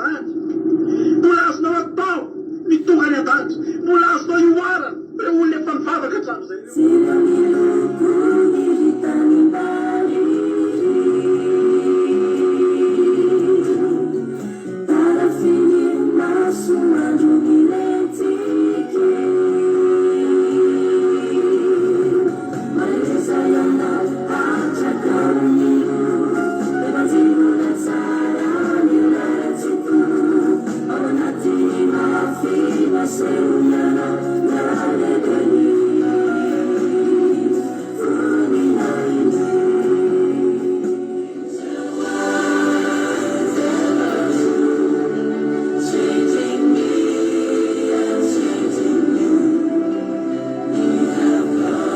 izany. Mbola azonao atao ny tonga any an-danitra. Mbola azonao ihoarana ireo olona efa nivavaka hatramin'izay ireo. Jereo ny lokony ry tanimbary Tarafin'ny masoandro milentika Mahereza ianao hatraka anio Evanjely tsara ny lalan-tsito Ao anaty mafy nasehony anao Nalehany voninahiny. Changing me and changing you. You have come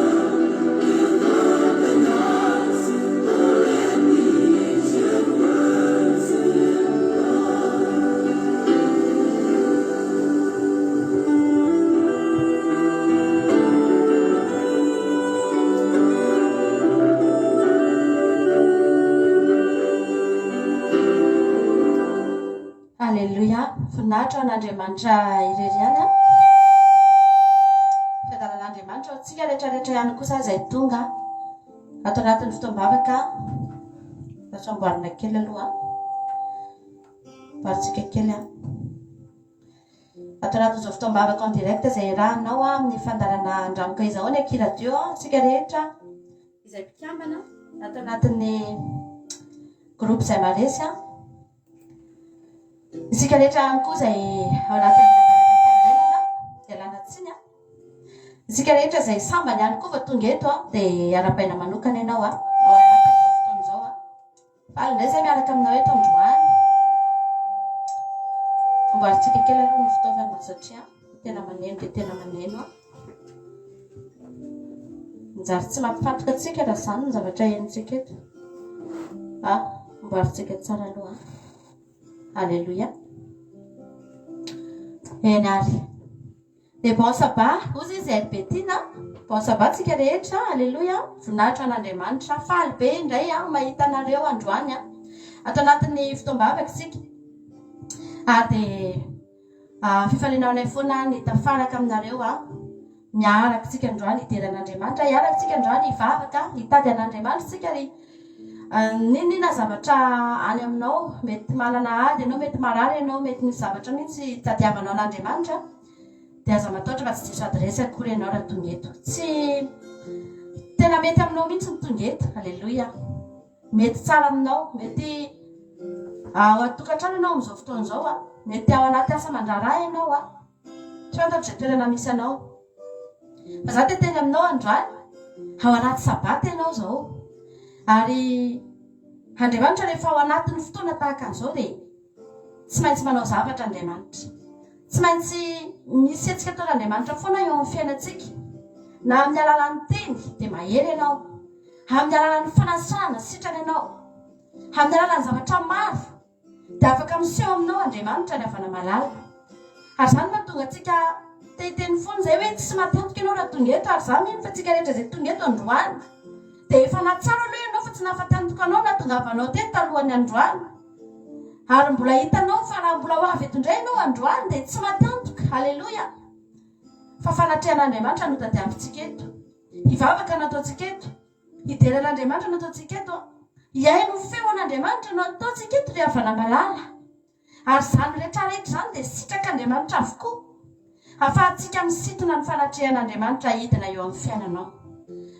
with open arms, oh let the ancient words impart. Aleloia! Voninahitra ho an'Andriamanitra irery ihany an! Fiadanan'Andriamanitra ho antsika rehetra rehetra ihany kosa izay tonga ato anatin'ny fotoam-bavaka. Lasa amboarina kely aloha. Amboarintsika kely an. Ato anatin'izao fotoam-bavaka en direct izay iarahanao amin'ny fandaharana Andramoka izao ny Aky Radio isika rehetra izay mpikambana ato anatin'ny groupe izay maresy an. Isika rehetra ihany koa izay ao anatin'ny groupe ialana tsiny an. Isika rehetra izay sambany ihany koa vao tonga eto an dia arahabaina manokana ianao an ao anatin'izao fotoana izao an. Faly indray izay miaraka aminao eto androany. Amboarintsika kely aloha ny fitaovana satria tena maneno dia tena maneno. Manjary tsy mampifantoka antsika raha izany ny zavatra henontsika eto. Ah, amboarintsika tsara aloha. Alléluia. Eny ary. Dia bon sabbat, hozy izy RB Tiana a! Bon sabbat tsika rehetra, aleloia, voninahitra ho an'Andriamanitra, faly be indray aho mahita anareo androany a! Ato anatin'ny fotoam-bavaka isika, ary dia fifaliana ho anay foana ny tafaraka aminareo a! Miaraka isika androany hidera an'Andriamanitra, hiaraka isika androany hivavaka, hitady an'Andriamanitra isika ary n'inon'inona zavatra any aminao, mety manana ady ianao, mety marary ianao, mety misy zavatra mihitsy itadiavanao an'Andriamanitra, dia aza matahotra fa tsy diso adiresy akory ianao raha tonga eto. Tsy tena mety aminao mihitsy ny tonga eto. Aleloia. Mety tsara aminao. Mety ao an-tokantrano ianao amin'izao fotoana izao a. Mety ao anaty asa aman-draharaha ianao a. Tsy fantatro izay toerana misy anao. Fa za te teny aminao androany, ao anaty sabata ianao izao. Ary Andriamanitra rehefa ao anatin'ny fotoana tahaka an'izao dia tsy maintsy manao zavatra Andriamanitra. Tsy maintsy misy hetsika ataon'Andriamanitra foana eo amin'ny fiainantsika. Na amin'ny alalan'ny teny dia mahery ianao. Amin'ny alalan'ny fanasana, sitrana ianao. Amin'ny alalan'ny zavatra maro dia afaka miseho aminao Andriamanitra ry havana malala. Ary izany no mahatonga antsika te hiteny foana izay hoe tsy matanjaka ianao raha tonga eto ary izaho mino fa tsika rehetra izay tonga eto androany dia efa nahatsiaro aloha ianao fa tsy nahafaty anao nahatongavanao teto talohan'ny androany. Ary mbola hitanao fa raha mbola ho avy eto indray ianao androany dia tsy maty antoka. Aleloia! Fa fanatrehan'Andriamanitra no tadiavintsika eto. Hivavaka no ataontsika eto. Hidera an'Andriamanitra no ataontsika eto. Hihaino ny feon'Andriamanitra no ataontsika eto ry havana malala. Ary izany rehetrarehetra izany dia sitrak'Andriamanitra avokoa. Ahafahantsika misintona ny fanatrehan'Andriamanitra hidina eo amin'ny fiainanao.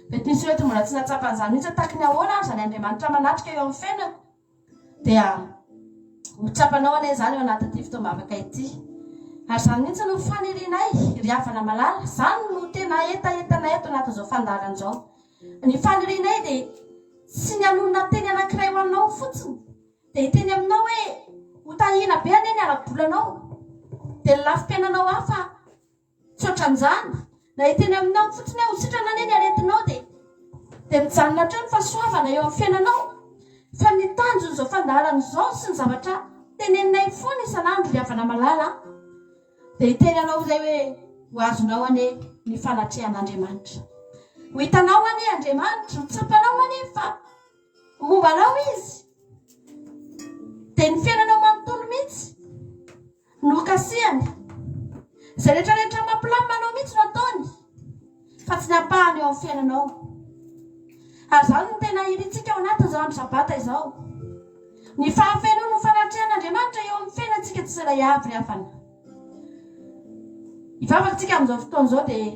Mety misy olona eto mbola tsy nahatsapa an'izany mihitsy hoe tahaky ny ahoana ary izany Andriamanitra manatrika eo amin'ny fiainako. Dia ho tsapanao anie izany ao anatin'ity fotoam-bavaka ity. Ary izany mihitsy no fanirianay, ry havana malala. Izany no tena hetahetanay ato anatin'izao fandaharana izao. Ny fanirianay dia tsy ny hanonona teny anankiray ho anao fotsiny, dia hiteny aminao hoe ho tahiana be anie ny ara-bolanao, dia ny lafim-piainanao hafa Tsy ohatran'izany. Na hiteny aminao fotsiny hoe ho sitrana anie ny aretinao dia dia mijanona hatreo ny fahasoavana eo amin'ny fiainanao. Fa ny tanjon'izao fandaharana izao sy ny zavatra teneninay foana isan'andro ry havana malala an, dia hiteny anao izay hoe ho azonao anie ny fanatrehan'Andriamanitra. Ho hitanao anie Andriamanitra, ho tsapanao anie fa Momba anao izy. Dia ny fiainanao manontolo mihitsy. fanatrehany. Izay rehetra rehetra mampilamina anao mihitsy no ataony fa tsy ny ampahany eo amin'ny fiainanao. Ary izany no tena irintsika ao anatin'izao andro Sabata izao. Ny fahafenoan'ny fanatrehan'Andriamanitra eo amin'ny fiainantsika tsirairay avy ry havana. Hivavaka tsika amin'izao fotoana izao dia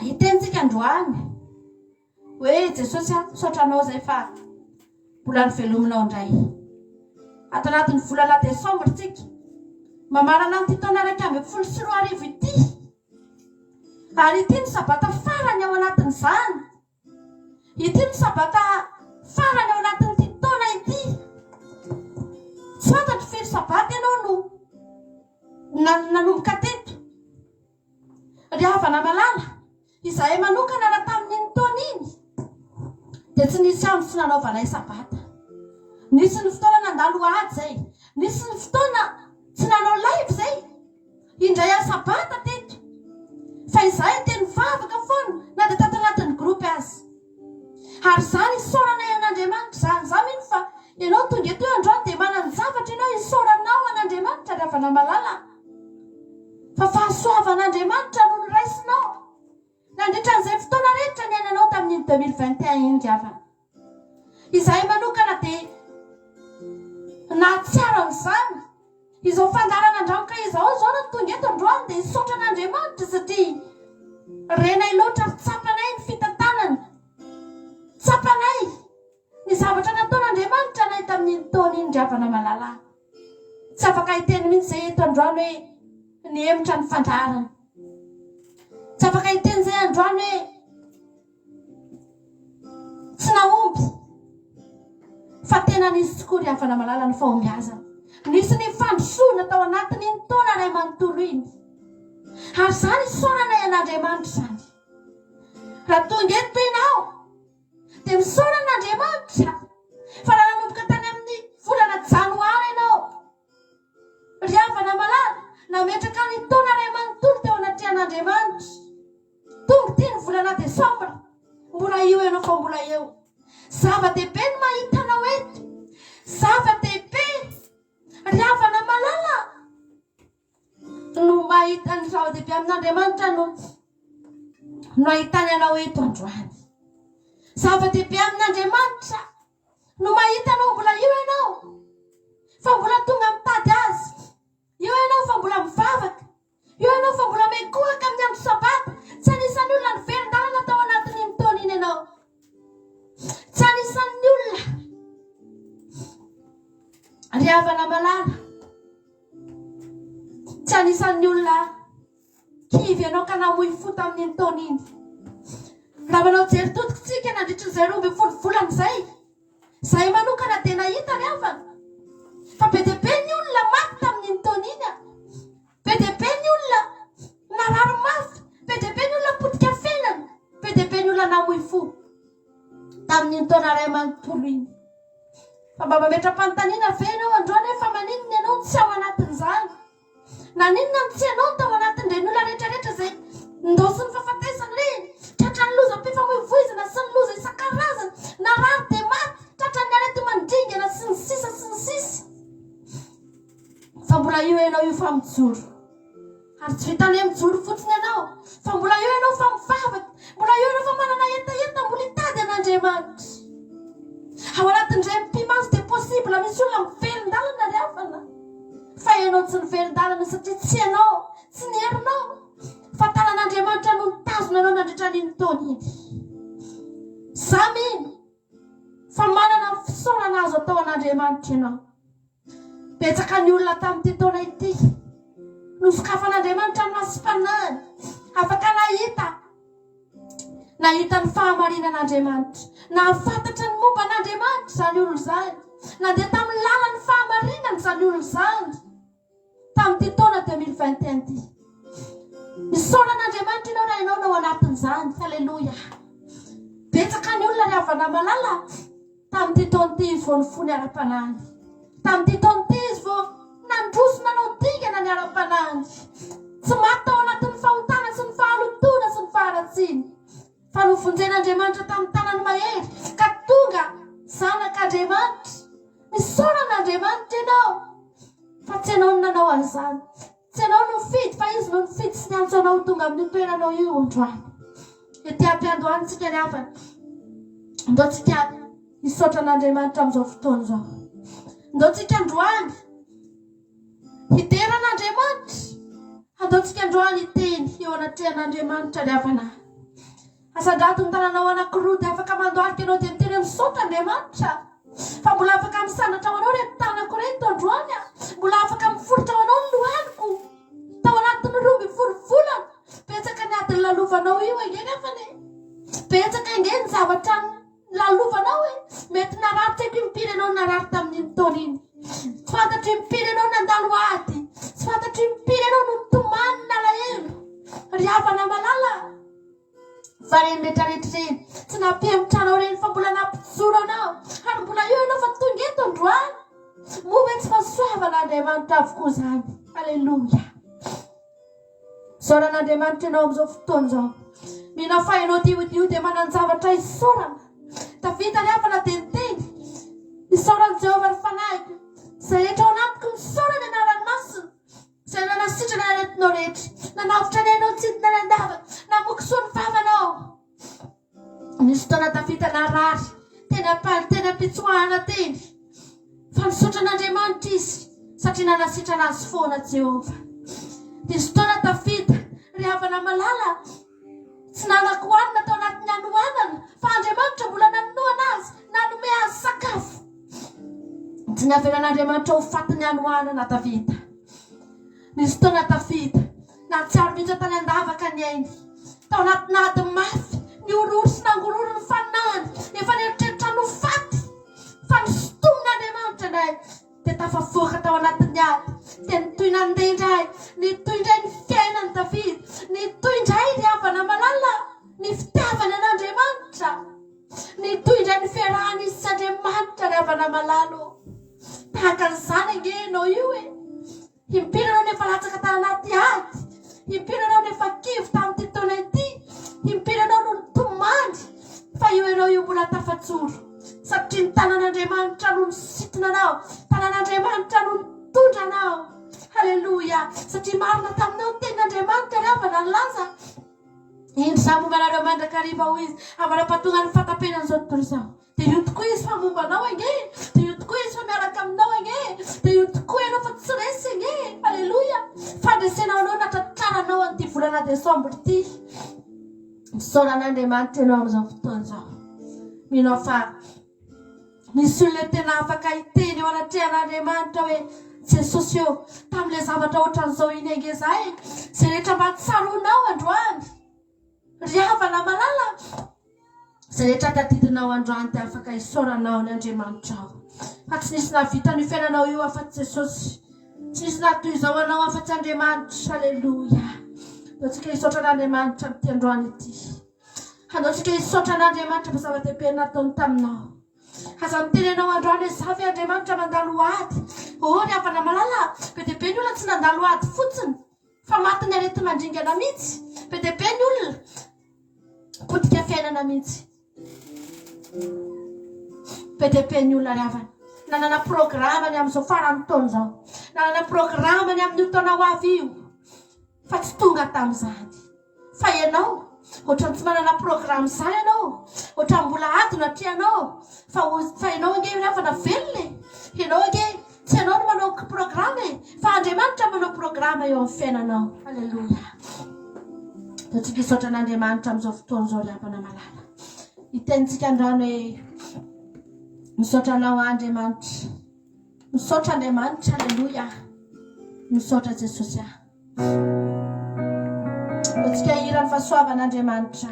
hiteny tsika androany hoe Jesosy a, misaotra anao izay fa mbola novelominao indray. Ato anatin'ny volana desambra tsika, mamarana an'ity taona 2011 ity. Ary ity no sabata farany ao anatin'izany. Ity no sabata farany ao anatin'ity taona ity. Tsy fantatro firy sabata ianao no nanomboka teto. Ry havana malala, izahay manokana raha tamin'iny taona iny dia tsy nisy andro tsy nanaovanay sabata. Nisy ny fotoana nandalo ady izay, nisy ny fotoana tsy nanao live izay. Indray aho sabata teto fa izahay dia nivavaka foana na dia tato anatin'ny groupe aza. Ary izany isaoranay an'Andriamanitra izany. Izaho mino fa ianao tonga eto androany dia manan-javatra ianao isaoranao an'Andriamanitra ry havana malala. Fa fahasoavan'Andriamanitra no noraisinao nandritra an'izay fotoana rehetra niainanao tamin'iny 2021 iny ry havana. Izahay manokana dia nahatsiaro an'izany. Izao fandaharana Andranoka izao izao no tonga eto androany dia hisaotra an'Andriamanitra satria renay loatra ary tsapanay ny fitantanany. Tsapanay ny zavatra nataon'Andriamanitra anay tamin'iny taona iny ry havana malala. Tsy afaka hiteny mihitsy izay eto androany hoe nihemotra ny fandaharana. Tsy afaka hiteny izay androany hoe Tsy nahomby fa tena nisy tokoa ry havana malala ny fahombiazana. Nisy ny fandrosoana tao anatin'iny taona iray manontolo iny. Ary izany isaoranay an'Andriamanitra izany. Raha tonga eto ianao dia misaora an'Andriamanitra fa raha nanomboka tany amin'ny volana janoary ianao ry havana malala nametraka ny taona iray manontolo teo anatrehan'Andriamanitra. Tonga ity ny volana desambra, mbola io ianao fa mbola eo. Zava-dehibe ny mahita anao eto. Zava-dehibe ry havana malala no mahita ny zava-dehibe amin'Andriamanitra no no ahitany anao eto androany. Zava-dehibe amin'Andriamanitra no mahita anao mbola io ianao fa mbola tonga mitady azy. Eo ianao fa mbola mivavaka. Eo ianao fa mbola mikohaka amin'ny andro Sabata. Tsy anisan'ny olona niverin-dalana tao anatin'iny taona iny ianao. Tsy anisan'ny olona. Ry havana malala, tsy anisan'ny olona kivy ianao ka namoy fo tamin'iny taona iny. Raha manao jery todika isika nandritra izay 12 volana izay, Izahay manokana dia nahita ry havana fa be dia be ny olona maty tamin'iny taona iny a! Be dia be ny olona narary mafy, be dia be ny olona potika fiainana, be dia be ny olona namoy fo tamin'iny taona iray manontolo iny. Fa mba mametra-panontaniana ve ianao androany hoe fa maninona ianao no tsy ao anatin'izany? Naninona no tsy ianao no tao anatin'ireny olona rehetrarehetra izay nindaosin'ny fahafatesana ireny? Tratran'ny lozam-pifamoivoizana sy ny loza isan-karazany, narary dia maty, tratran'ny areti-mandringana sy ny sisa sy ny sisa. Fa mbola io ianao io fa mijoro. Ary tsy vitan'ny hoe mijoro fotsiny ianao, fa mbola eo ianao fa mivavaka, mbola eo ianao fa manana hetaheta mbola hitady an'Andriamanitra. Ao anatin'ireny mpimaso dia possible misy olona miverin-dalana ry havana. Fa ianao tsy niverin-dalana satria tsy ianao, tsy ny herinao, fa tanan'Andriamanitra no nitazona anao nandritra an'iny taona iny. Za mino fa manana ny fisaorana azo atao an'Andriamanitra ianao. Betsaka ny olona tamin'ity taona ity nosokafan'Andriamanitra ny masom-panahiny, afaka nahita Nahita ny fahamarinan'Andriamanitra. Nahafantatra ny momba an'Andriamanitra izany olona izany. Nandeha tamin'ny lalan'ny fahamarinana izany olona izany. Tamin'ity taona 2021 ity. Misaora an'Andriamanitra ianao raha ianao no ao anatin'izany. Aleloia. Betsaka ny olona ry havana malala. Tamin'ity taona ity izy vao nifoha ny ara-panahiny. Tamin'ity taona ity izy vao nandroso nanao dingana ny ara-panahiny. Tsy maty tao anatin'ny fahotana sy ny fahalotoana sy ny faharatsiana, fa novonjen'Andriamanitra tamin'ny tanany mahery ka tonga zanak'Andriamanitra. Misaora an'Andriamanitra ianao fa tsy ianao no nanao an'izany. Tsy ianao no nifidy fa Izy no nifidy sy niantso anao ho tonga amin'io toeranao io androany. Ety am-piandohana isika ry havana. Ndao tsika hisaotra an'Andriamanitra amin'izao fotoana izao. Ndao tsika androany hidera an'Andriamanitra. Andao tsika androany hiteny eo anatrehan'Andriamanitra ry havana. Asandrato ny tananao anankiroa dia afaka mandohalika ianao dia miteny hoe misaotra Andriamanitra fa mbola afaka misandratra ho anao ireto tanako ireto androany a. Mbola afaka miforitra ho anao ny lohaliko. Tao anatin'ny 12 volana, betsaka ny ady nilalovanao io ange nefany e. Betsaka ange ny zavatra nilalovanao e. Mety narary tsy haiko impiry ianao narary tamin'iny taona iny. Tsy fantatro impiry ianao nandalo ady. Tsy fantatro impiry ianao no nitomany nalahelo. Ry havana malala. Fa ireny rehetra rehetra ireny, tsy nampihemotra anao ireny fa mbola nampijoro anao. Ary mbola eo ianao fa tonga eto androany. Moa ve tsy fahasoavan'Andriamanitra avokoa izany? Aleloia. Isaoran'Andriamanitra ianao amin'izao fotoana izao. Mino aho fa ianao dio dia manan-javatra isaorana. Davida ry havana dia niteny, Isaoran'i Jehovah ny fanahiko, izay rehetra ao anatiko misaora ny anarany masina. Izay nanasitrana ny aretinao rehetra, nanavotra ny ainao tsy hidina any an-davaka, namoky soa ny vavanao. Nisy fotoana tafita narary, teny am-paly, teny am-pitsoahana teny. Fa nisaotra an'Andriamanitra izy, satria nanasitrana azy foana Jehovah. Nisy fotoana tafita, ry havana malala, tsy nanan-kohanina tao anatin'ny hanoanana, fa Andriamanitra mbola nanohana azy, nanome azy sakafo. Tsy navelan'Andriamanitra ho fatin'ny hanoanana Davida. Nisy fotoana Davida nahatsiaro mihitsy tany an-davaka ny ainy. Tao anatina ady mafy, nihorohoro sy nangororo ny fanahiny, efa nieritreritra ny ho faty. Fa nisintomin'Andriamanitra indray, dia tafavoaka tao anatin'ny ady. Dia nitohy nandeha indray, nitohy indray ny fiainan'i Davida, nitohy indray ry havana malala ny fitiavany an'Andriamanitra. Nitohy indray ny fiarahan'izy sy Andriamanitra ry havana malala ô. Tahaka an'izany ange ianao io e. Impiry ianao no efa latsaka tany anaty ady? Impiry ianao no efa kivy tamin'ity taona ity? Impiry ianao no nitomany? Fa io ianao io mbola tafajoro. Satria ny tanan'Andriamanitra no nisintona anao. Tanan'Andriamanitra no nitondra anao. Haleloia. Satria marina taminao ny tenin'Andriamanitra ry havana nilaza. Indro izaho momba anareo mandrakariva, hoy izy, ambara-pahatonga ny fahataperan'izao tontolo izao. Dia io tokoa izy fa momba anao ange e! Dia io tokoa izy fa miaraka aminao ange e! Dia io tokoa ianao fa tsy resy ange e! Aleloia! Fandresena ho anao natratraranao an'ity volana desambra ity. Misaora an'Andriamanitra ianao amin'izao fotoana izao. Mino aho fa misy olona tena afaka hiteny eo anatrehan'Andriamanitra hoe Jesosy ô, tamin'ilay zavatra ohatran'izao iny ange za e! Izay rehetra mba tsaroanao androany. Ry havana malala, izay rehetra tadidinao androany dia afaka isaoranao ny Andriamanitrao. Fa tsy nisy nahavita an'io fiainanao io afa-tsy Jesosy. Tsy nisy nahatoy izao anao afa-tsy Andriamanitra. Aleloia. Andao tsika hisaotra an'Andriamanitra amin'ity androany ity. Andao tsika hisaotra an'Andriamanitra fa zava-dehibe nataony taminao. Aza miteny ianao androany hoe za ve Andriamanitra mandalo ady. Oh ry havana malala, be dia be ny olona tsy nandalo ady fotsiny. Fa matin'ny areti-mandringana mihitsy. Be dia be ny olona potika fiainana mihitsy. Be dia be ny olona ry havana. Nanana programme ny amin'izao faran'ny taona izao. Nanana programme ny amin'io taona ho avy io. Fa tsy tonga tamin'izany. Fa ianao, ohatran'ny tsy manana programme izany ianao. Ohatran'ny mbola ady no atrehanao. Fa fa ianao ange ry havana velona e. Ianao ange tsy ianao no manao programme e, fa Andriamanitra manao programme eo amin'ny fiainanao. Alléluia. Ataontsika hisaotra an'Andriamanitra amin'izao fotoana izao ry havana malala. Hitenintsika androany hoe misaotra anao Andriamanitra. Misaotra Andriamanitra, Alléluia. Misaotra Jesosy ah. Antsika hira ny fahasoavan'Andriamanitra.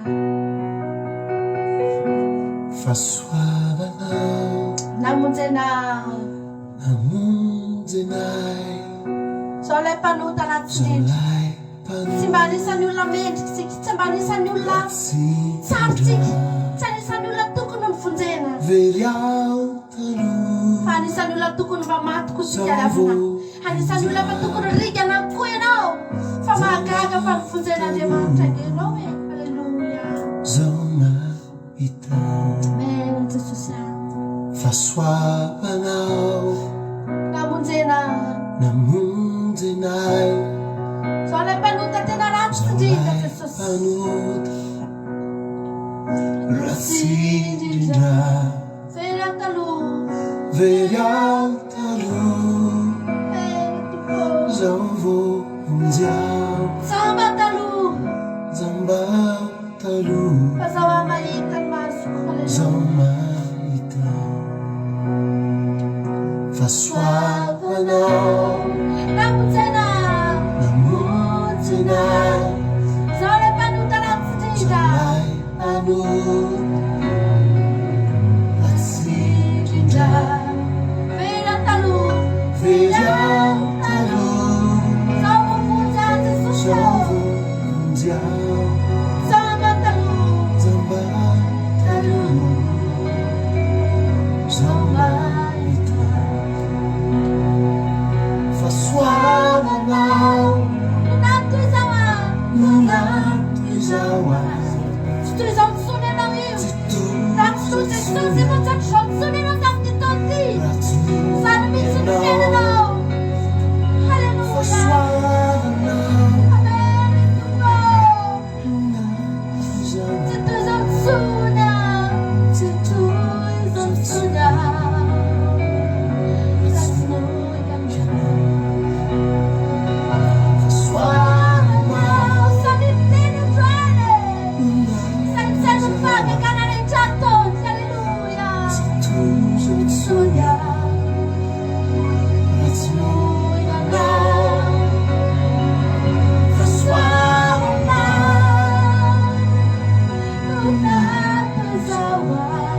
Fahasoavana. Namonjena. Namonjena ahy. Zao ilay mpanota ratsy indrindra. Tsy mba anisan'ny olona mendrika isika, tsy mba anisan'ny olona tsara isika, tsy anisan'ny olona tokony ho novonjena. Very aho taloha. Fa anisan'ny olona tokony mba maty koa isika ry havana. Anisan'ny olona efa tokony ringana koa ianao. Fa mahagaga fa novonjen'Andriamanitra ange ianao e. Aleloia. Zao mahita. Amen Jesosy a. Fahasoavanao. Namonjena. Namonjena ahy. indrindra Ilay Jesosy. mpanota ratsy indrindra. Very aho taloha. Very aho taloha. Very Tompo. Zao voavonjy aho. Jamba taloha. Jamba taloha. Fa zao aho mahita ny masoko. Aleloia. Zao mahita fahasoavanao. Namonjy anah. Namonjy anah. Zao ilay mpanota ratsy indrindra. Zao ilay mpanota ratsy indrindra. Very aho taloha. Very aho taloha. Zao voavonjy aho Jesosy Zao ô. voavonjy aho. Jamba taloha. Jamba taloha. Zao mahita fahasoavanao. No nato izao aho. No nato izao aho. Tsy toy izao intsony ianao io. Tsy toy Raha tsy toy Jesosy efa tsy ohatr'izao intsony ianao tamin'ity taona ity. Raha tsy Izany mihitsy ny ianao. fiainanao. Haleloia. Fahasoavanao. Amen, Tompo. No nato izao Tsy toy izao intsony aho. Tsy toy izao intsony aho. Raha tsy noho ianao. Fahasoavanao. Samy miteny androany e. No nato Saintsaino ny izao fahagagana rehetra ataony. Haleloia. Tsy toy izao intsony aho. Raha tsy noho ianao. Fahasoavanao. No nato izao aho.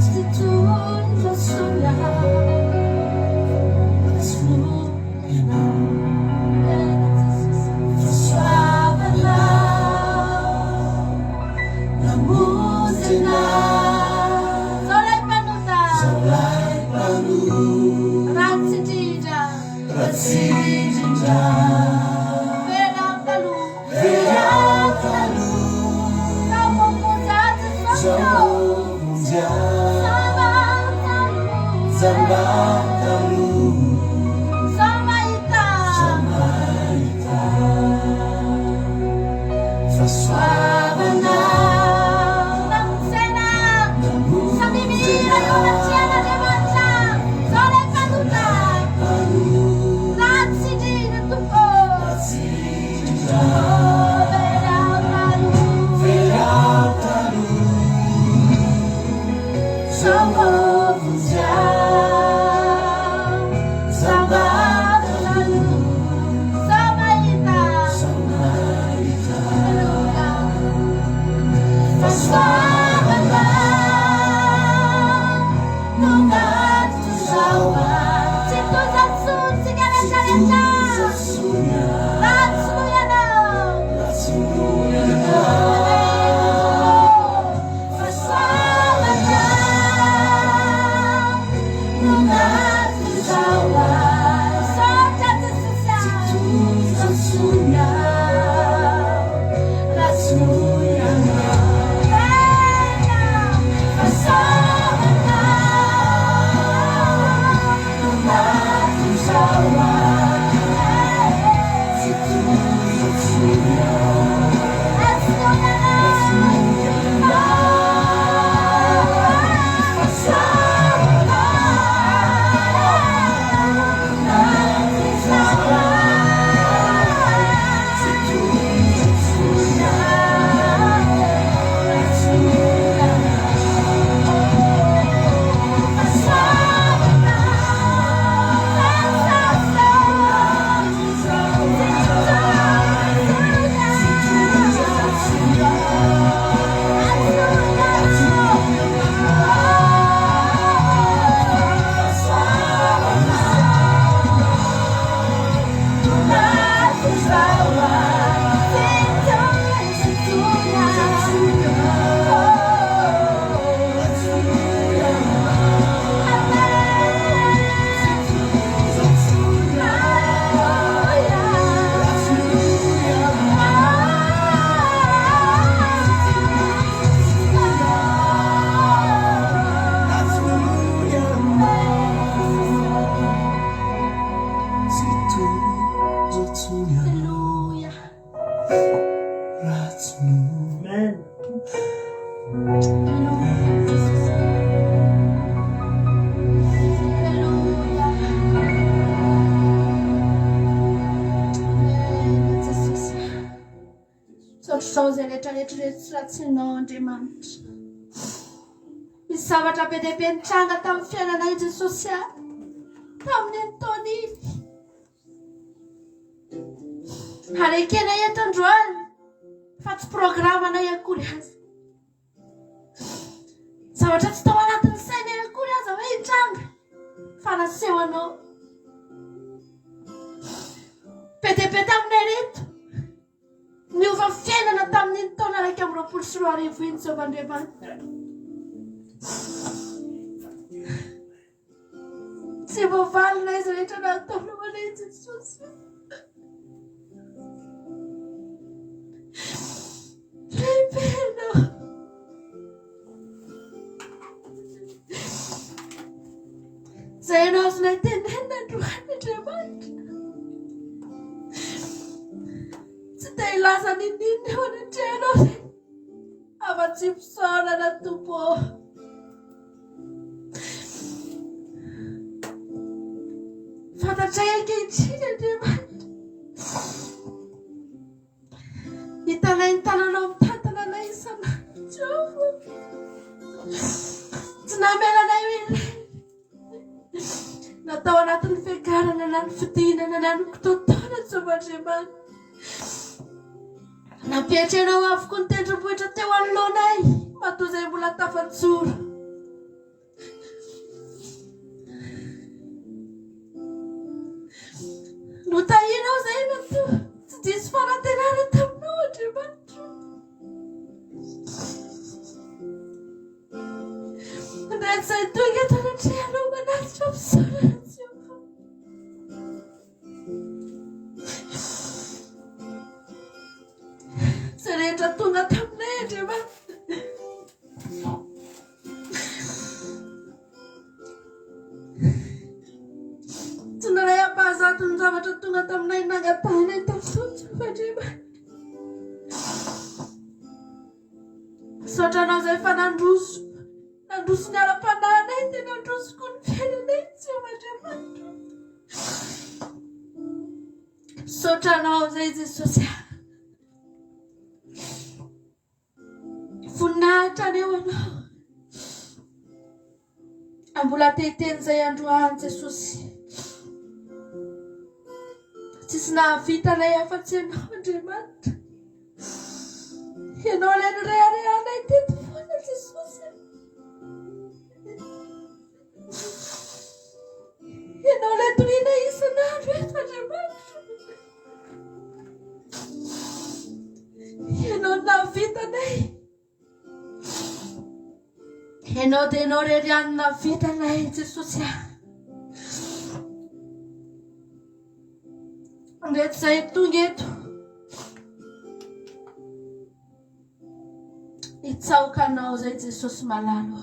Tsy toy izao intsony aho. Raha tsy noho ianao. Fahasoavanao. Namonjy anah. Zao ilay mpanota. Zao ilay mpanota. Ratsy indrindra. Ratsy indrindra. Very aho taloha. Very aho taloha. Zao voavonjy aho Jesosy Zao ô. voavonjy aho. Jamba taloha. Jamba taloha. Zao mahita. Zao mahita fahasoavanao. Namonjy anah. Namonjy Samy mihira eo anatrehan'Andriamanitra. Zao ilay mpanota. Mpanota. Ratsy indrindra Tompo. Izao izay rehetra rehetra Andriamanitra. Nisy zavatra be dia be nitranga tamin'ny fiainanay Jesosy a! Tamin'iny taona iny. Ary ekenay eto androany fa tsy programanay akory aza. Zavatra tsy tao anatin'ny sainay akory aza hoe hitranga fa naseho anao. Be dia be taminay ireto Niova fiainana tamin'iny taona 2021 iny Jehovah Andriamanitra. Tsy voavalona izy rehetra nataonao anay Jesosy. Lehibe ianao. Izay ianao azonay tenenina androany Andriamanitra. Tsy te hilaza n'inon'inona eo anatrehanao izay. Afa-tsy fisaorana Tompo ô. Fantatray ankehitriny Andriamanitra. Hitanay ny tananao mitantana anay isan'andro Jehovah. Tsy namela anay ho irery. Na tao anatin'ny fiakarana na ny fidinana na ny kitoantoana Jehovah Andriamanitra. Nampietrenao avokoa ny tendrombohitra teo anoloanay matoa izay mbola tafajoro. Notahianao izay matoa tsy diso fanantenana taminao Andriamanitra. Ndray izay tonga eto anatrehanao manatitra fisaorana Jehovah. Izay rehetra tonga taminay Andriamanitra. Tsy naray ampahazato ny zavatra tonga taminay nangatahanay taminao Jehovah Andriamanitra. Misaotra anao izay fa nandroso, nandroso ny ara-panahinay dia nandroso koa ny fiainanay Jehovah Andriamanitra. Misaotra anao izay Jesosy. Voninahitra anie ho anao. Mbola te hiteny izay androany Jesosy. Tsisy nahavita anay afa-tsy Ianao Andriamanitra. Ianao ilay nireharehanay teto foana Jesosy. Ianao ilay toriana isan'andro eto Andriamanitra. Ianao nahavita anay. Ianao dia ianao irery ihany nahavita anay Jesosy ah. Ireto izay tonga eto. Hitsaoka anao izay Jesosy malala.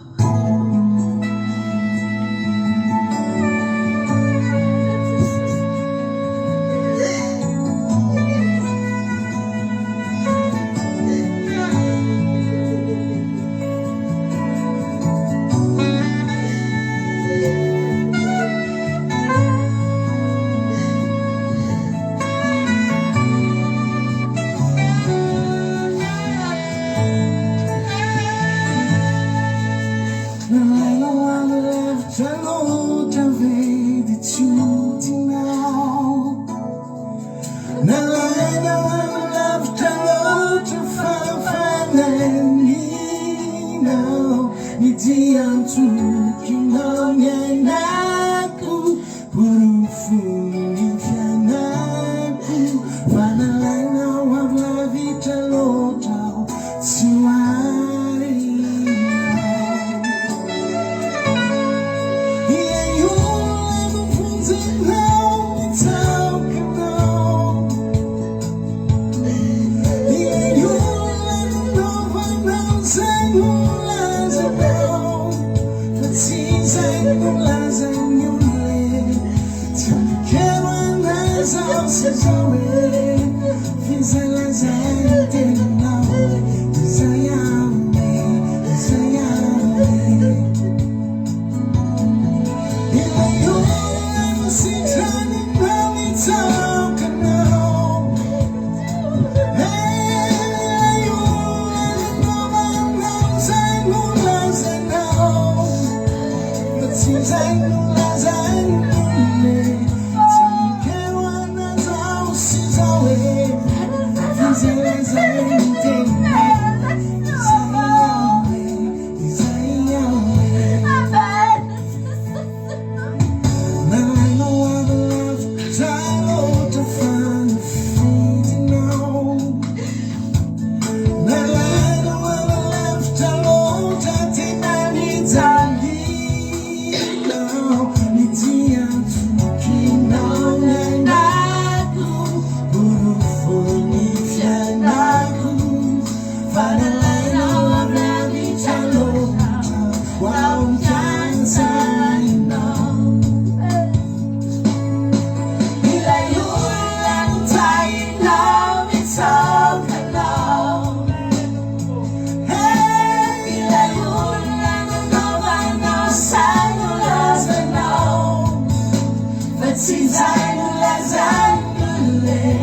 izay nolazain'olona e.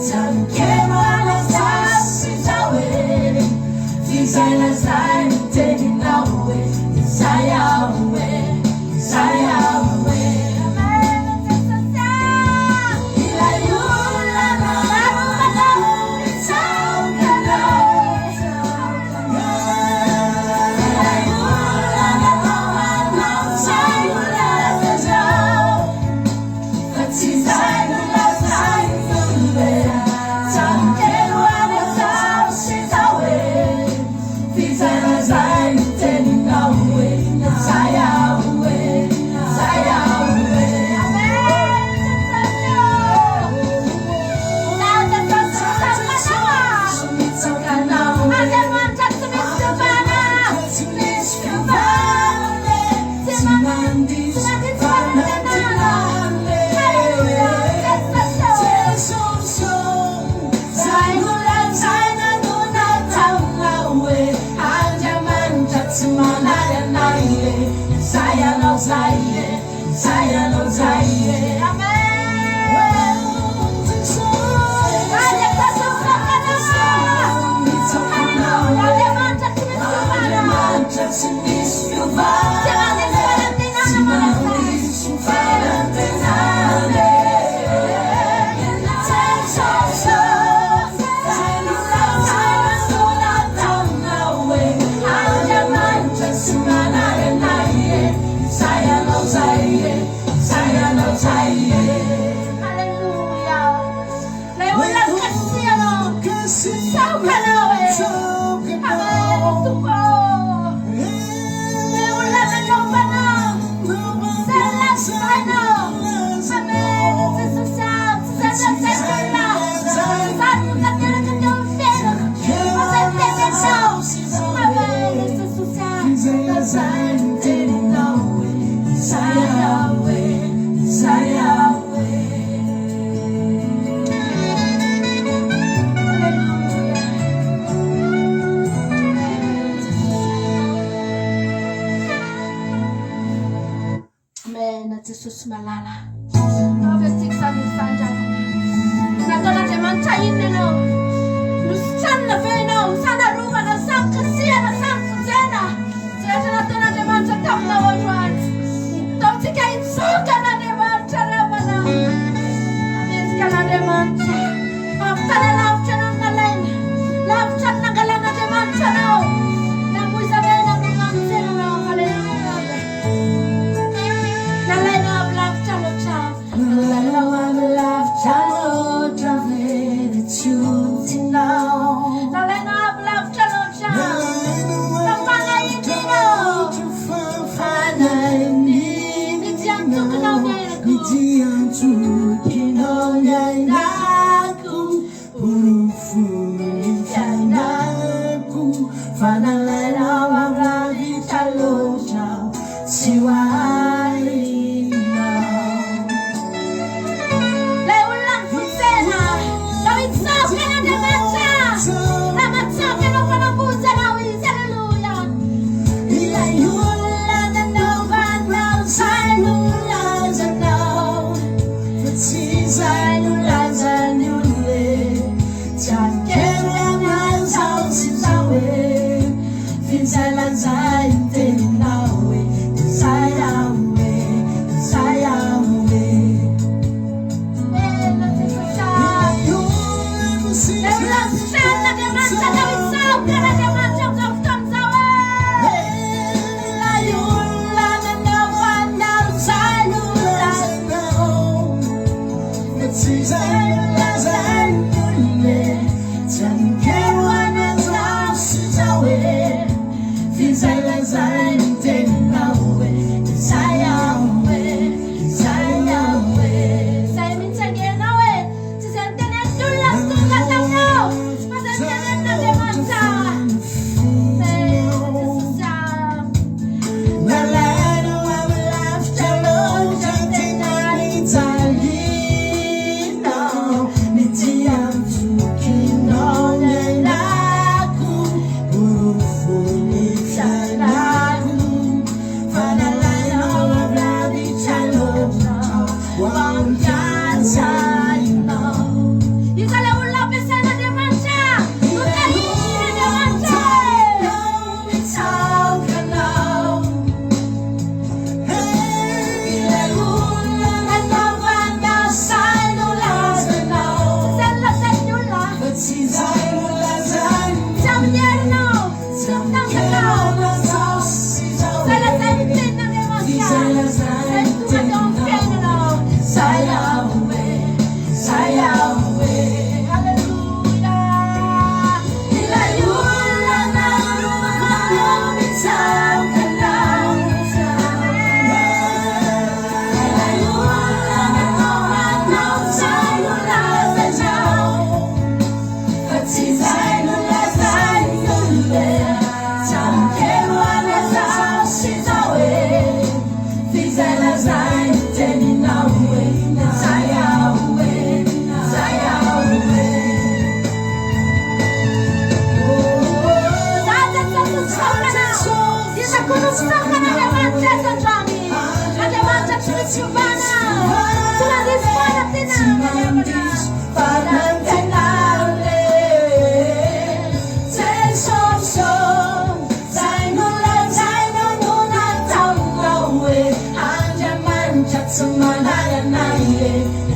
Tsaroako anao sy izaho e. F'izay lazain'ny teninao e. Izay aho e, izay aho e. Ilay olona nanao nitsaoka anao. Ilay olona natao anao izay nolazainao. Fa tsy izay nolazain'olona e. Tsaroako anao sy izaho e. F'izay lazain'ny teninao e. Izay.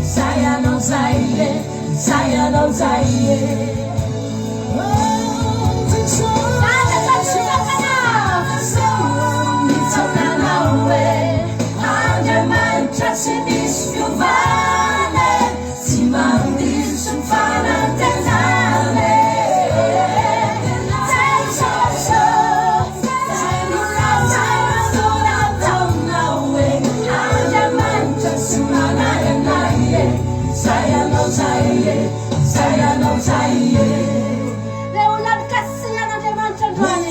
Izay anao izay e, izay anao izay e. Mitsaoka anao e, Andriamanitra tsy misy fiovana e, tsy mandiso ny fanantenana e. Jesosy ô, izay nolazainao no nataonao e, Andriamanitra tsy manary anay e, izay anao izay e, izay anao izay e. Ireo olona nikasihan'Andriamanitra androany,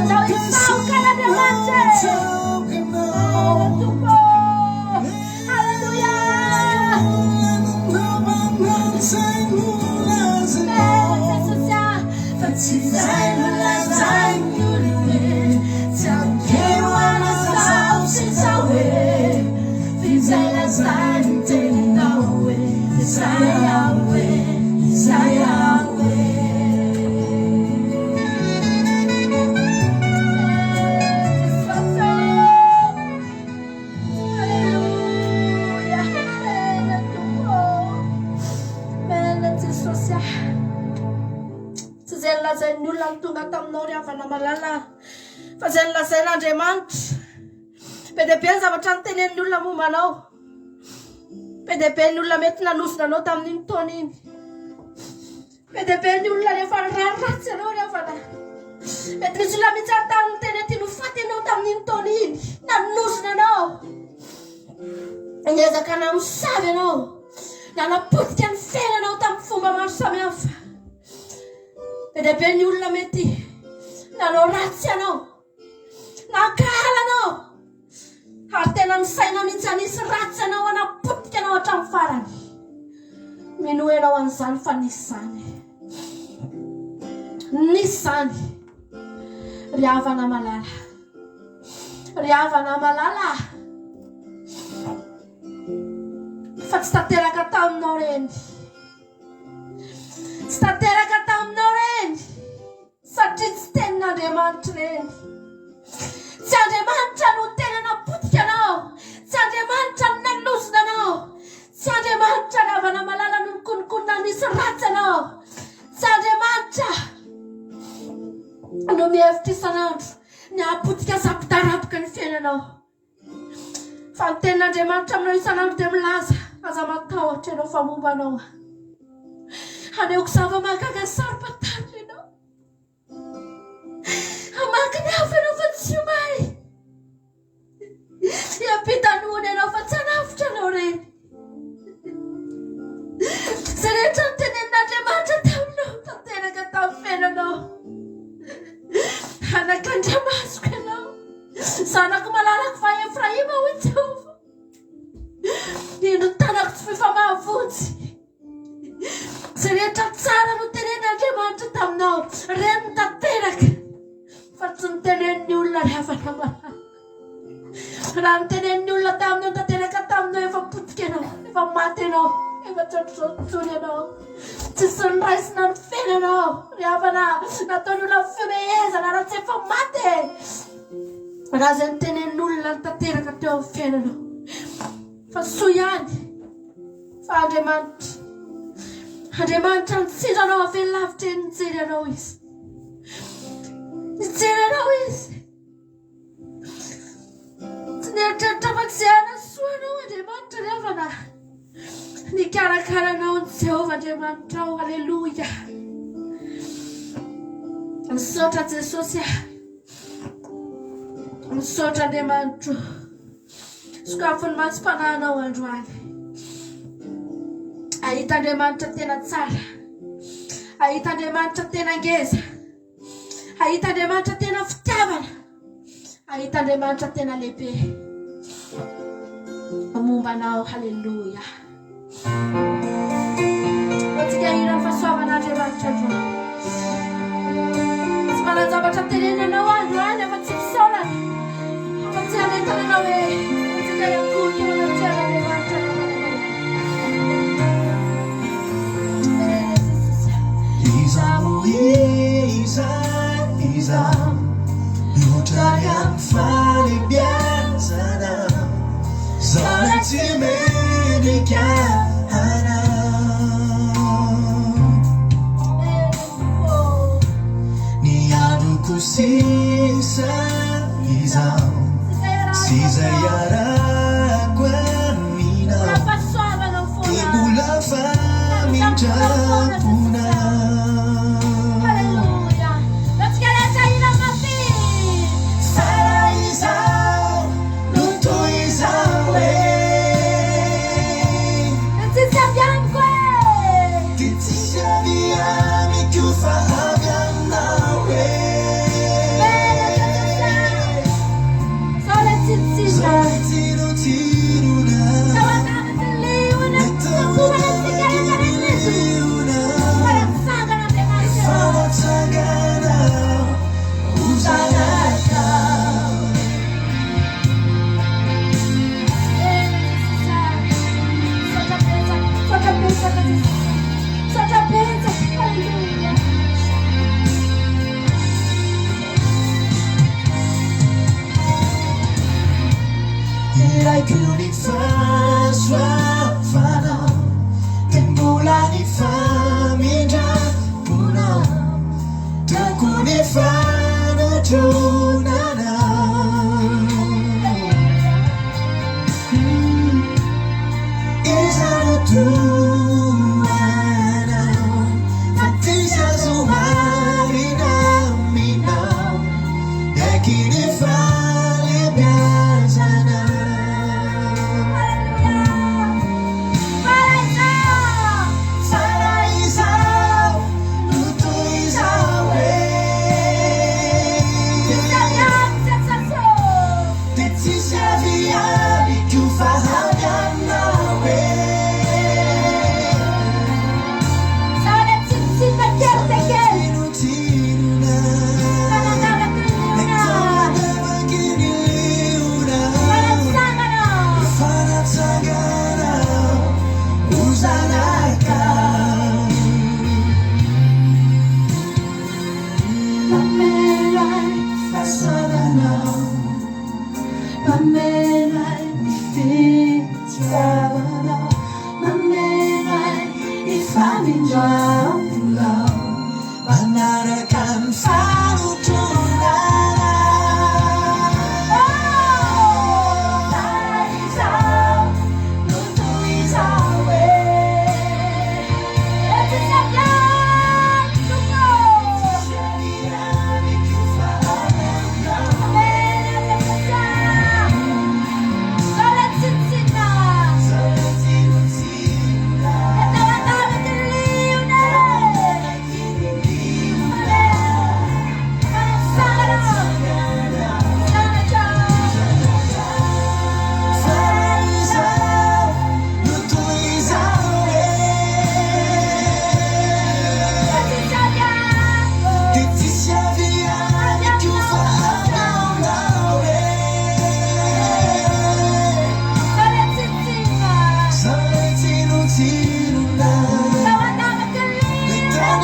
andao hitsaoka an'Andriamanitra e. Amen Tompo ô. Haleloia. Amen Jesosy a. Fa tsy izay nolazain'ny olona e, tsy ankero an'izao sy izao e, f'izay lazain'ny teninao e, izay aho e, izay aho e. Jesosy ô. Alléluia. Amen Tompo ô. Amen Jesosy a. Tsy izay nolazain'ny olona no tonga taminao ry havana malala, fa izay nolazain'Andriamanitra. Be dia be ny zavatra notenenin'ny olona momba anao. Be dia be ny olona mety nanozona anao tamin'iny taona iny. Be dia be ny olona rehefa nirary ratsy anao ry havana. Mety nisy olona mihitsy ary tany niteny hoe tiany ho faty ianao tamin'iny taona iny. Nanozona anao. Niezaka namosavy anao. Nanapotika ny fiainanao tamin'ny fomba maro samihafa. Be dia be ny olona mety nanao ratsy anao. Nankahala anao. Ary tena misaina mihitsy hanisy ratsy anao hanapotika anao hatramin'ny farany. Minoa ianao an'izany fa nisy izany. Nisy izany. Ry havana malala. Ry havana malala. Fa tsy tanteraka taminao ireny. Tsy tanteraka taminao ireny. Satria tsy tenin'Andriamanitra ireny. Tsy Andriamanitra no tena napotika anao. Tsy Andriamanitra no nanozona anao. Tsy Andriamanitra ry havana malala no nikononkonona hanisy ratsy anao. Tsy Andriamanitra no mihevitra isan'andro ny hahapotika sy hampidaraboka ny fiainanao. Fa ny tenin'Andriamanitra aminao isan'andro dia milaza, aza matahotra ianao fa momba anao aho. Hanehoko zava-mahagaga sy saro-pantarina ianao. Hamaky ny hafa ianao fa tsy ho may. Hiampita nohony ianao fa tsy hanavotra anao ireny. Izay rehetra notenenin'Andriamanitra taminao, tanteraka tamin'ny fiainanao. Anakandriamasoko ianao. Zanako malalako fa Efraima, hoy Jehovah. Indro tanako tsy fifamahavonjy. Izay rehetra tsara notenenin'Andriamanitra taminao, ireny no tanteraka. Fa tsy notenenin'ny olona ry havana malala. Raha notenenin'ny olona taminao, tanteraka taminao, efa potika ianao, efa maty ianao, efa tsy ohatr'izao intsony ianao. Tsisy noraisina ny fiainanao, ry havana, nataon'ny olona fihomehezana raha tsy efa maty e. Raha izay notenenin'olona no tanteraka teo amin'ny fiainanao. Fa soa ihany fa Andriamanitra, Andriamanitra nitsindra anao avy eny lavitra eny nijery anao Izy. Nijery anao Izy. Tsy nieritreritra afa-tsy izay hanasoa anao Andriamanitra ry havana. Nikarakara anao ny Jehovah Andriamanitrao. Aleloia. Misaotra Jesosy ah. Misaotra Andriamanitro. Sokafy ny masom-panahinao androany. Ahita Andriamanitra tena tsara. Ahita Andriamanitra tena ngeza. Hahita Andriamanitra tena fitiavana. Hahita Andriamanitra tena lehibe. Momba anao, haleloia. Antsika hira ny fahasoavan'Andriamanitra androany. Tsy manan-javatra tenenina anao androany afa-tsy fisaorana. Afa-tsy hanentana anao hoe antsika hiankohoka eo anatrehan'Andriamanitra. Iza moa iza, iza Mihoatra ny amin'ny fahalehibiazana Zara tsy mendrika. fanekana. Ny androko sisa izao sy izay iarahako aminao dia mbola famindram-ponao. Fa raha izaho no toy izao e. Dia tsisy avy amiko fa avy aminao e. Zao le tsirotsirona. Natao andavaky ny liona. Efa natsangana ho zanakao. Ilaiko ny fahasoavanao, dia mbola ny famindram-ponao, tiako ny fanotronanao. Iza no toa anao, fa tsisy azo oharina aminao, miaiky ny fahalehibiazanao. Fa raha izaho no toy izao e, dia tsisy avy amiko fa avy aminao e. Tsinontsinona, natao andavaky ny liona, efa natsangana ho zanakao. Mamela ahy fahasalanao, mamela ahy ny fitiavanao, mamela ahy ny famindram-ponao, manaraka ny fanotronanao. Raha izaho no toy izao e. Tsisy avy amiko fa avy aminao e. Zao le tsinontsinona, andavaky ny liona, natsangana Fa raha izaho no toy izao e, dia tsisy avy amiko fa avy aminao e. Zao le tsinontsinona, natao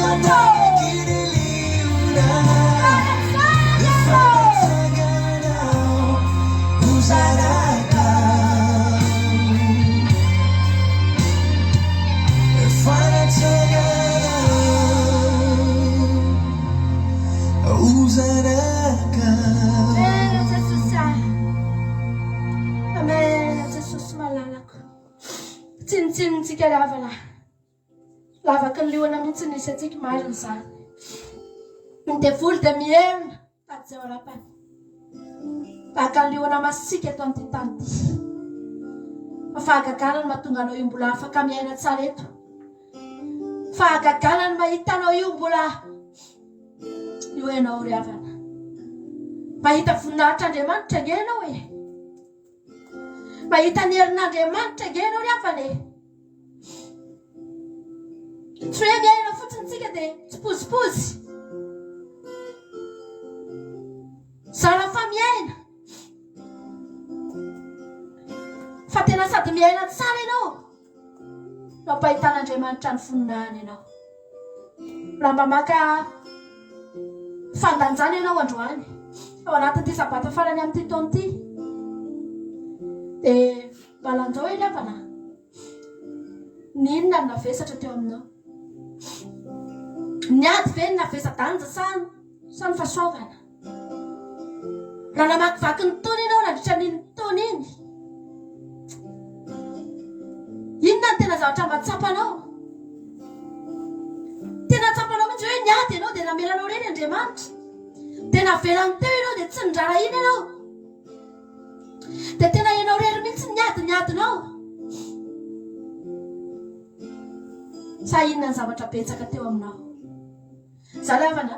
andavaky ny liona, efa natsangana ho zanakao. Efa natsangana ho zanakao. Amen Jesosy malalako. Tsinontsinontsika ry havana. Lavaky ny liona mihitsy ny nisy antsika marina izany. Ny devoly dia miherina tady izay ao rapany. Tahaka ny liona masiaka eto amin'ity tany ity. Fa fahagagana no mahatonga anao io mbola afaka miaina tsara eto. Fahagagana no mahita anao io mbola io ianao ry havana. Mahita voninahitr'Andriamanitra ange ianao e. Mahita ny herin'Andriamanitra ange ianao ry havana e. Tsy hoe miaina fotsiny tsika dia tsipozipozy. Zara fa miaina. Fa tena sady miaina tsara ianao no ampahitan'Andriamanitra ny voninahiny ianao. Raha mba maka fandanjana ianao androany ao anatin'ity sabata farany amin'ity taona ity dia mba lanjao e ry havana. Ny inona no navesatra teo aminao? Ny ady ve no navesa-danja sa sa ny fahasoavana? Raha namakivaky ny taona ianao nandritra an'iny taona iny, inona no tena zavatra mba tsapanao? Tena tsapanao mihitsy hoe niady ianao dia namelanao irery Andriamanitra. Dia navelany teo ianao dia tsy niraharahiana ianao. Dia tena ianao irery mihitsy niady ny adinao. Sa inona ny zavatra betsaka teo aminao? Za ry havana,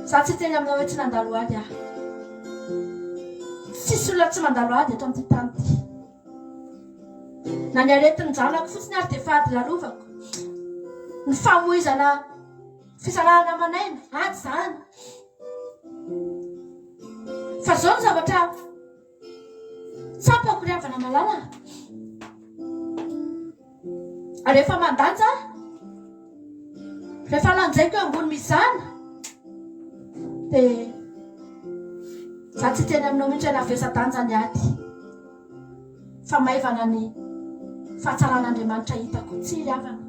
za tsy hiteny aminao hoe tsy nandalo ady aho. Tsisy olona tsy mandalo ady eto amin'ity tany ity. Na ny aretin'ny zanako fotsiny ary dia efa ady lalovako. Ny famoizana fisarahana aman'aina, ady izany. Fa izao ny zavatra tsapako ry havana malala. Rehefa mandanja aho, rehefa lanjaiko eo ambony mizana, dia za tsy hiteny aminao mihitsy hoe navesa-danja ny ady. Fa maivana ny fahatsaran'Andriamanitra hitako. Tsia ry havana.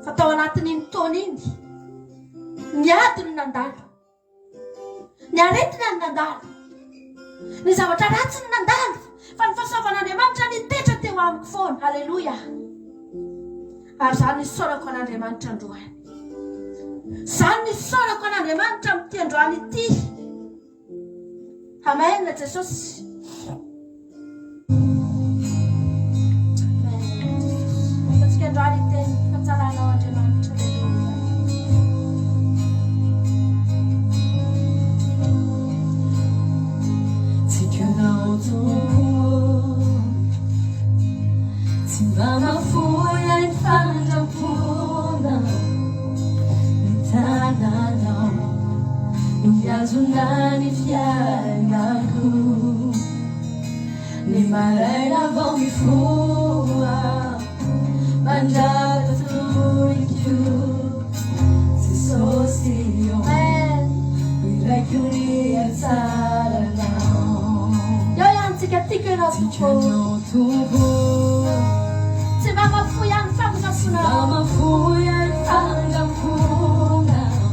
Fa tao anatin'iny taona iny, ny ady no nandalo. Ny aretina no nandalo. Ny zavatra ratsy no nandalo. Fa ny fahasoavan'Andriamanitra nitetra teo amiko foana. Aleloia. Ary izany no isaorako an'Andriamanitra androany. Izany no isaorako an'Andriamanitra amin'ity androany ity. Amen Jesosy. Amen. Androany teny fatsaranao Andriamanitra. Tsikanao Tompo, tsy mba mahafoy ahy ny famindram-ponao, ny tananao no mihazona ny fiainako. Ny maraina vao mifoha, mandra-patoriko, Jesosy ô, miraiko ny hatsaranao. Eo ihany tsika tiako ianao Tiako Tompo. ianao Tompo. Tsy mba mahafoy ahy ny Tsy mba famindram-ponao. mahafoy ahy ny famindram-ponao,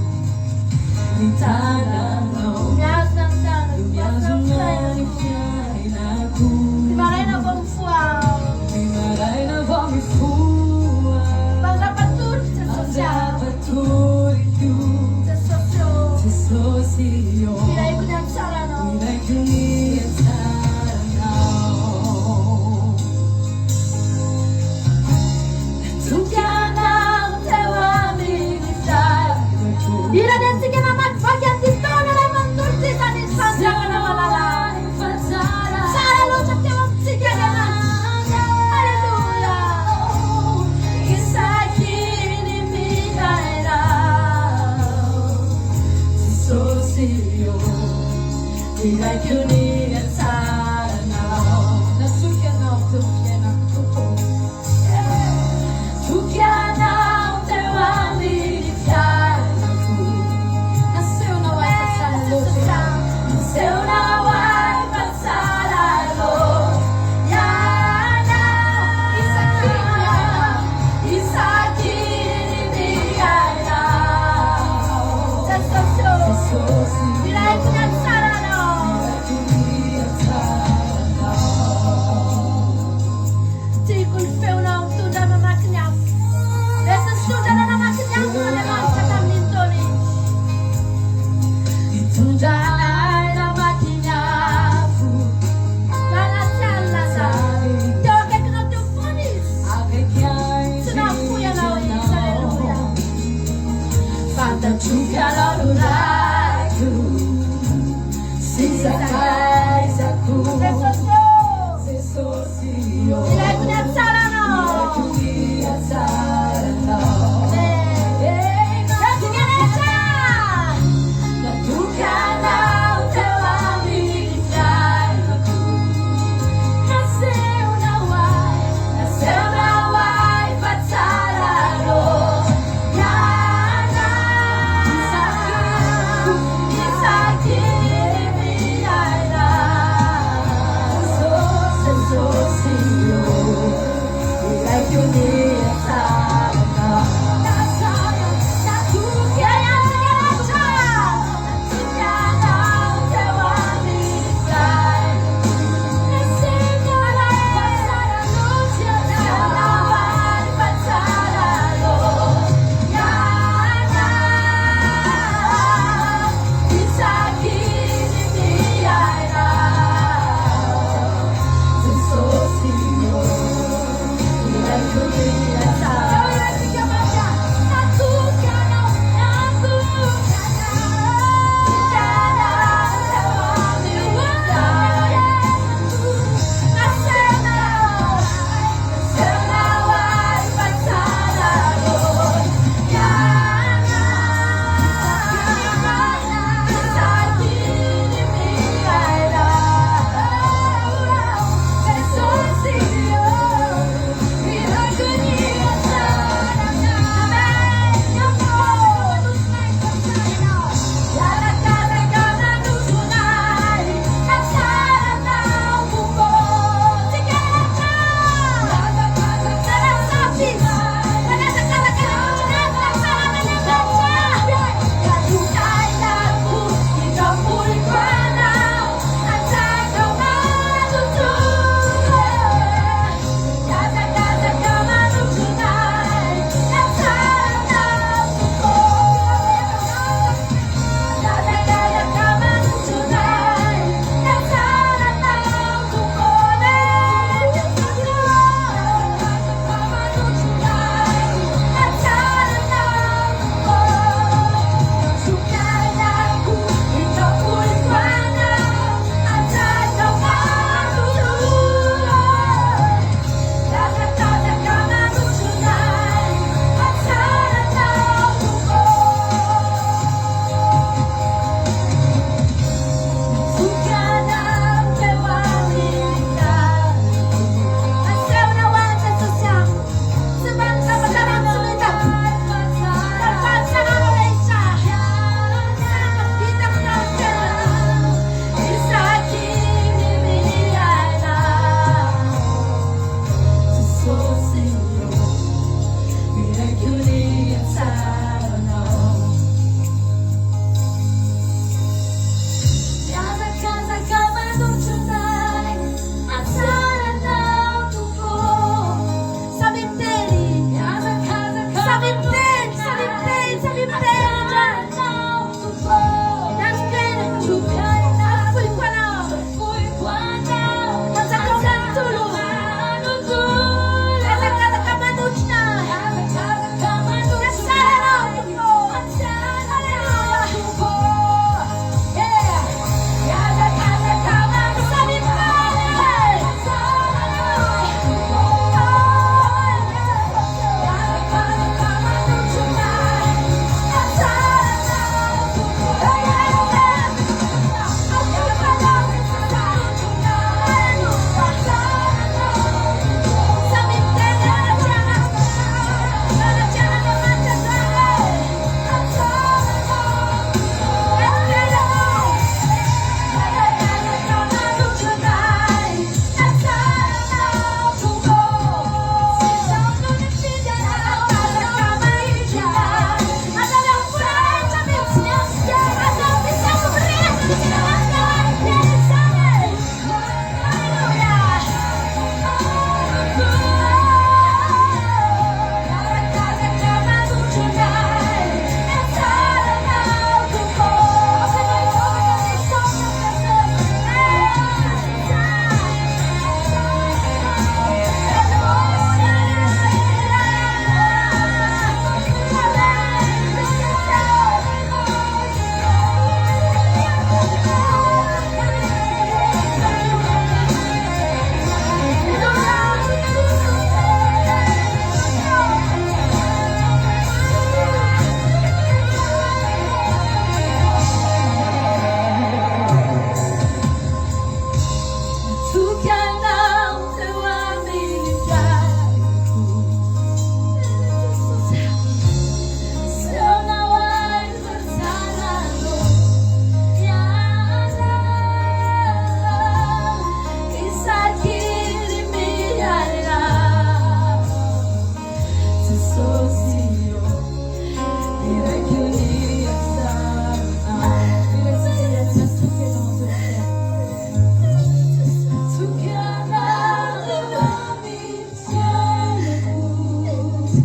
ny tananao. Mihazona ny tanako, mihazona ny Mihazona ny fiainako. fiainako. Ny maraina vao mifoha aho. Ny maraina vao mifoha. Mandra-patoriko Jesosy aho. Mandra-patoriko Jesosy ô. Jesosy ô. Ilaiko ny hatsaranao. Ilaiko ny hatsaranao. Natoky anao teo amin'ny fiainako. Hira ny antsika namakivaky an'ity taona iray manontolo ity izany izany ry havana malala. Tsara loatra teo amintsika Andriamanitra. Alléluia. Isaky ny miraina Jesosy.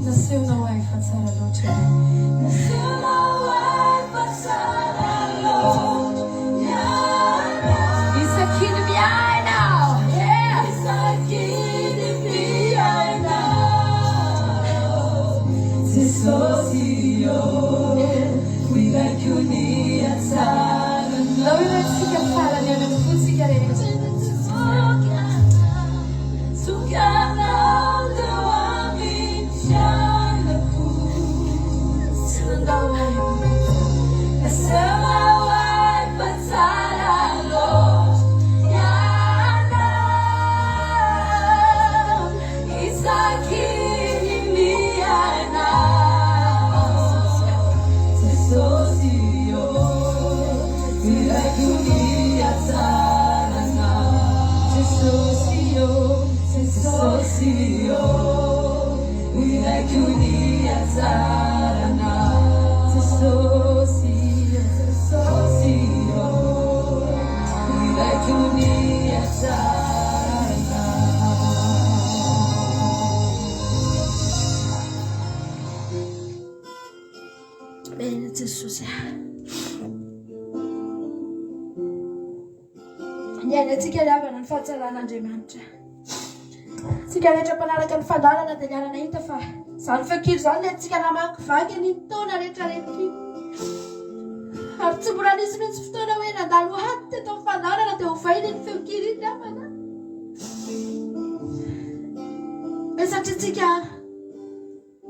Nasehonao ahy fa tsara loatra ianao. Nasehonao ahy fa tsara loatra ianao. Isaky ny miaina aho. Isaky ny miaina. Jesosy ô, ilaiko ny hatsaranao. Ndao hiraintsika farany any amin'ny fontsika rehetra. Tokana teo amin'ny fiainako. Tsy nandao ahy. Nasehonao ahy fa tsara loatra ianao. Isaky ny miaina aho. Jesosy ô, ilaiko ny hatsaranao. Jesosy ô, Jesosy ô, ilaiko ny hatsaranao. Jesosy ô, Jesosy ô, ilaiko ny hatsaranao. Amen Jesosy. Niainantsika ry havana ny fahatsaran'Andriamanitra. Tsika rehetra mpanaraka ny fandaharana dia niara-nahita fa izany feon-kira izany ilay antsika namakivaky an'iny taona rehetra rehetra iny. Ary tsy mbola nisy mihitsy fotoana hoe nandalo ady teto amin'ny fandaharana dia ovaina iny feon-kira iny ry havana. Hoe satria tsika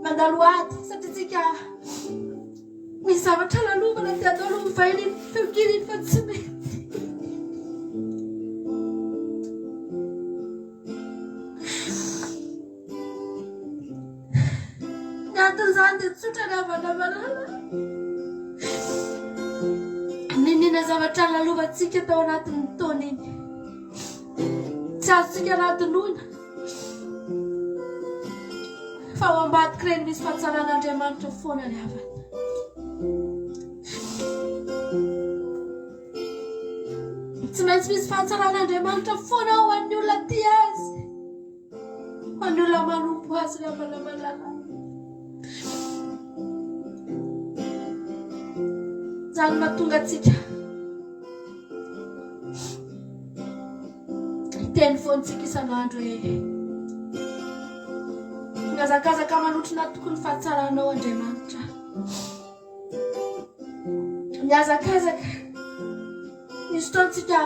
Mandalo ady satria tsika misy zavatra lalovana dia atao lovaina iny feon-kira iny fa tsy mety. Ny anton'izany dia tsotra ny havana malala. Niniana zavatra lalovantsika tao anatin'ny taona iny. Tsy azontsika nadinoina. Fa ao ambadik'ireny misy fahatsaran'Andriamanitra foana ry havana. Tsy maintsy misy fahatsaran'Andriamanitra foana ho an'ny olona tia azy. Ho an'ny olona manompo azy ry havana malala. Izany mahatonga antsika Hiteny foana tsika isan'andro hoe mihazakazaka manotrona tokoa ny fahatsaranao Andriamanitra. Mihazakazaka. Nisy fotoantsika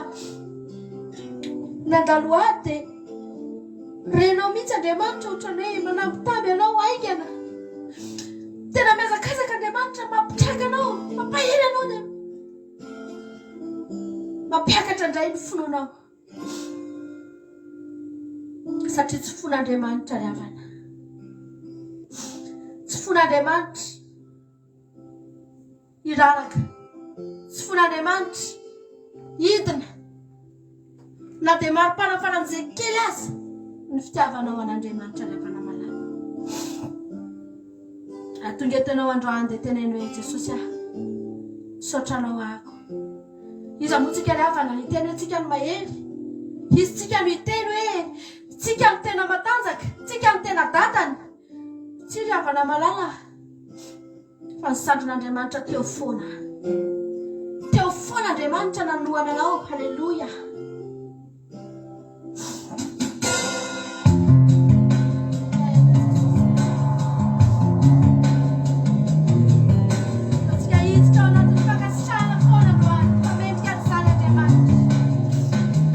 nandalo ady dia renao mihitsy Andriamanitra ohatran'ny hoe manambitamby anao haingana. Tena mihazakazaka Andriamanitra mampitraka anao, mampahery anao dia Mampiakatra indray ny finoanao. Satria tsy fon'Andriamanitra ry havana. Tsy fon'Andriamanitra hiraraka. Tsy fon'Andriamanitra hidina. Na dia mari-pana faran'izay kely aza ny fitiavanao an'Andriamanitra ry havana malala. Raha tonga eto ianao androany dia teneno hoe Jesosy ah, misaotra anao ahako. Iza moa tsika ry havana hiteny hoe tsika no mahery? Izy tsika no hiteny hoe tsika no tena matanjaka, tsika no tena dadany. Tsia ry havana malala fa ny sandrin'Andriamanitra teo foana. Teo foana Andriamanitra nanohana anao. Haleloia. Antsika hiditra ao anatin'ny fankasitrahana foana androany fa mendrika an'izany Andriamanitra.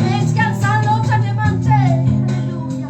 Mendrika an'izany loatra Andriamanitra e. Haleloia.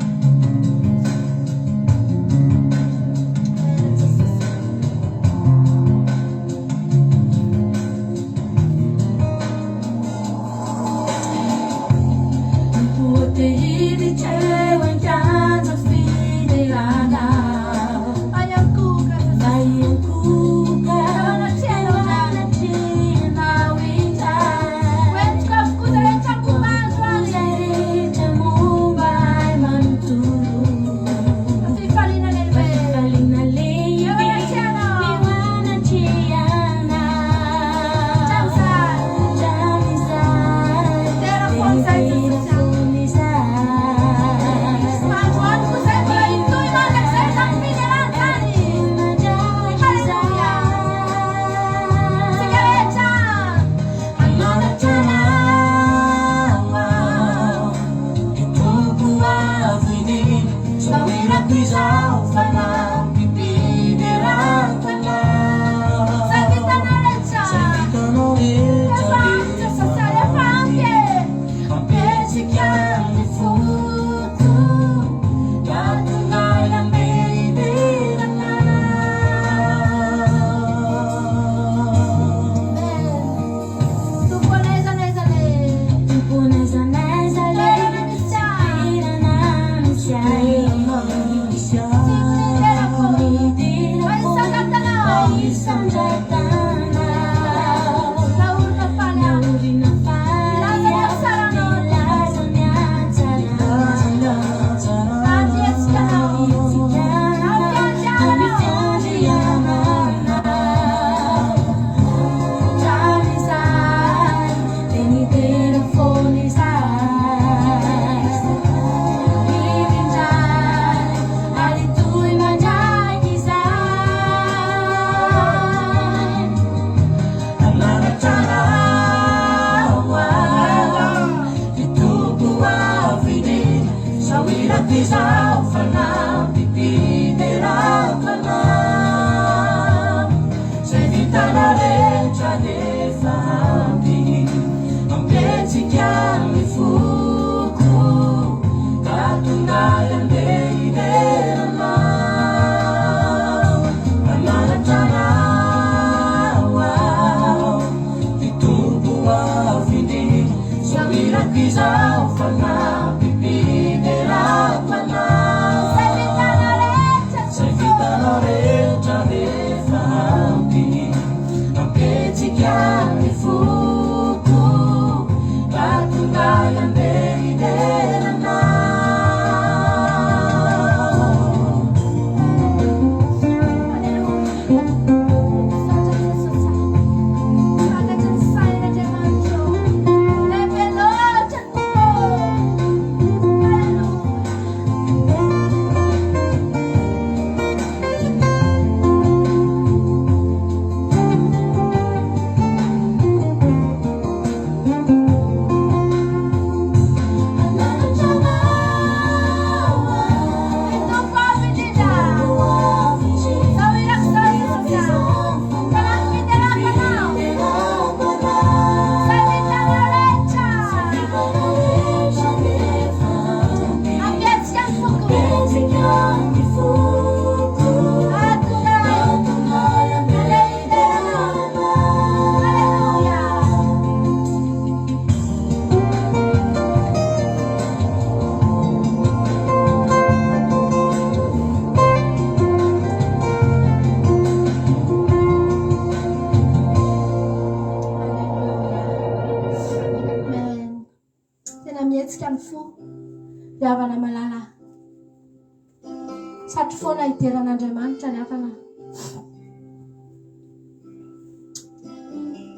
Satry foana hidera an'Andriamanitra ry havana.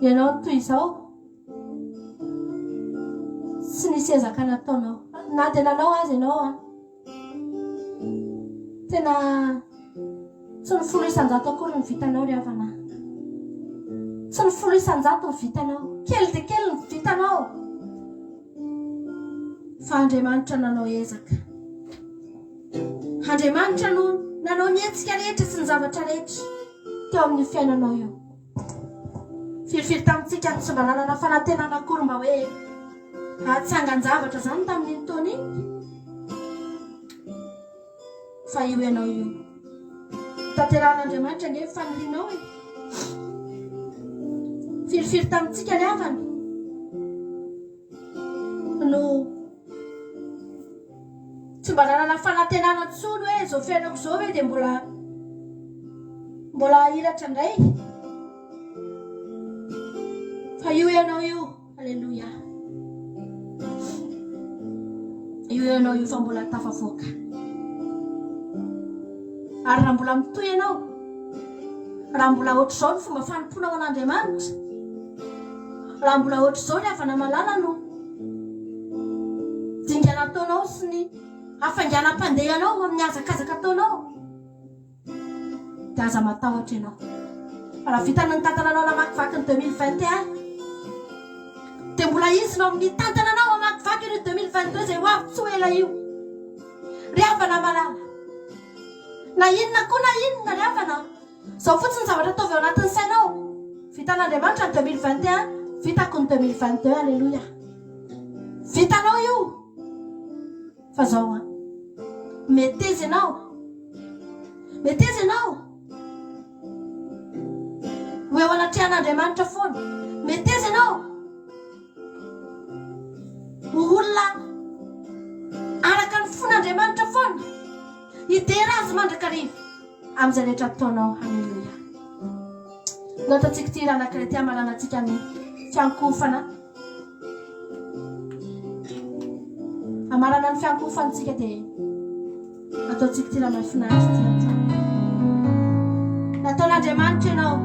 Ianao no toy izao. Tsy nisy ezaka nataonao. Na dia nanao aza ianao an. Tena tsy ny 10% akory ny vitanao ry havana. Tsy ny 10% ny vitanao. Kely dia kely ny vitanao. Fa Andriamanitra nanao ezaka. Andriamanitra no nanao ny hetsika rehetra sy ny zavatra rehetra teo amin'io fiainanao io. Firifiry tamintsika no tsy mba nanana fanantenana akory mba hoe hahatsangan-javatra izany tamin'iny taona iny? Fa io ianao io. Tanterahan'Andriamanitra ange ny fanirianao e. Firifiry tamintsika ry havana no Tsy mba nanana fanantenana intsony hoe izao fiainako izao ve dia mbola mbola hahiratra indray. Fa io ianao io, aleloia. Io ianao io fa mbola tafavoaka. Ary raha mbola mitohy ianao, raha mbola ohatr'izao ny fomba fanompoanao an'Andriamanitra, raha mbola ohatr'izao ry havana malala no Dingana ataonao sy ny hafainganam-pandehanao amin'ny hazakazaka ataonao, dia aza matahotra ianao. Fa raha vitany ny nitantana anao namakivaky ny 2021, dia mbola izy no amin'ny hitantana anao hamakivaky an'io 2022 izay ho avy tsy ho ela io. Ry havana malala, na inona koa na inona ry havana, Zao fotsiny zavatra ataovy ao anatin'ny sainao, vitan'Andriamanitra ny 2021, vitako ny 2022, aleloia. Vitanao io. Fa zao an. Meteza ianao. Meteza ianao. Ho eo anatrehan'Andriamanitra foana. Meteza ianao. Ho olona araka ny fon'Andriamanitra foana. Hidera azy mandrakariva. Amin'izay rehetra ataonao. Haleloia. Ndao ataontsika ity hira anankiray ity hamaranantsika ny fiankohofana. Hamarana ny fiankohofantsika dia ataontsika ity hira mahafinaritra ity androany. Nataon'Andriamanitra ianao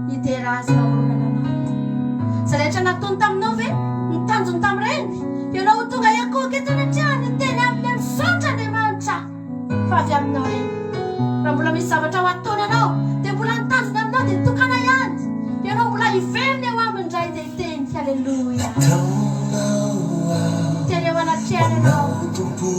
hidera azy namoronana anao. Izay rehetra nataony taminao ve ny tanjony tamin'ireny? Ianao ho tonga hiankohoka eto anatrehany hiteny aminy hoe misaotra Andriamanitra. Fa avy aminao ireny. Raha mbola misy zavatra ho ataony anao, dia mbola ny tanjony aminao dia tokana ihany. Ianao mbola hiverina eo aminy indray dia hiteny, Haleloia. Nataonao aho Hiteny eo ho anatrehany ianao. anao Tompo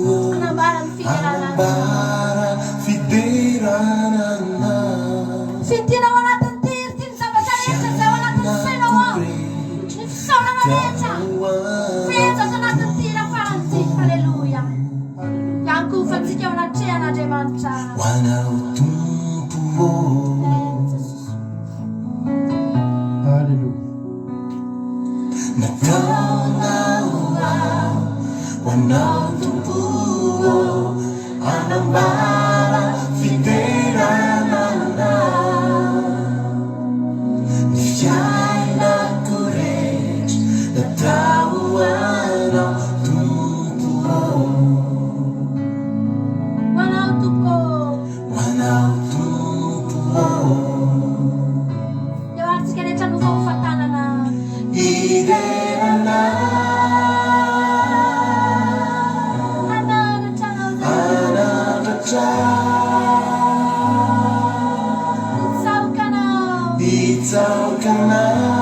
ô, Hanambara ny fiderana Azy ianao. hanambara fiderana Anao. Fintina ao anatin'ity hira ity ny Ny zavatra rehetra izay ao anatin'ny sainao fiainako ao. rehetra Ny fisaorana rehetra. natao ho anao Fehezo ato anatin'ity hira farany Tompo ity. ô. Haleloia. Hiankohofantsika eo anatrehan'Andriamanitra. Ho anao Tompo ô. Alléluia. Nataonao aho ho anao Tompo ô, hanambara fiderana Anao. Ny fiainako rehetra natao ho Anao Tompo ô. Ho Anao Tompo ô. Ho Anao Tompo ô. Eo antsika rehetra nofahofa tanana. Hidera Anao. Hanandratra Anao Zay. Hanandratra. Hitsaoka Anao. Hitsaoka Anao.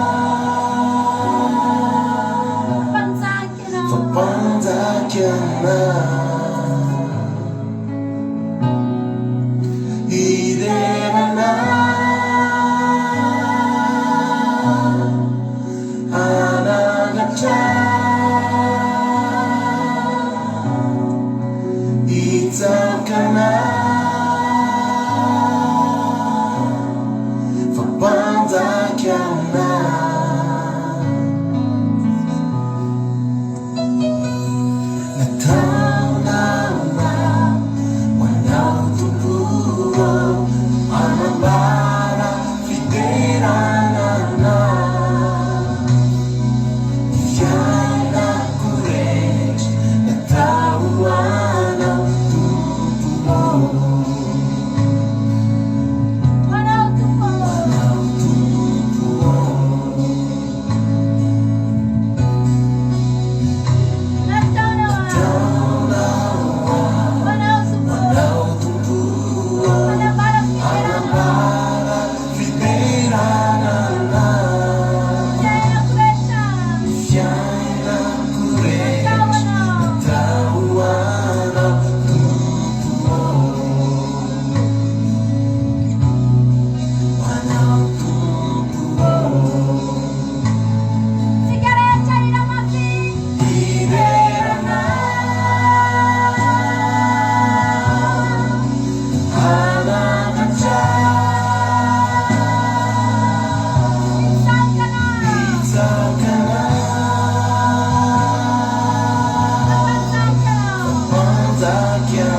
Mpanjaka Ianao. Fa Mpanjaka Ianao. Hidera Anao. Hanandratra. Hitsaoka Anao. Fa Mpanjaka Ianao. Nataonao aho ho anao Tompo ô, hanambara fiderana Anao. Ny fiainako rehetra natao ho anao Tompo.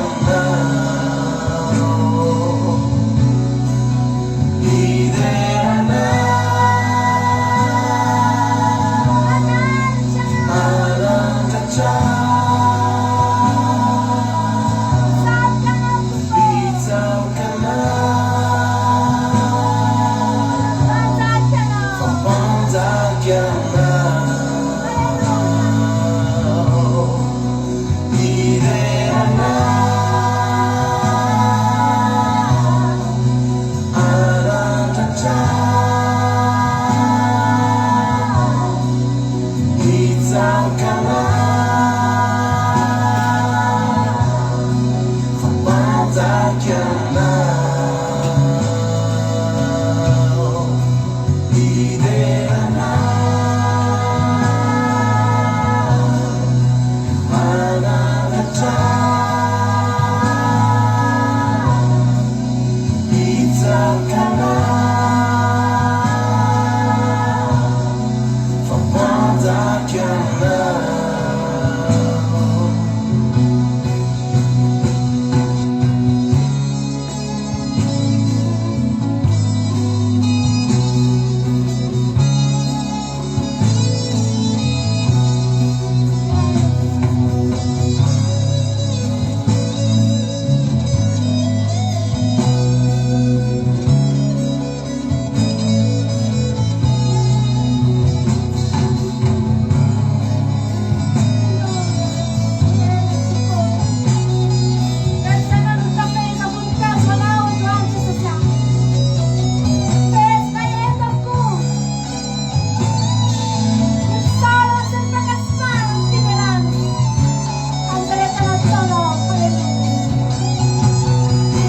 Anao. Hidera Anao. Hanandratra. Hitsaoka Anao. Fa mpanjaka Anao. Hidera Anao. Hanandratra. Hitsaoka Anao. Fa mpanjaka Anao. Hidera Anao. Hanandratra. Hitsaoka Anao. Fa mpanjaka Anao.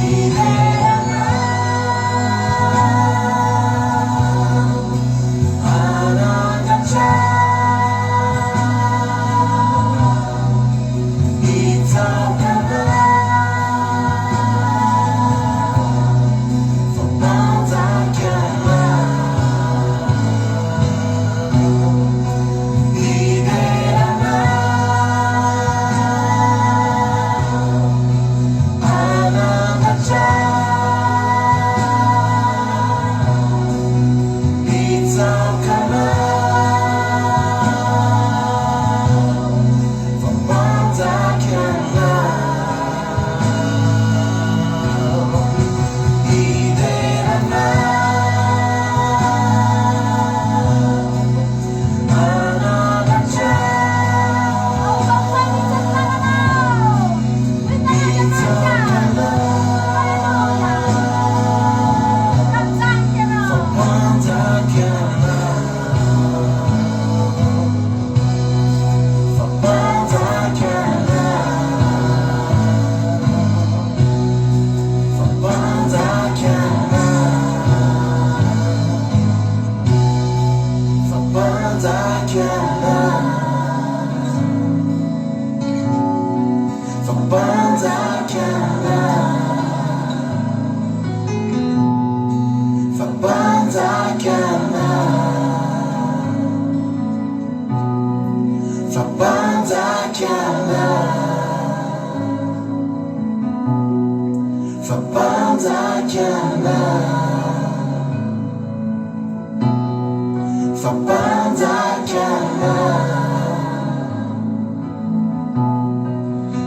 Hidera Anao. Hanandratra. Hitsaoka Anao. Fa mpanjaka Anao. Hidera Anao. Hanandratra. Hitsaoka Anao. Fa mpanjaka Anao. Hidera Anao. Hanandratra. Hitsaoka Anao. Fa mpanjaka Anao. Fa mpanjaka Anao. Fa mpanjaka Anao. Fa mpanjaka Anao. Fa mpanjaka Anao. Fa mpanjaka Anao. Fa mpanjaka Anao. Fa mpanjaka Anao. Fa mpanjaka Anao.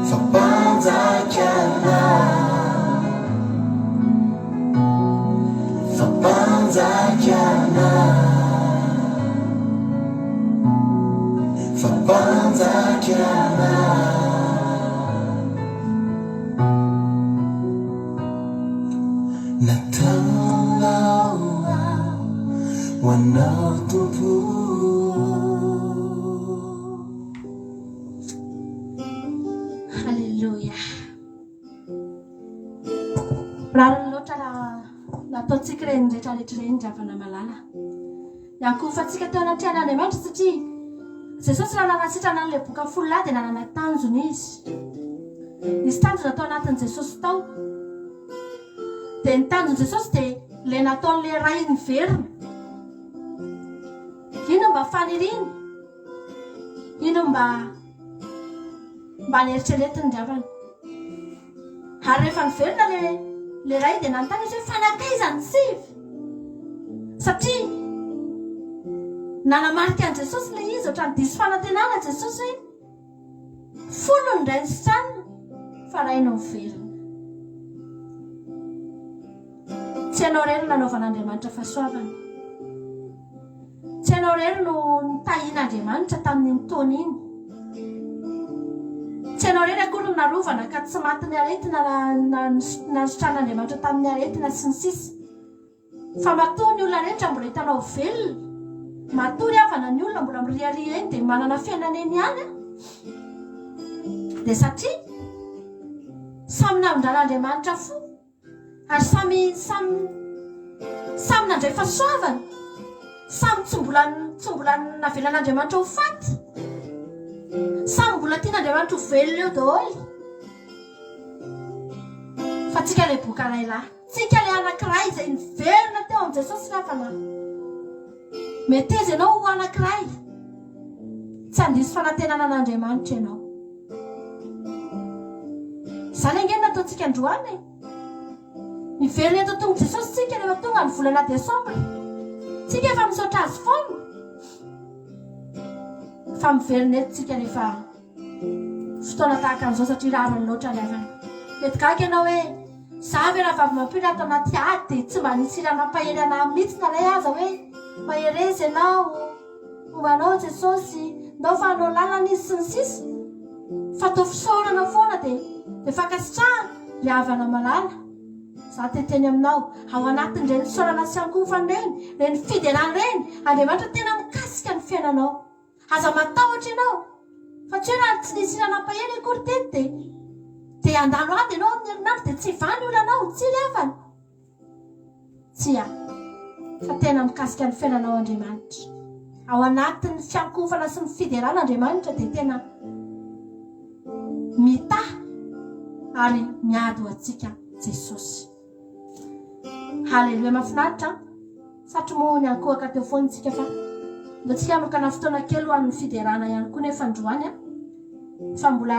Fa mpanjaka Anao. Fa mpanjaka Anao. Fa mpanjaka Anao. Nataonao ho Anao Tompo. Alléluia. Rariny loatra raha nataontsika ireny rehetrarehetra ireny ry havana malala. Niankohofantsika teo anatrehan'Andriamanitra satria Jesosy raha nanasitrana an'ilay boka folo lahy dia nanana tanjona izy. Nisy tanjona tao anatin'i Jesosy tao. Dia ny tanjon'i Jesosy dia ilay nataon'ilay ray niverina. Inona mba faniriany? Inona mba mba neritreretiny ry havana? Ary rehefa niverina le le ray dia nanontany izy hoe fa nankaiza ny sivy? Satria nanamarika an'i Jesosy ilay izy, ohatran'ny diso fanantenana Jesosy hoe folo ny ray nisitranina fa ray no niverina. Tsy ianao irery no nanaovan'Andriamanitra fahasoavana. Tsy ianao irery no nitahian'Andriamanitra tamin'iny taona iny. Tsy ianao irery akory no narovana ka tsy matin'ny aretina na nositran'Andriamanitra tamin'ny aretina sy ny sisa. Fa matoa ny olona rehetra mbola hitanao velona, matoa ry havana ny olona mbola miriaria eny dia manana fiainana eny ihany an, dia satria samy namindran'Andriamanitra fo. Ary samy samy samy nandray fahasoavana, samy tsy mbola tsy mbola navelan'Andriamanitra ho faty, samy mbola tian'Andriamanitra ho velona eo daholo. Fa tsika ilay boka iray lahy, tsika ilay anankiray izay niverina teo amin'i Jesosy ry havana. Meteza ianao ho anankiray, tsy handiso fanantenana an'Andriamanitra ianao. Izany ange no nataontsika androany e! Miverina eto an-tongotr'i Jesosy tsika rehefa tonga ny volana desambra. Tsika efa misaotra azy foana. Fa miverina eto tsika rehefa fotoana tahaka an'izao satria rariny loatra ny havana. Mety gaga ianao hoe za ve rahavavy Mampino ato anaty ady dia tsy mba nisy hira nampahery anah mihitsy na iray aza hoe mahereza ianao. Homba anao Jesosy, ndao fa hanao lalana izy sy ny sisa Fa toa fisaorana foana dia dia fankasitrahana ry havana malala Za te hiteny aminao, ao anatin'ireny fisaorana sy ankohofana ireny, ireny fiderana ireny, Andriamanitra tena mikasika ny fiainanao. Aza matahotra ianao, fa tsy hoe raha tsy nisy hira nampahery akory teto dia dia handalo ady ianao amin'ny herinandro dia tsy hivaha ny olanao, tsia ry havana. Tsia, fa tena mikasika ny fiainanao Andriamanitra. Ao anatin'ny fiankohofana sy ny fiderana Andriamanitra dia tena mitaha ary miady ho antsika Jesosy. Haleloia mahafinaritra an! Satry moa niankohoka teo foana isika fa ndao tsika hanokana fotoana kely ho an'ny fiderana ihany koa nefa androany an! Fa mbola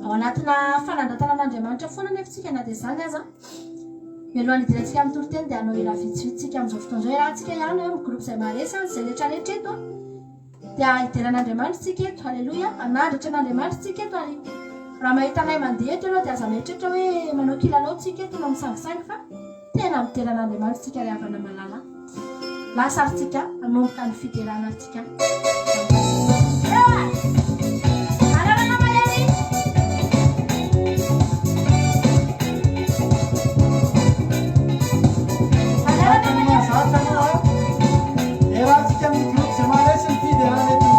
ao anatina fanandratana an'Andriamanitra foana nefa isika na dia izany aza. Mialohan'ny hidirantsika amin'ny toriteny dia hanao hira vitsivitsy isika amin'izao fotoana izao. Iarahantsika ihany amin'ny groupe izay maharesy an, izay rehetra rehetra eto an. Dia hidera an'Andriamanitra isika eto. Aleloia. Hanandratra an'Andriamanitra isika eto ary raha mahita anay mandeha eto ianao dia aza mieritreritra hoe manao kilalao tsika eto na misangisangy fa tena midera an'Andriamanitra isika ry havana malala. Lasa ary tsika hanomboka ny fiderana tsika. Anarana mahery. Araka ny mahazatra aloha, iarahantsika amin'ny groupe izay maharesy ny fiderana eto.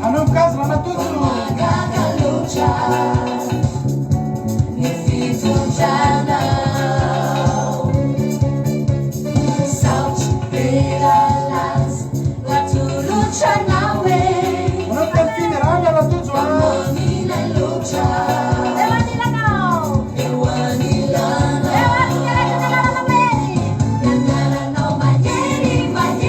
Hanomboka azy Ramatoa. Manomboka ny fiderana Ratojo a. Miaraka amin'ny groupe izay maharesy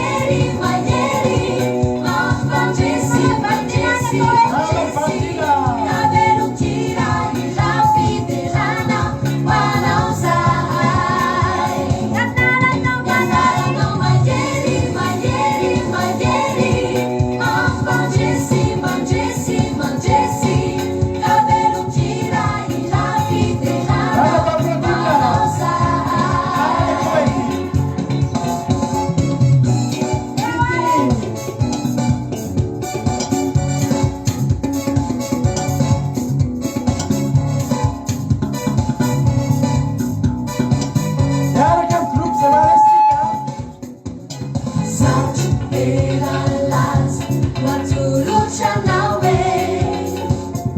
tsika.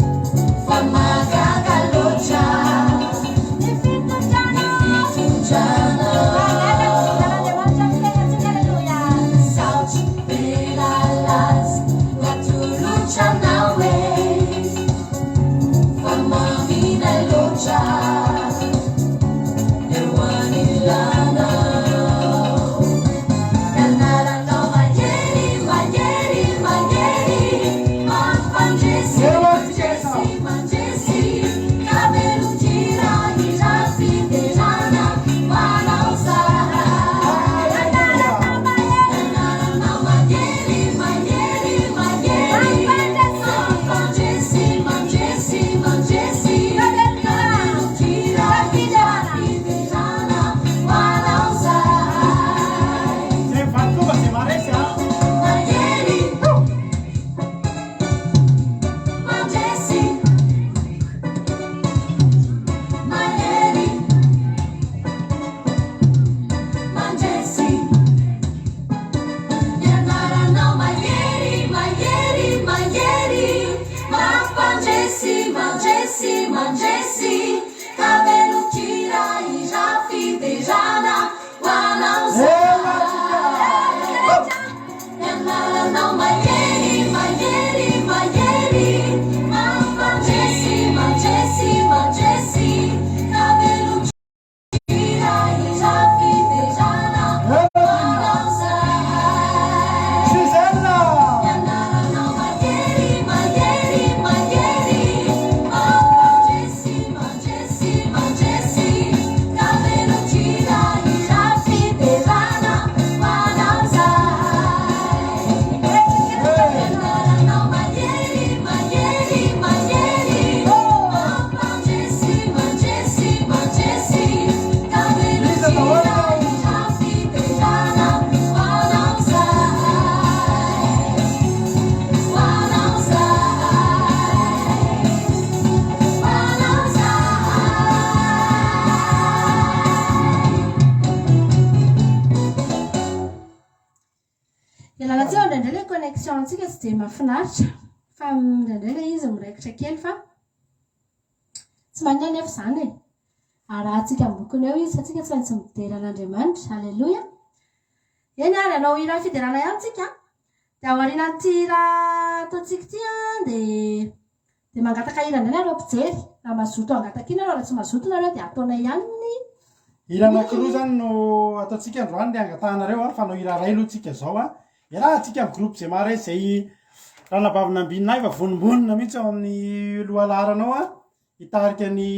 dia mahafinaritra fa indraindray ilay izy miraikitra kely fa tsy maninona anefa izany e. Arahantsika ambokony eo izy fa tsika tsy maintsy midera an'Andriamanitra. Aleloia. Eny ary hanao hira fiderana ihany tsika. Dia aorianan'ity hira ataontsika ity an dia dia mangataka hira indray nareo mpijery. Raha mazoto hangataka iny nareo, raha tsy mazoto nareo dia ataonay ihany ny Hira anankiroa izany no ataontsika androany le angatahanareo an, fa hanao hira iray aloha tsika izao an. Iarahantsika amin'ny groupe izay maharesy izay ranabavy Nambinina efa vonombonona mihitsy ao amin'ny lohalaharana ao an, hitarika ny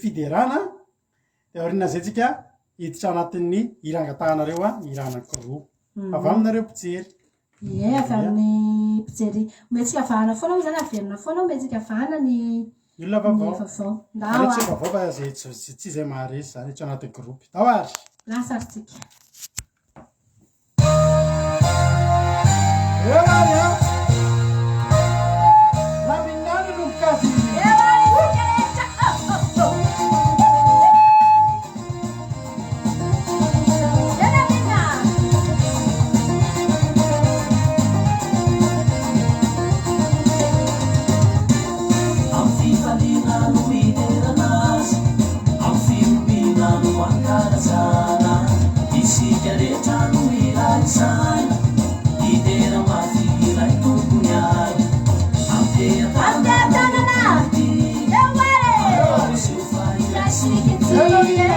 fiderana. Dia aorianan'izay tsika hiditra anatin'ny hira angatahanareo an, hira anankiroa. Avy aminareo mpijery. Ie, avy amin'ny mpijery. Omentsika vahana foana moa izany, averina foana omentsika vahana ny Ny olona ny vaovao. vaovao. Ndao Nareo tsy ary. vaovao fa izay tsy tsy izay maharesy izany tsy ao anatin'ny groupe. Ndao ary. Lasa ary tsika. Eo ary an! Nambinina nanomboka azy. Eo ary isika rehetra. Oh, oh, oh. Eo Nambinina. Amin'ny fifaliana no hiderana Azy, amin'ny fihobiana no ankalazana. Isika rehetra no hiray saina, hidera mafy ilay Tompon'ny aina. Am-pehatanana ity, andao aseho fa iray isika ity. Alléluia.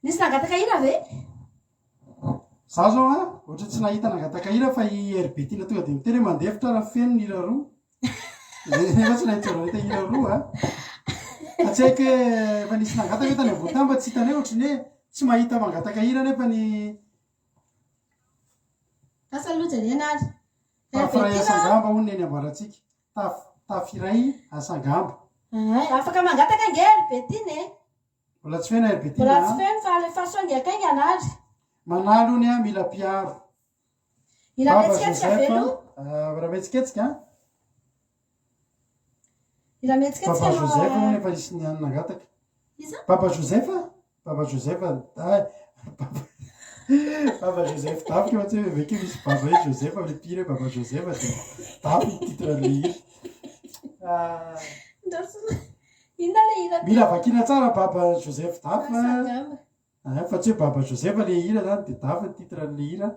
Nisy nangataka hira ve? Za zao an, ohatra tsy nahita nangataka hira fa i RB Tiana tonga dia miteny hoe mandefitra raha feno ny hira roa. Nefa tsy nahita nahita hira roa an. Fa tsy haiko hoe efa nisy nangataka ve tany ambony tany fa tsy hitanay ohatry ny hoe tsy mahita mangataka hira nefa ny. Lasa aloha jerena ary. Tafo iray asa angamba hono ny eny Amboarantsika. Tafo, tafo iray asa angamba. Ay, afaka mangataka ange ry Bettina e. Mbola tsy feno ry Bettina Mbola a. tsy feno fa alefaso haingankaingana ary. Manaly hono a, mila mpiaro. Mila Baba mihetsiketsika ve Joseph aloha? a, raha mihetsiketsika a. Mila mihetsiketsika Baba aloha. Joseph hono efa nisy niany nangataka. Iza? Baba Joseph a? Baba Joseph a, ah, Baba Baba Joseph Dafy fa tsy hoe ve misy Baba hoe Joseph le mpihira hoe Baba Joseph dia Dafy ny titre an'le hira. Ah. Inona le hira teo? Mila vakiana tsara Baba Joseph Dafy Asa a. angamba. Ah, fa tsy hoe Baba Joseph le hira zany dia Dafy ny titre an'le hira.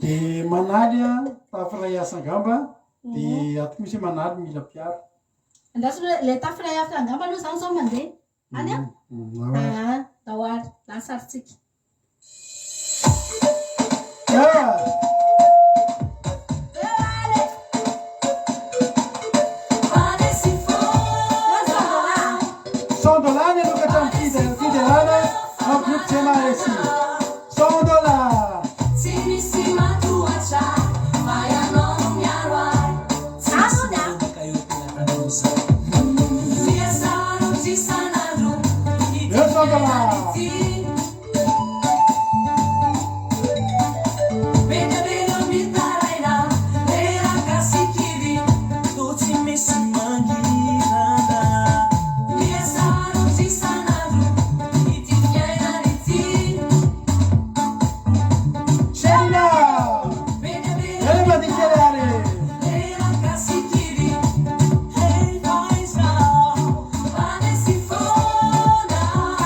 Dia Manaly a, Tafy iray asa angamba, dia ato koa misy hoe Manaly mila mpiaro. Andraso aloha, le tafy iray asa angamba aloha zany zao mandeha. Any an? Ah, ndao ary, lasa ary tsika. Ah! $100 ny anokatra amin'ny fiderana amin'ny groupe Jema Resi. $100. Tsy misy matohatra fa ianao no miaro ahy. Tsy misy mandrombaka eo am-pelatanao. Miha-sarotra isan'andro ity Eo $100. fiainana ity. Be dia be ireo mitaraina, reraka sy kivy, toa tsy misy mangirana. Miha-sarotra isan'andro ity fiainana ity. Shelina! Be dia be Ela ireo mandihy kely ary. reraka sy kivy, efa izaho mpanesy foana.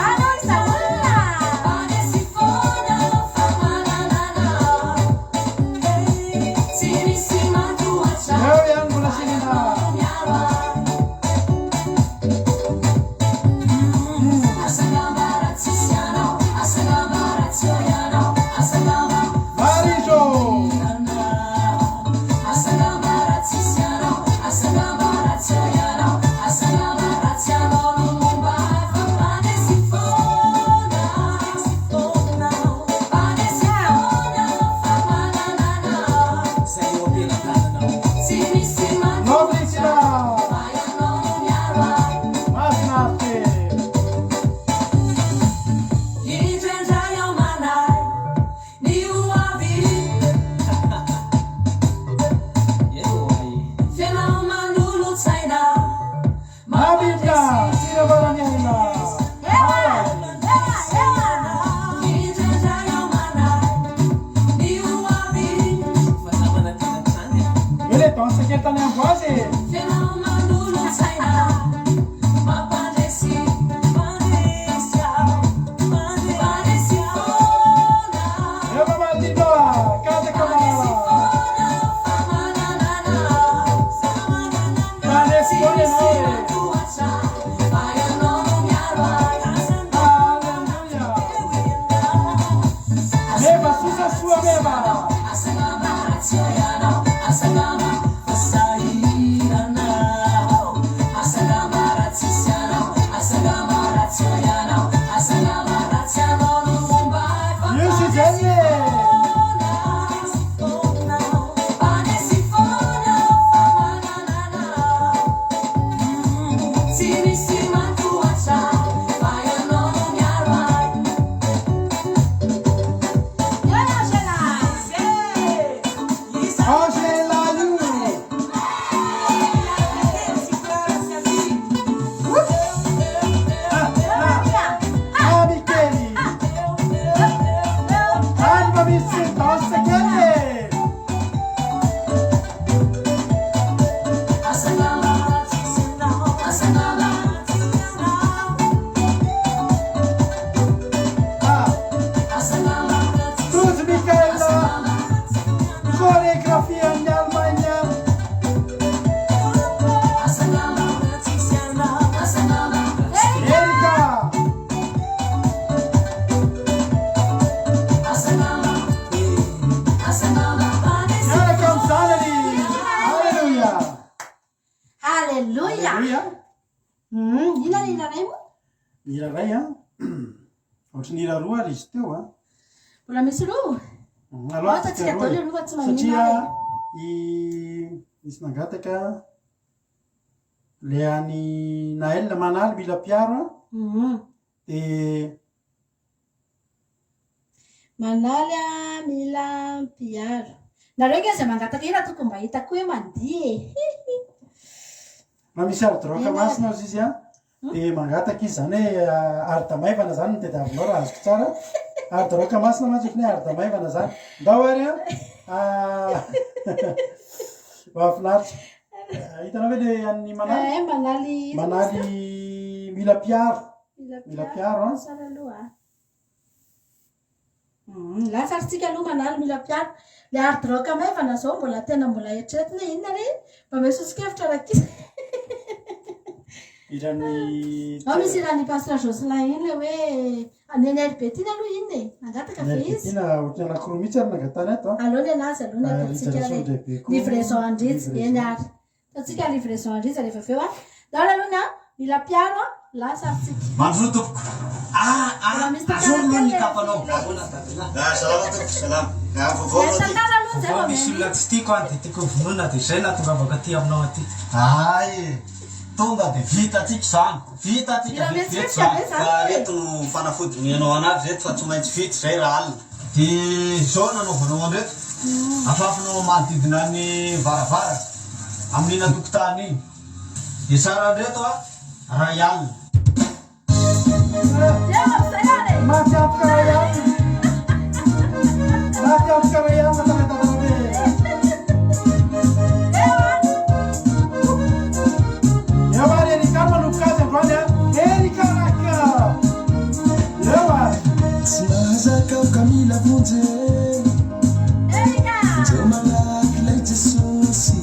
Allo Isaolona! Mpanesy foana fa manana anao. Tsy misy matohatra Eo ihany mbola Shelina. miaro ahy. Asa angamba raha tsisy anao, asa angamba raha tsy eo ianao, asa angamba Marijo! Asa angamba raha tsisy anao, asa angamba raha tsy eo ianao, asa angamba raha tsy anao no momba ahy fa mpanesy foana. Mpanesy foana fa manana anao. Zay eo am-pelatananao. Tsy misy Lovely matohatra Sina! fa ianao no miaro ahy. Mahafinaritra e! Indraindray aho manahy ny ho avy. Eo ay. F'ianao manolo-tsaina Mabita! Sina Baramiaina! Ewa! Ewa! Ewa! Indraindray aho manahy ny ho avy. Fa namana tena trany a. Eo le danse kely tany Amboise e! F'ianao manolo-tsaina mampandresy, Mpandresy aho, mpandresy mpandresy aho. foana. Eo Mama Lino! Kaza Mpandresy Kamala! foana fa manana anao. Za manana anao. Mpanesy Tsy foana misy ianao e! matohatra fa ianao no miaro ahy. Asa angamba Alléluia! eo ianao. Meva sosa soa meva! Asa angamba raha tsy eo ianao, asa angamba Fa sahirana. Asa angamba raha tsisy anao, asa angamba raha tsy eo ianao, asa angamba raha tsy anao no momba ahy fa Io sy mpanesy zany e! foana. Foana. Mpanesy foana fa manana anao. Tsy misy matohatra fa ianao no miaro ahy. Eo Angela! Angela io! Ah, ah, ah, Micheli! Any mba misy danse kely e! Asa angamba, asa angamba, Ah, asa angamba, Tojo Michael! Chorégraphie an'ny Allemagne! asa angamba, asa angamba. Erika! Asa angamba, asa angamba, mpanesy Miaraka amin'ny zanany! Alléluia! Alléluia! Alléluia! Inona le hira ray moa? Ny hira ray a, ohatry ny hira roa ary izy teo a. Mbola misy roa? Aleo Ao ataontsika ataontsika roa daholo e. aloha fa tsy maninona Satria ary i nisy nangataka le an'i Naël Manaly mila mpiaro an. Dia Manaly a, mila mpiaro. Nareo nge izay mangataka hira tokony mba hita koa hoe mandihy e. Hihi. Raha misy art rock Eny ary. masina ozy izy an, dia mangataka izy izany hoe art maivana izany no tadiavinao raha azoko tsara. Art rock masina mantsy ohatran'ny hoe art maivana izany. Ndao ary an. Mahafinaritra. Hitanao ve le an'ny Manaly? Eh, Manaly iza moa izy teo? Manaly mila mpiaro. Mila Mila mpiaro. mpiaro an. Tsara aloha. Lasa ary tsika aloha manaly mila mpiaro. Le hard rock maivana zao mbola tena mbola eritreretina hoe inona re? Mba omeo soso-kevitra rankizy. Hiran'ny Ao misy hiran'ny Pasteur Jocelyn iny le hoe ny an'i RB Tiana aloha inona e? Nangataka ve Ny RB izy? Tiana ohatran'ny anankiroa mihitsy ary nangatahany ato an. Aleo ny anazy aloha ny Rija ataontsika re. Rasolondraibe koa. Livraison an-dRija, eny Livraison. ary. Ataontsika livraison an-dRija rehefa avy eo an. Daholo aloha ny an, mila mpiaro an, lasa ary tsika. Mandrosoa tompoko. Ah Mbola ah misy tantara azory kely aloha ny le kapanao. le Ahoana Ah salama tompoko salama. Ah vaovao Le aloha ty. tantara aloha zay Vaovao vao misy mihaino olona tsy tiako any dia tiako ho vonoina dia izay nahatongavako aty aminao aty. Hay e. Tonga dia vita tsika izany. Vita tsika Mila vetivety mihetsiketsica izany. ve zany Ka e? reto no fanafody omenao anazy reto fa tsy maintsy vita izay raha alina. Dia izao nanaovanao an'ireto. Afafinao manodidina ny varavarana. Amin'iny antokotany iny. Dia saran'ireto a, ray alina. Eo amizay ary e! Maty antoka ray alina. Maty antoka ray alina tany an-tanàna Eo an! Eo ary Erika manomboka azy androany a. Erika Raka. Eo ary. Tsy mahazaka aho ka mila vonjy e. Erika! Vonjeo malaky ilay Jesosy.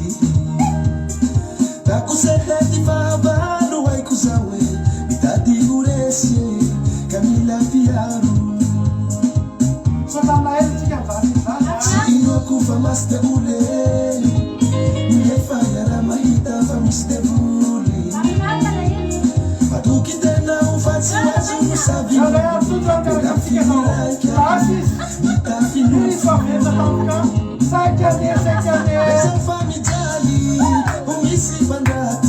Takoseha ty fahavalo haiko zao e Mitady ho resy e Ka mila mpiaro Misaotra aminay ela tsika amin'izany izany a. Tsy inoako fa masy devoly e Nefa iaraha-mahita fa misy devoly Mahafinaritra ilay hira. Matoky tena aho fa tsy ho azo Eo indray ary Tojo a miaraka amintsika izao. Lasa izy. Mitafy Io izy fa nofo velona tampoka. Saika anie, saika anie. Aiza fa mijaly ho misy mpandraty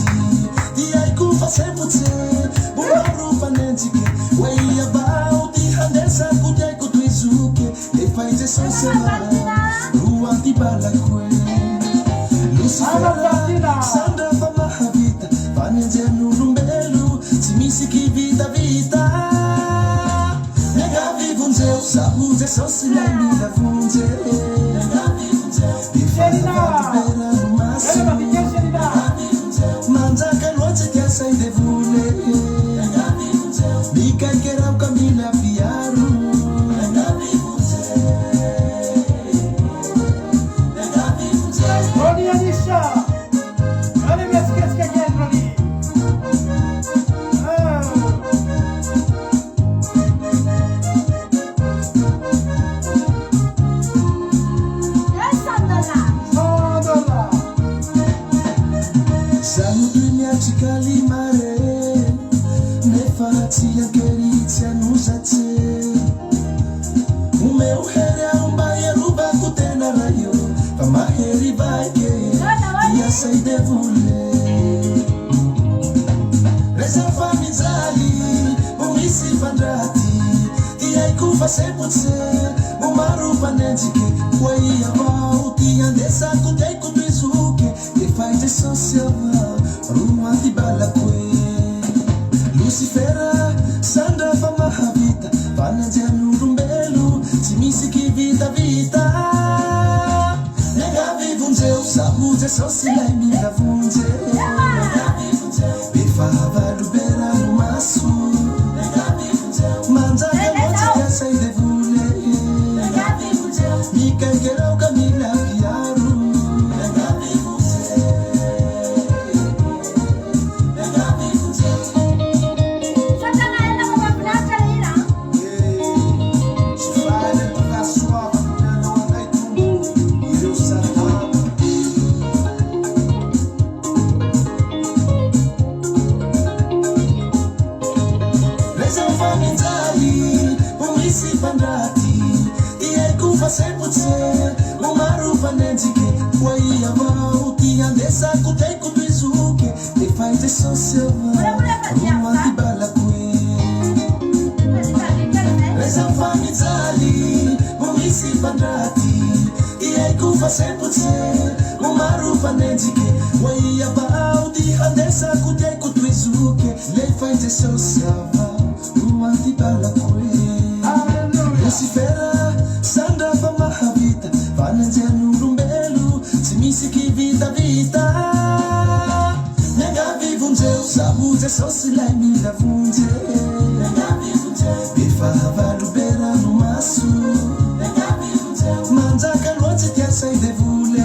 Ty haiko fa sempotse mbo maro mpanenjike Hoe ia bao ty handesako ty haiko tohizoke Efa i Jesosy Salama ama Martina. ro antibalako e Salama Losifera Martina. sandra fa mahavita Fa ny anjelin'olombelo tsy misy kivitavita Miangavy vonjeo zaho Jesosy ilay mila vonjy e Efa Selina. navalo be ranomaso Ela mandihy kely Selina. Manjaka loatsy ty asay devoly e Mikaike raho ka mila mpiaro Ronnie Anisha. Allez mihetsiketsika kely Ronnie. Ah. $200. $100. Zaho toy miatrika limare Nefa tsy ankery tsy anosatse Omeo hery aho mba hiarovako tena raio Fa mahery vaike Eo daholo. ty asay devoly Reza fa mijaly mbo misy mpandraty Ty haiko fa sempotse mbo maro mpanenjike Hoe ia avao ty andesako ty haiko tohizoke Efa i Jesosy avao ro antibalako e Losifera sandra fa mahavita Fa ny anjelin'olombelo tsy misy kivitavita Miangavy vonjeo zaho Jesosy ilay mila vonjy Efa havalo be ranomaso Manjaka loatsy ty asay devoly Mikaike raho ka mila mpiaro Misaotra Naël fa mahafinaritra ilay hira. Tsy faly ny fahasoavana omenao anay Tompo ireo satana. andesako ty aiko tohizoke Efa i Jesosy avao ro mampibalako e Reza fa mijaly ho misy mpandraty Ty aiko fa sempotse ho maro mpanenjike Ho avao ty handesako ty aiko tohizoke Lefa i Jesosy avao ro mampibalako e Lucifera sandra fa mahavita Fanenjehan'olombelo tsy misy kivitavita Miangavy vonjeo zaho Jesosy ilay mila vonje Miangavy vonjeo be fahavalo be ranomaso Miangavy vonjeo manjaka loatsy ty asay devoly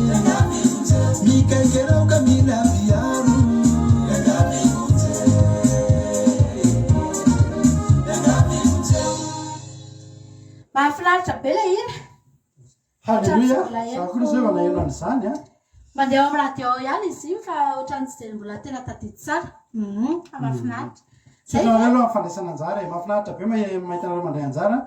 Miangavy vonjeo mikaikeraho ka mila mpiaro Miangavy vonjeo Miangavy vonjeo Mahafinaritra be ilay hira. Haleloia! Za koa aloha zao efa naheno an'izany an! Mandeha ao amin'ny radio ao ihany izy io fa ohatran'ny tsy dia mbola tena tadidy tsara. Hum, fa mahafinaritra. Zay Zay ve? ve? aloha amin'ny fandraisana anjara e. Mahafinaritra be mahita anareo mandray anjara.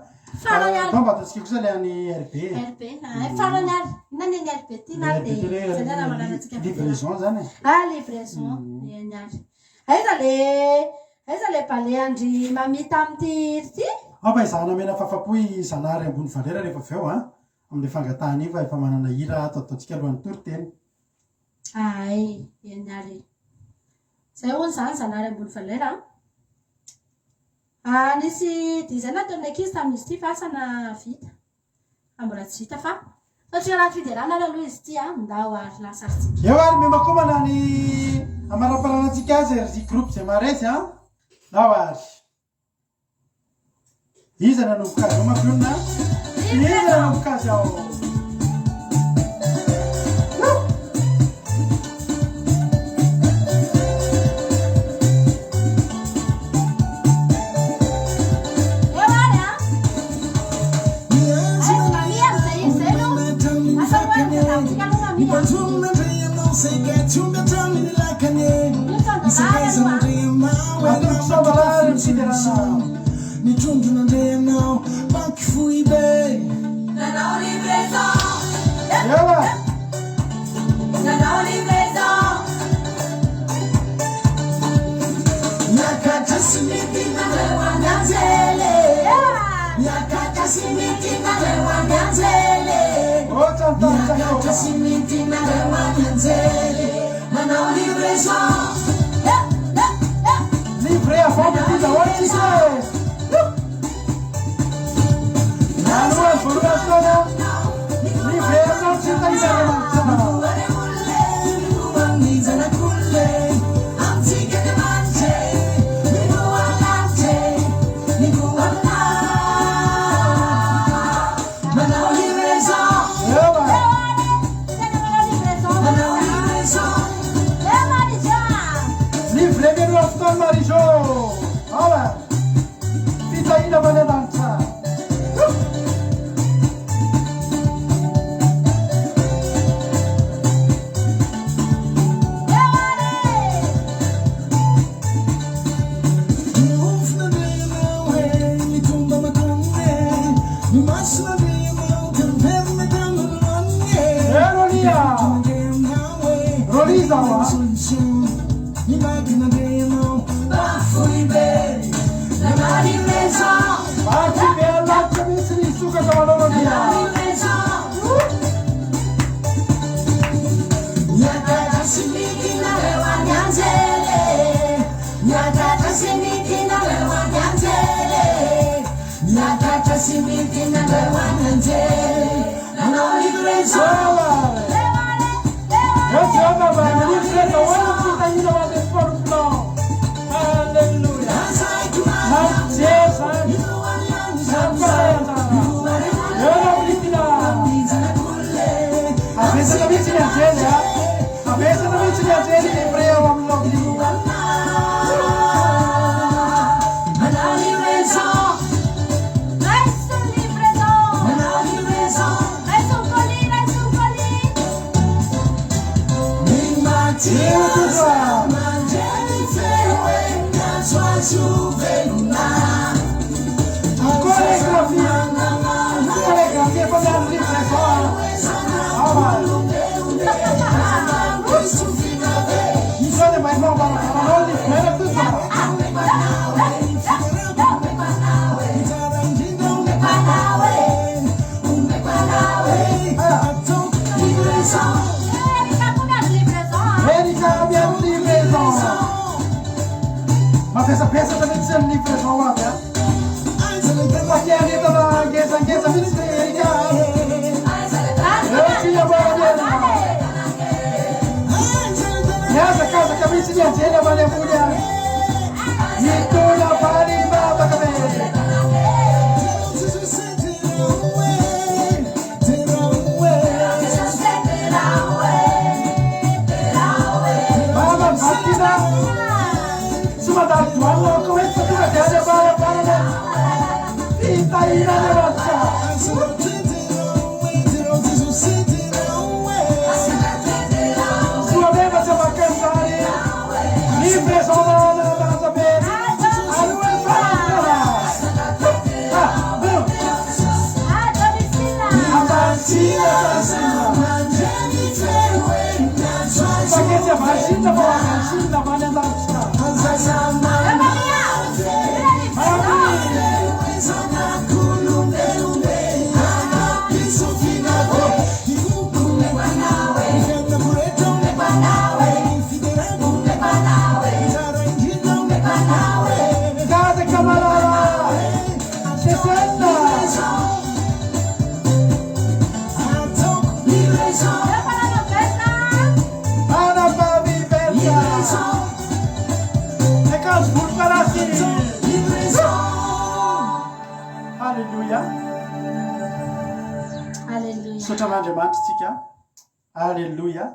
Farany ary. Atao mba ataontsika kosa ilay an'i RB. RB, ay farany ary. Inona ny an'i RB ty na RB dia ty zay ny anamaranantsika livraison zany e. Ah, livraison. Eny ary. Aiza le aiza le ballet an-dry Mamie tamin'ity hira ity? Ao mba ezahana omena fafapo i Zanahary ambony valera rehefa avy eo an! Amin'ilay fangatahana iny fa efa manana hira ato ataontsika alohan'ny toriteny. Ay, eny ary. Zay hono izany Zanahary ambony valera an! Ah, nisy dihy izay nataon'ny ankizy tamin'izy ity fa asa na vita. Fa mbola tsy vita fa satria anaty fiderana ary aloha izy ity a, ndao ary lasa ary tsika. Eo ary miomakomana ny amaramparanantsika azy ry groupe zay maharesy a. Ndao ary. Iza nanomboka azy ao mampionona? Iza nanomboka azy ao? Eo ary a. Miakatra sy midina reo any anjely Miakatra sy midina reo any anjely Manao livraison Livré avant midi daholo tsika e! Alohan'ny voalohany taona, livré atao tsy hita isan'andriamanitra. Livré mialoha fotoana Marie Jo. Ao e. Fitahiana avy any an-danitra. Mavesabesatra mihitsy ny livraison ho avy any. Paquet an'entana ngezangeza mihitsy le Erika an. Eo tsy amboaramena. Mihazakazaka mihitsy ny anjely avy any ambony any. Mitondra valim-bavaka be. Mama Martina, tsy mandalo douane ao Koweït fa tonga dia any am-baravarana. Fitahian'Andriamanitra. Soa tsy afaka sary. Livraison manan-danja be. Alohan'ny faran'ny Paquet avy any Chine fa avy any Chine avy any an-danitra. Dada Kamalala. Sesena. Anabavy Bertha. Akanjo volomparasy. Alléluia. Alléluia. Misaotra an'Andriamanitra isika. Aleloia!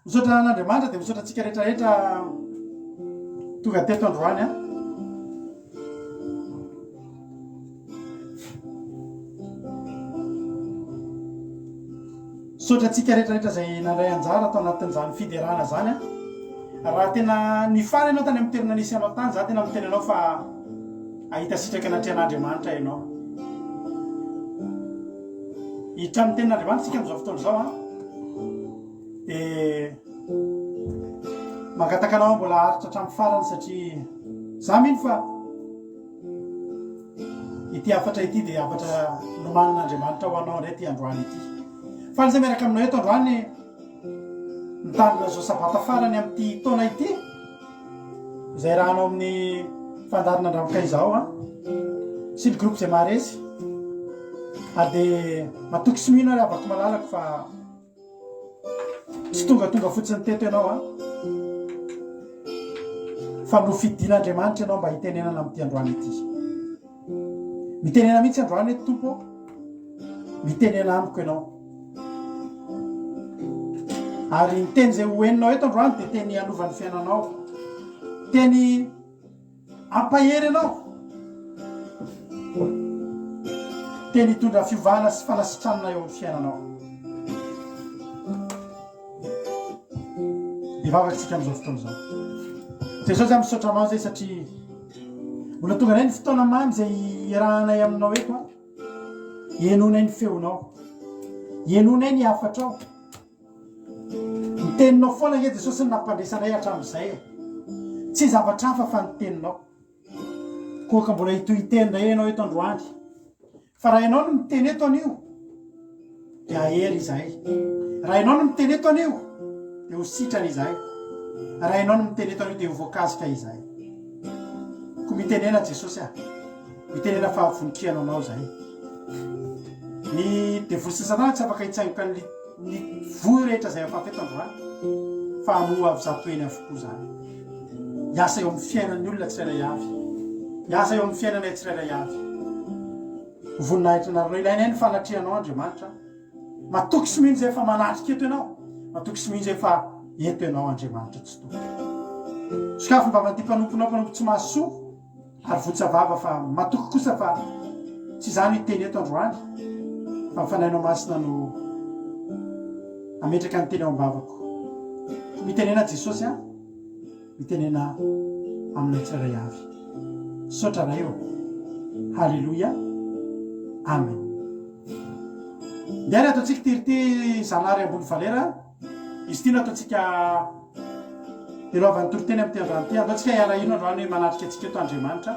Misaotra an'Andriamanitra dia misaotra antsika rehetra rehetra tonga teto androany an. Misaotra antsika rehetra rehetra izay nandray anjara tao anatin'izany fiderana izany an. Raha tena nifaly ianao tany amin'ny toerana nisy anao tany, za tena miteny anao fa ahita sitraka anatrehan'Andriamanitra ianao. Hiditra amin'ny tenin'Andriamanitra isika amin'izao fotoana izao an. Dia mangataka anao mbola haharitra hatramin'ny farany satria za mino fa ity hafatra ity dia hafatra nomanin'Andriamanitra ho anao indray ity androany ity. Faly izay miaraka aminao eto androany mitandrina izao sabata farany amin'ity taona ity. Izay raha hanao amin'ny fandaharana Andramokay izao an, sy ny groupe izay maharesy. Ary dia matoky sy mino ary havako malalako fa tsy tongatonga fotsiny teto ianao an, fa nofidin'Andriamanitra ianao mba hitenenana amin'ity androany ity. Mitenena mihitsy androany hoe Tompo ô, mitenena amiko ianao. Ary ny teny izay ho henonao eto androany dia teny hanova ny fiainanao. Teny hampahery anao. Teny hitondra fiovana sy fanasitranana eo amin'ny fiainanao. Hivavaka isika amin'izao fotoana izao. Jesosy a, misaotra anao izay satria mbola tonga indray ny fotoana mamy izay iarahanay aminao eto a. Henoinay ny feonao. Henoinay ny hafatrao. Ny teninao foana ange Jesosy no nampandresy anay hatramin'izay e. Tsy zavatra hafa fa ny teninao. Koa ka mbola hitohy hiteny indray ianao eto androany. Fa raha ianao no miteny eto anio, dia hahery izahay. Raha ianao no miteny eto anio, dia ho sitrana izahay. Raha ianao no miteny eto anio, dia ho voakasika izahay. Koa mitenena Jesosy ah. Mitenena fa vonon-kihano anao izahay. Ny devoly sy satana tsy afaka hitsaingoka ny ny voa rehetra izay afafy eto androany, fa hamoa avy zatoheny avokoa izany. Hiasa eo amin'ny fiainan'ny olona tsirairay avy. Hiasa eo amin'ny fiainanay tsirairay avy. Ho voninahitra anaranao. Ilainay ny fanatrehanao Andriamanitra. Matoky sy mino izay fa manatrika eto ianao. Matoky sy mino izay fa eto ianao Andriamanitra Tsitoha. Sokafy ny vavan'ity mpanomponao mpanompo tsy mahasoa ary votsa vava fa matoky kosa fa tsy izaho no hiteny eto androany fa ny Fanahinao Masina no hametraka ny teny ao am-bavako. Mitenena Jesosy a. Mitenena aminay tsirairay avy. Misaotra Ray ô. Haleloia. Amen. Ndeha ary ataontsika ity ity Zanahary ambony valera. Izy ity no ataontsika Iloavan'ny toriteny amin'ity androany ity. Andao tsika hiara-hino androany hoe manatrika antsika eto Andriamanitra.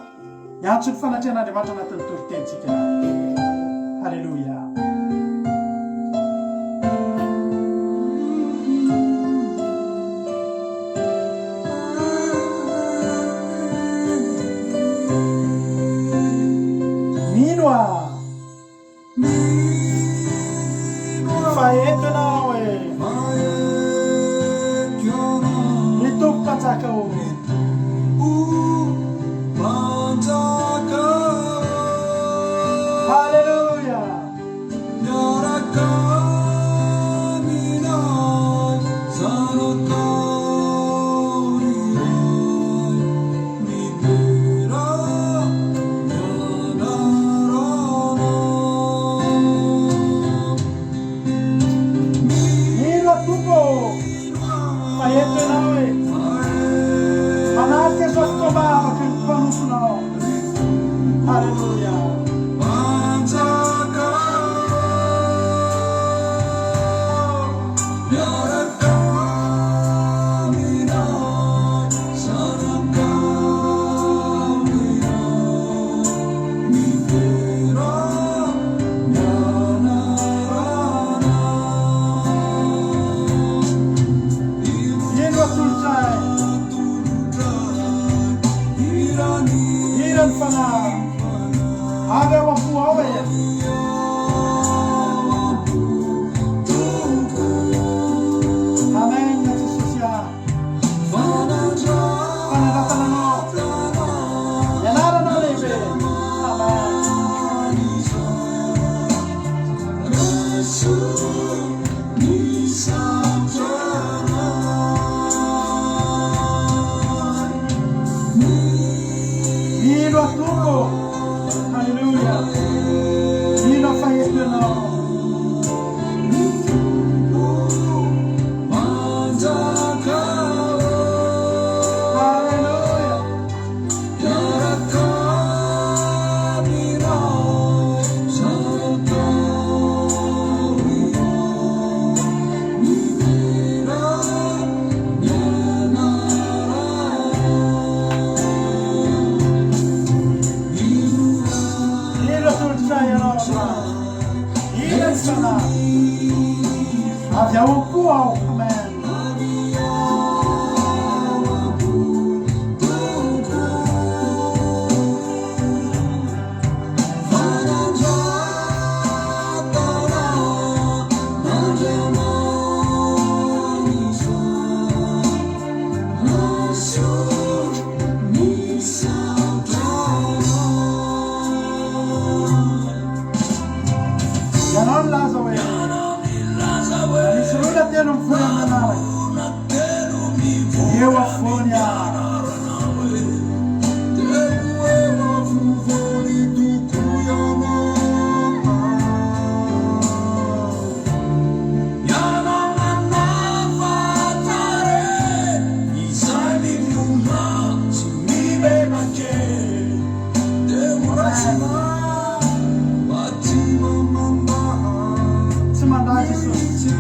Hiantso ny fanatrehan'Andriamanitra anatin'ny toritentsika. Haleloia. Fa eto ianao e. Manatrika izao fotoam-bavaky ny mpanomponao. Haleloia. Ino atolotray? Hiran'ny fanahy. Avy ao am-po ao e. Amen Jesosy ah. Fanandratana anao. Ny anaranao lehibe. Amen. Mino aho Tompo. Haleloia. Mino aho fa eto Ianao. Haleloia. Ino atolotra ianao androany? Ino ny fanahy? Avy ao am-po aho. Amen. Ianao nilaza hoe, Raha misy roa na telo mivory amin'ny anarako, eo afovoany aho. Tsy mandà Jesosy.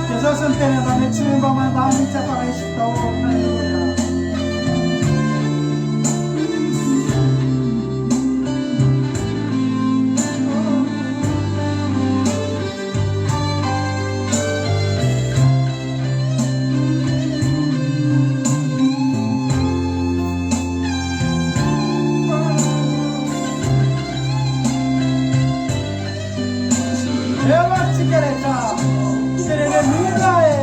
Jesosy niteny androany hoe tsy mba mandà mihitsy aho fa raisiko daholo. Haleloia. Eo ary tsika rehetra. Teneno hoe mino aho e.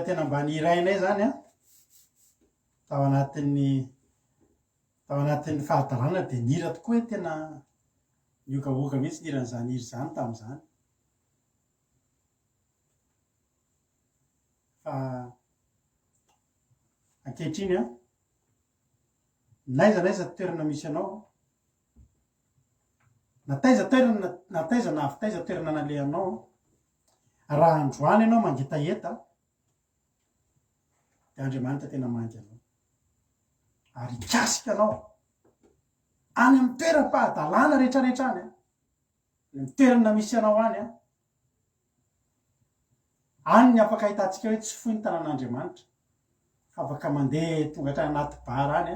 tena mba nihirainay zany an, tao anatin'ny tao anatin'ny fahadalana dia nihira tokoa hoe tena niogaoga mihitsy ny hiran'izany hira izany tamin'izany. Fa ankehitriny an, n'aiza n'aiza toerana misy anao, na taiza toerana na taiza na avy taiza toerana nalehanao, raha androany ianao mangetaheta, dia Andriamanitra tena mangy anao. Ary hikasika anao any amin'ny toeram-pahadalana rehetrarehetra any, any amin'ny toerana misy anao any, Any ny afaka ahitantsika hoe tsy fohy ny tanan'Andriamanitra fa afaka mandeha tonga hatrany anaty bar any,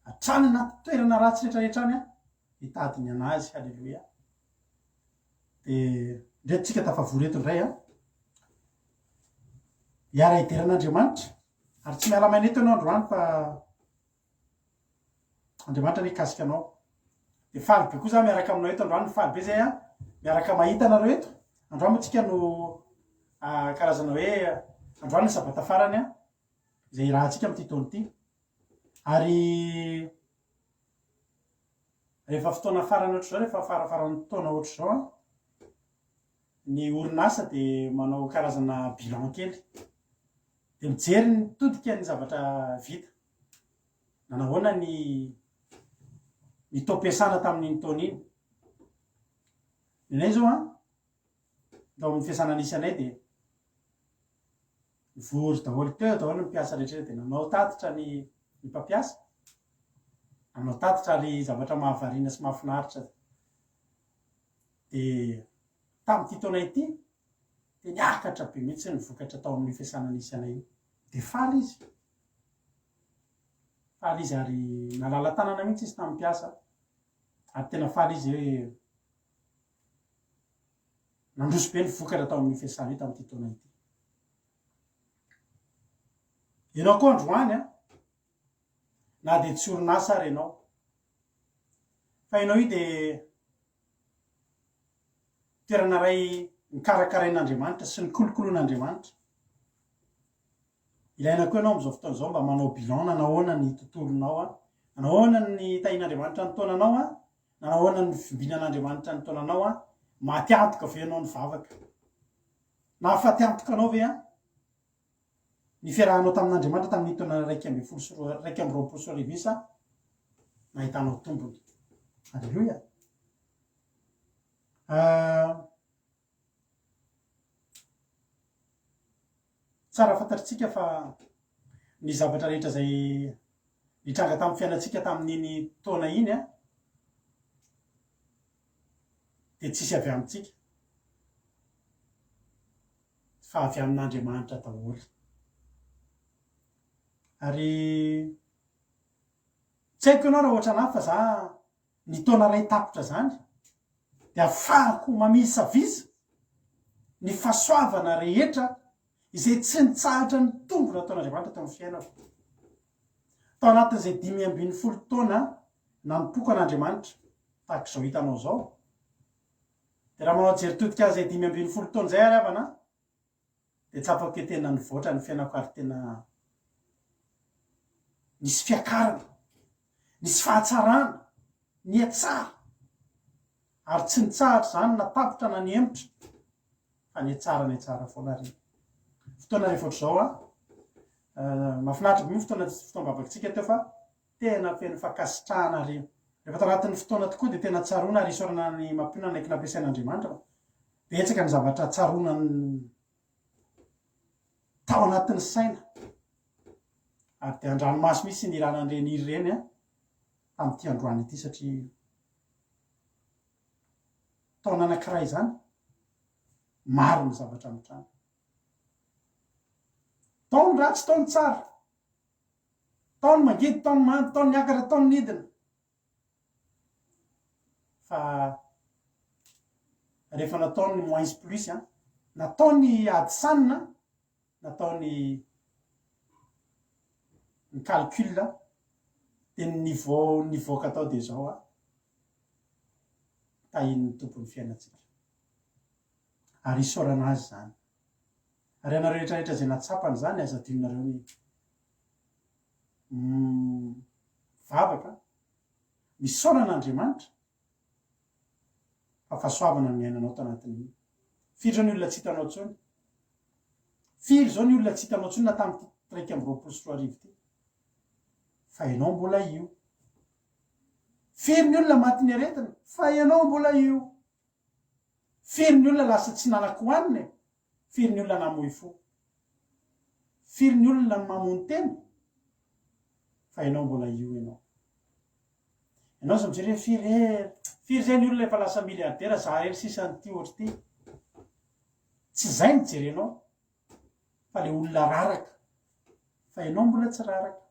hatrany anaty toerana ratsy rehetra rehetra any hitady ny an'azy. Haleloia. Dia ndreto tsika tafavory eto indray an. Hiara-hidera an'Andriamanitra. Ary tsy miala maina eto ianao androany fa Andriamanitra anie hikasika anao. Dia faly be koa za miaraka aminao eto androany, faly be zay an, miaraka mahita anareo eto. Androany moa tsika no karazana hoe androany ny sabata farany an, izay irahantsika amin'ity taona ity. Ary rehefa fotoana farany ohatr'izao, rehefa farafaran'ny taona ohatr'izao an, ny orinasa dia manao karazana bilan kely. Dia mijery ny mitodika ny zavatra vita. Nanahoana ny ny taom-piasana tamin'iny taona iny. Ny anay izao an, tao amin'ny fiasana nisy anay dia nivory daholo teo daholo ny mpiasa rehetra dia nanao tatitra ny ny mpampiasa, nanao tatitra ary zavatra mahavariana sy mahafinaritra. Dia tamin'ity taona ity dia niakatra be mihitsy ny vokatra tao amin'io fiasana nisy anay io. Dia faly izy. Faly izy ary nalala-tanana mihitsy izy tamin'ny mpiasa. Ary tena faly izy hoe nandroso be ny vokatra tao amin'io fiasana io tamin'ity taona ity. Ianao koa androany an, na dia tsy orinasa ary ianao, fa ianao io dia toerana iray nikarakarain'Andriamanitra sy nikolokoloin'Andriamanitra. Ilaina koa ianao amin'izao fotoana izao mba manao bilan nanahoana ny tontolonao an, nanahoana ny tahian'Andriamanitra ny taonanao an, nanahoana ny fimbinan'Andriamanitra ny taonanao an, maty antoka ve ianao nivavaka? Nahafaty antoka anao ve an ny fiarahanao tamin'Andriamanitra tamin'ny taona 2021 iny sa nahitanao tombony? Aleloia! Tsara fantatritsika fa ny zavatra rehetra izay nitranga tamin'ny fiainantsika tamin'iny taona iny dia tsisy avy amintsika fa avy amin'Andriamanitra daholo. Ary tsy haiko ianao raha ohatran'ahy fa za ny taona iray tapitra izany dia afahako mamisavisa ny fahasoavana rehetra izay tsy nitsahatra nitombo nataon'Andriamanitra teo amin'ny fiainako. Tao anatin'izay 15 taona nanompoako an'Andriamanitra tahaka izao hitanao izao, dia raha manao jery todika an'izay 15 taona izay ary havana, dia tsapako hoe tena nivoatra ny fiainako ary tena nisy fiakarana, nisy fahatsarana, nihatsara ary tsy nitsahatra izany na tapitra na nihemotra fa nihatsara nihatsara foana ary fotoana rehefa ohatr'izao an, mahafinaritra be moa fotoana fotoam-bavakitsika teo fa tena feno fankasitrahana ary rehefa tao anatin'ny fotoana tokoa dia tena tsaroana ary isaorana ny mampionona nanaiky nampiasain'Andriamanitra fa betsaka ny zavatra tsaroana tao anatin'ny saina ary dia an-dranomaso mihitsy ny nirana an'ireny hira ireny an tamin'ity androany ity satria taona anankiray izany maro ny zavatra mitranga. Tao ny ratsy, tao ny tsara. Tao ny mangidy, tao ny mamy, tao ny niakatra, tao ny nidina. Fa rehefa natao ny moins plus an, natao ny ady sanina, natao ny ny calcul dia ny niveau nivoaka tao dia izao an, tahian'ny Tompo ny fiainantsika. Ary isaorana Azy izany. Ary ianareo rehetra rehetra izay nahatsapa an'izany, aza adinonareo ny mivavaka, misaora an'Andriamanitra fa fahasoavana no niainanao tanatin'iny. Firy izao ny olona tsy hitanao intsony? Firy izao ny olona tsy hitanao intsony na tamin'ity 2021 ity? Fa ianao mbola io. Firy ny olona matin'ny aretina? Fa ianao mbola io. Firy ny olona lasa tsy nanan-kohanina e? Firy ny olona namoy fo? Firy ny olona mamono tena? Fa ianao mbola io ianao. Ianao aza mijery hoe firy e, firy izay ny olona efa lasa milliardaire, za irery sisa an'ity ohatr'ity. Tsy izay no jerenao fa le olona raraka. Fa ianao mbola tsy raraka.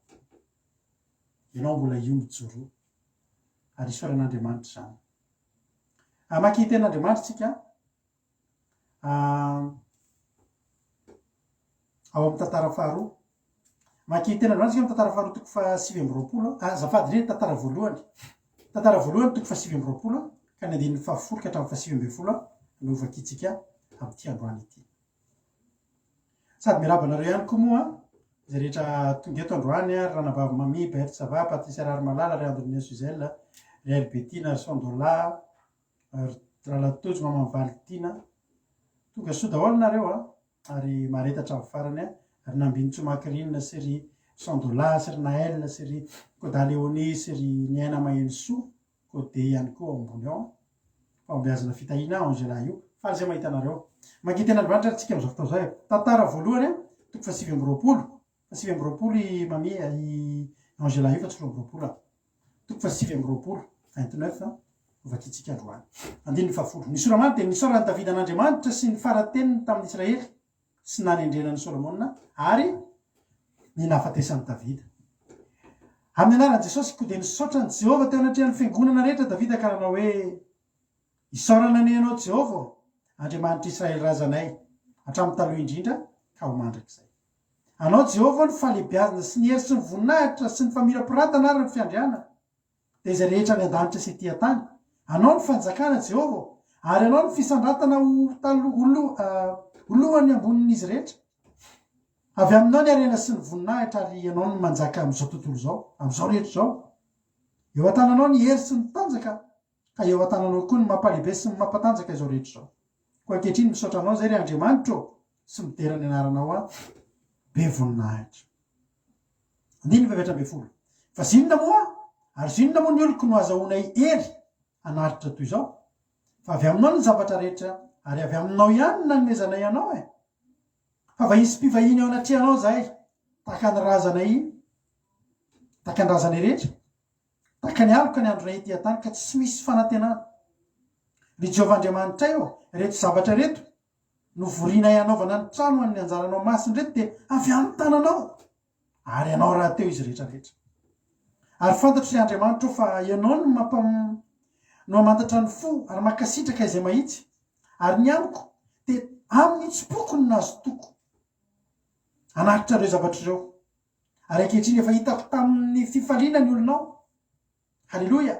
Ianao mbola io mijoroa. Ary isaoran'Andriamanitra izany. Hamaky ny tenin'Andriamanitra isika ao amin'ny tantara faharoa. Mamaky ny tenin'Andriamanitra isika amin'ny tantara faharoa toko faha-29. Azafady indrindra, tantara voalohany. Tantara voalohany toko faha-29 ka ny andininy fahafolo ka hatramin'ny faha-19 no hovakintsika amin'ity androany ity. Sady miarahaba anareo ihany koa moa izay rehetra tonga eto androany ry ranabavy Mamy, Berthe ça va, Patricia Raharimalala, ry Andronina Suzelle, ry Albertine, ry Sandola, ry Ralatojo, Maman'i Valentina. Tonga soa daholo nareo a, ary mahareta hatramin'ny farany a, ry Nambinintsoa Macrine sy ry Sandola sy ry Naël sy ry Koda Léonie sy ry Niaina Mahenosoa. Code ihany koa ao ambony ao an. Fahombiazana fitahiana Angela io. Faly izay mahita anareo. Mangia tena Andriamanitra ary tsika amin'izao fotoana izao e. Tantara voalohany an, toko faha-29. Faha-29 i Mamy i Angela io fa tsy 22 an. Toko faha-29, 29 an, ho vakintsika androany. Andininy fahafolo. Ny sora-many dia nisaoran'i Davida an'Andriamanitra sy ny fara-teniny tamin'ny Israely. sy nanendrena an'i Solomona ary ny nahafatesan'i Davida. Amin'ny anaran'i Jesosy, koa dia nisaotra an'i Jehovah teo anatrehan'ny fiangonana rehetra Davida ka nanao hoe, Isaorana anie Ianao, Jehovah ô, Andriamanitr'i Israely razanay, hatramin'ny taloha indrindra ka ho mandrakizay. Anao, Jehovah, ny fahalehibiazana sy ny hery sy ny voninahitra sy ny famirapiratana ary ny fiandrianana. Dia izay rehetra any an-danitra sy ety an-tany. Anao ny fanjakana, Jehovah ô, ary Anao ny fisandratana ho ho lohany ambonin'izy rehetra. Avy aminao ny harena sy ny voninahitra, ary Ianao no manjaka amin'izao tontolo izao, amin'izao rehetra izao. Eo an-tananao ny hery sy ny tanjaka, ka eo an-tananao koa ny mampalehibe sy ny mampatanjaka izao rehetra izao. Koa ankehitriny misaotra Anao izay, ry Andriamanitro ô, sy midera ny anaranao aho be voninahitra. Andininy faha-14. Fa zinona moa aho, ary zinona moa ny oloko no azahoanay hery hanaritra toy izao? Fa avy aminao ny zavatra rehetra, ary avy aminao ihany no nanomezanay anao e! Fa vahiny sy mpivahiny eo anatrehanao izahay, tahaka ny razanay, tahaka ny razanay rehetra, tahaka ny aloka ny andronay ety an-tany, ka tsy misy fanantenana. Ry Jehovah Andriamanitray ô, ireto zavatra ireto novorinay hanaovana ny trano ho an'ny anjaranao masina ireto dia avy amin'ny tananao, ary Anao rahateo izy rehetra rehetra. Ary fantatro, ry Andriamanitro ô, fa Ianao no mampam no mamantatra ny fo ary mankasitraka izay mahitsy, ary ny amiko dia amin'ny hitsim-poko no nazotoako hanaritra ireo zavatra ireo. Ary ankehitriny efa hitako tamin'ny fifaliana ny olonao. Haleloia!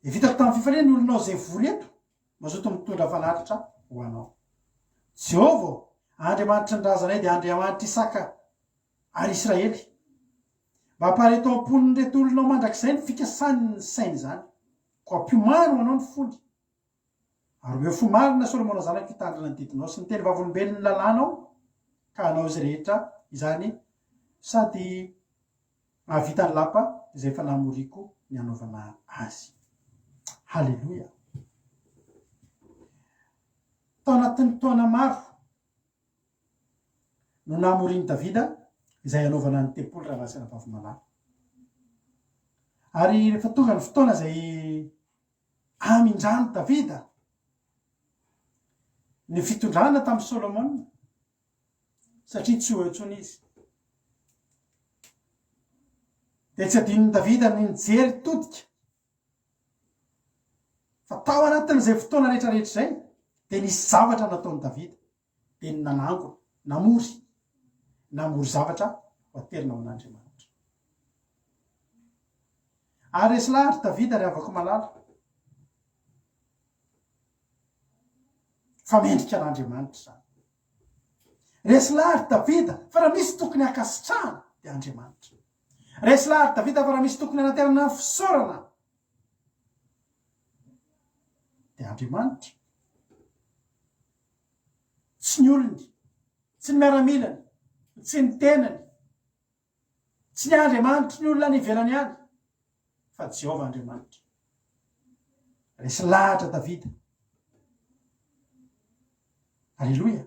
Efa hitako tamin'ny fifaliana ny olonao izay vory eto, mazoto mitondra fanatitra ho anao. Jehovah ô, Andriamanitry ny razanay dia Andriamanitr'i Isaka ary Israely. Mba ampahareto ao am-pon'ireto olonao mandrakizay ny fikasany ny sainy izany. Koa ampiomano ho anao ny fony. Ary omeo fo marina Solomona zanako hitandrina ny didinao sy ny teny vavolombelon'ny lalànao ka hanao izay rehetra izany sady hahavita ny lapa izay efa namoriako ny hanaovana azy. Haleloia! Tao anatin'ny taona maro no namorian'i Davida izay hanaovana ny tempoly rahalahy sy anabavy malala. Ary rehefa tonga ny fotoana izay Hamindran'i Davida ny fitondrana tamin'i Solomona, satria tsy ho eo intsony izy. Dia tsy adinon'i Davida ny nijery todika fa tao anatin'izay fotoana rehetra rehetra izay dia nisy zavatra nataon'i Davida, dia ny nanangona, namory, namory zavatra ho aterina ho an'Andriamanitra. Ary resy lahatra Davida ry havako malala fa mendrika an'Andriamanitra izany. Resy lahatra Davida fa raha misy tokony hankasitrahana dia Andriamanitra. Resy lahatra Davida fa raha misy tokony hanaterana ny fisaorana dia Andriamanitra. Tsy ny olony, tsy ny miaramilany, tsy ny tenany, tsy ny andriamanitry ny olona any ivelany any, fa Jehovah Andriamanitra. Resy lahatra Davida. Aleloia.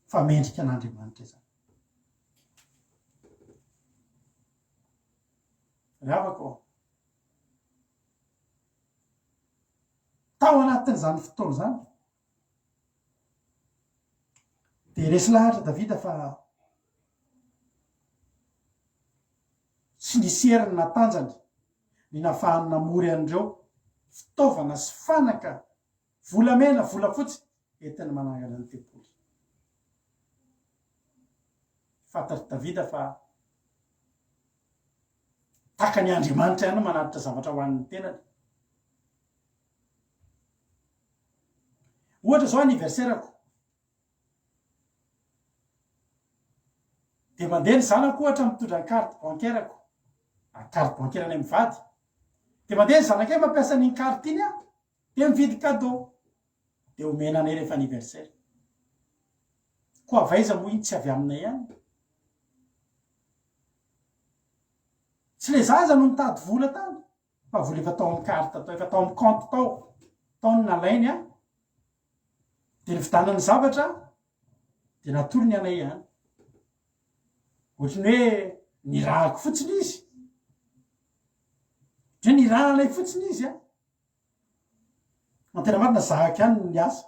Fa mendrika an'Andriamanitra izany. Ry havako, tao anatin'izany fotoana izany, dia resy lahatra Davida fa tsy nisy heriny na tanjany ny nahafahany namory an'ireo fitaovana sy fanaka volamena, volafotsy entiny manangana ny tempoly. Fantatr'i Davida fa takany Andriamanitra ihany manatitra zavatra ho an'ny tenany. Ohatra izao anniversaire-ko. Dia mandeha ny zanako ohatra mitondra ny carte bancaire-ko, carte bancaire anay mivady. Dia mandeha ny zanakay mampiasa an'iny carte iny aho, dia mividy cadeau. Dia omena anay rehefa anniversaire. Koa avy aiza moa iny tsy avy aminay ihany? Tsy le zaza no nitady vola tany. Fa vola efa tao amin'ny carte tao, efa tao amin'ny compte tao, tao no nalainy an, dia nividanany zavatra dia natolony anay ihany. Ohatry ny hoe nirahako fotsiny izy. Ohatry ny hoe nirahanay fotsiny izy an. Ny tena marina zahako ihany ny asa.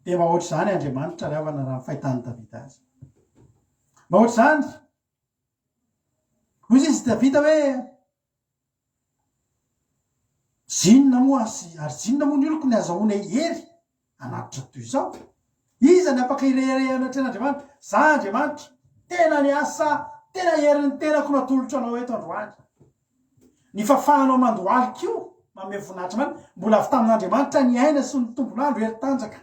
Dia mba ohatr'izany Andriamanitra ry havana raha ny fahitan'i Davida azy. Mba ohatr'izany. Hoy izy Davida hoe zinona moa azy ary zinona moa ny oloko ny azahoana hery hanatitra toy izao? Iza ny afaka hirehareha anatrehan'Andriamanitra? Za Andriamanitra, tena ny asa, tena herin'ny tenako no atolotro anao eto androany. Ny fahafahanao mandohalika io, manome voninahitra Andriamanitra, mbola avy tamin'Andriamanitra ny aina sy ny tombon'andro hery tanjaka.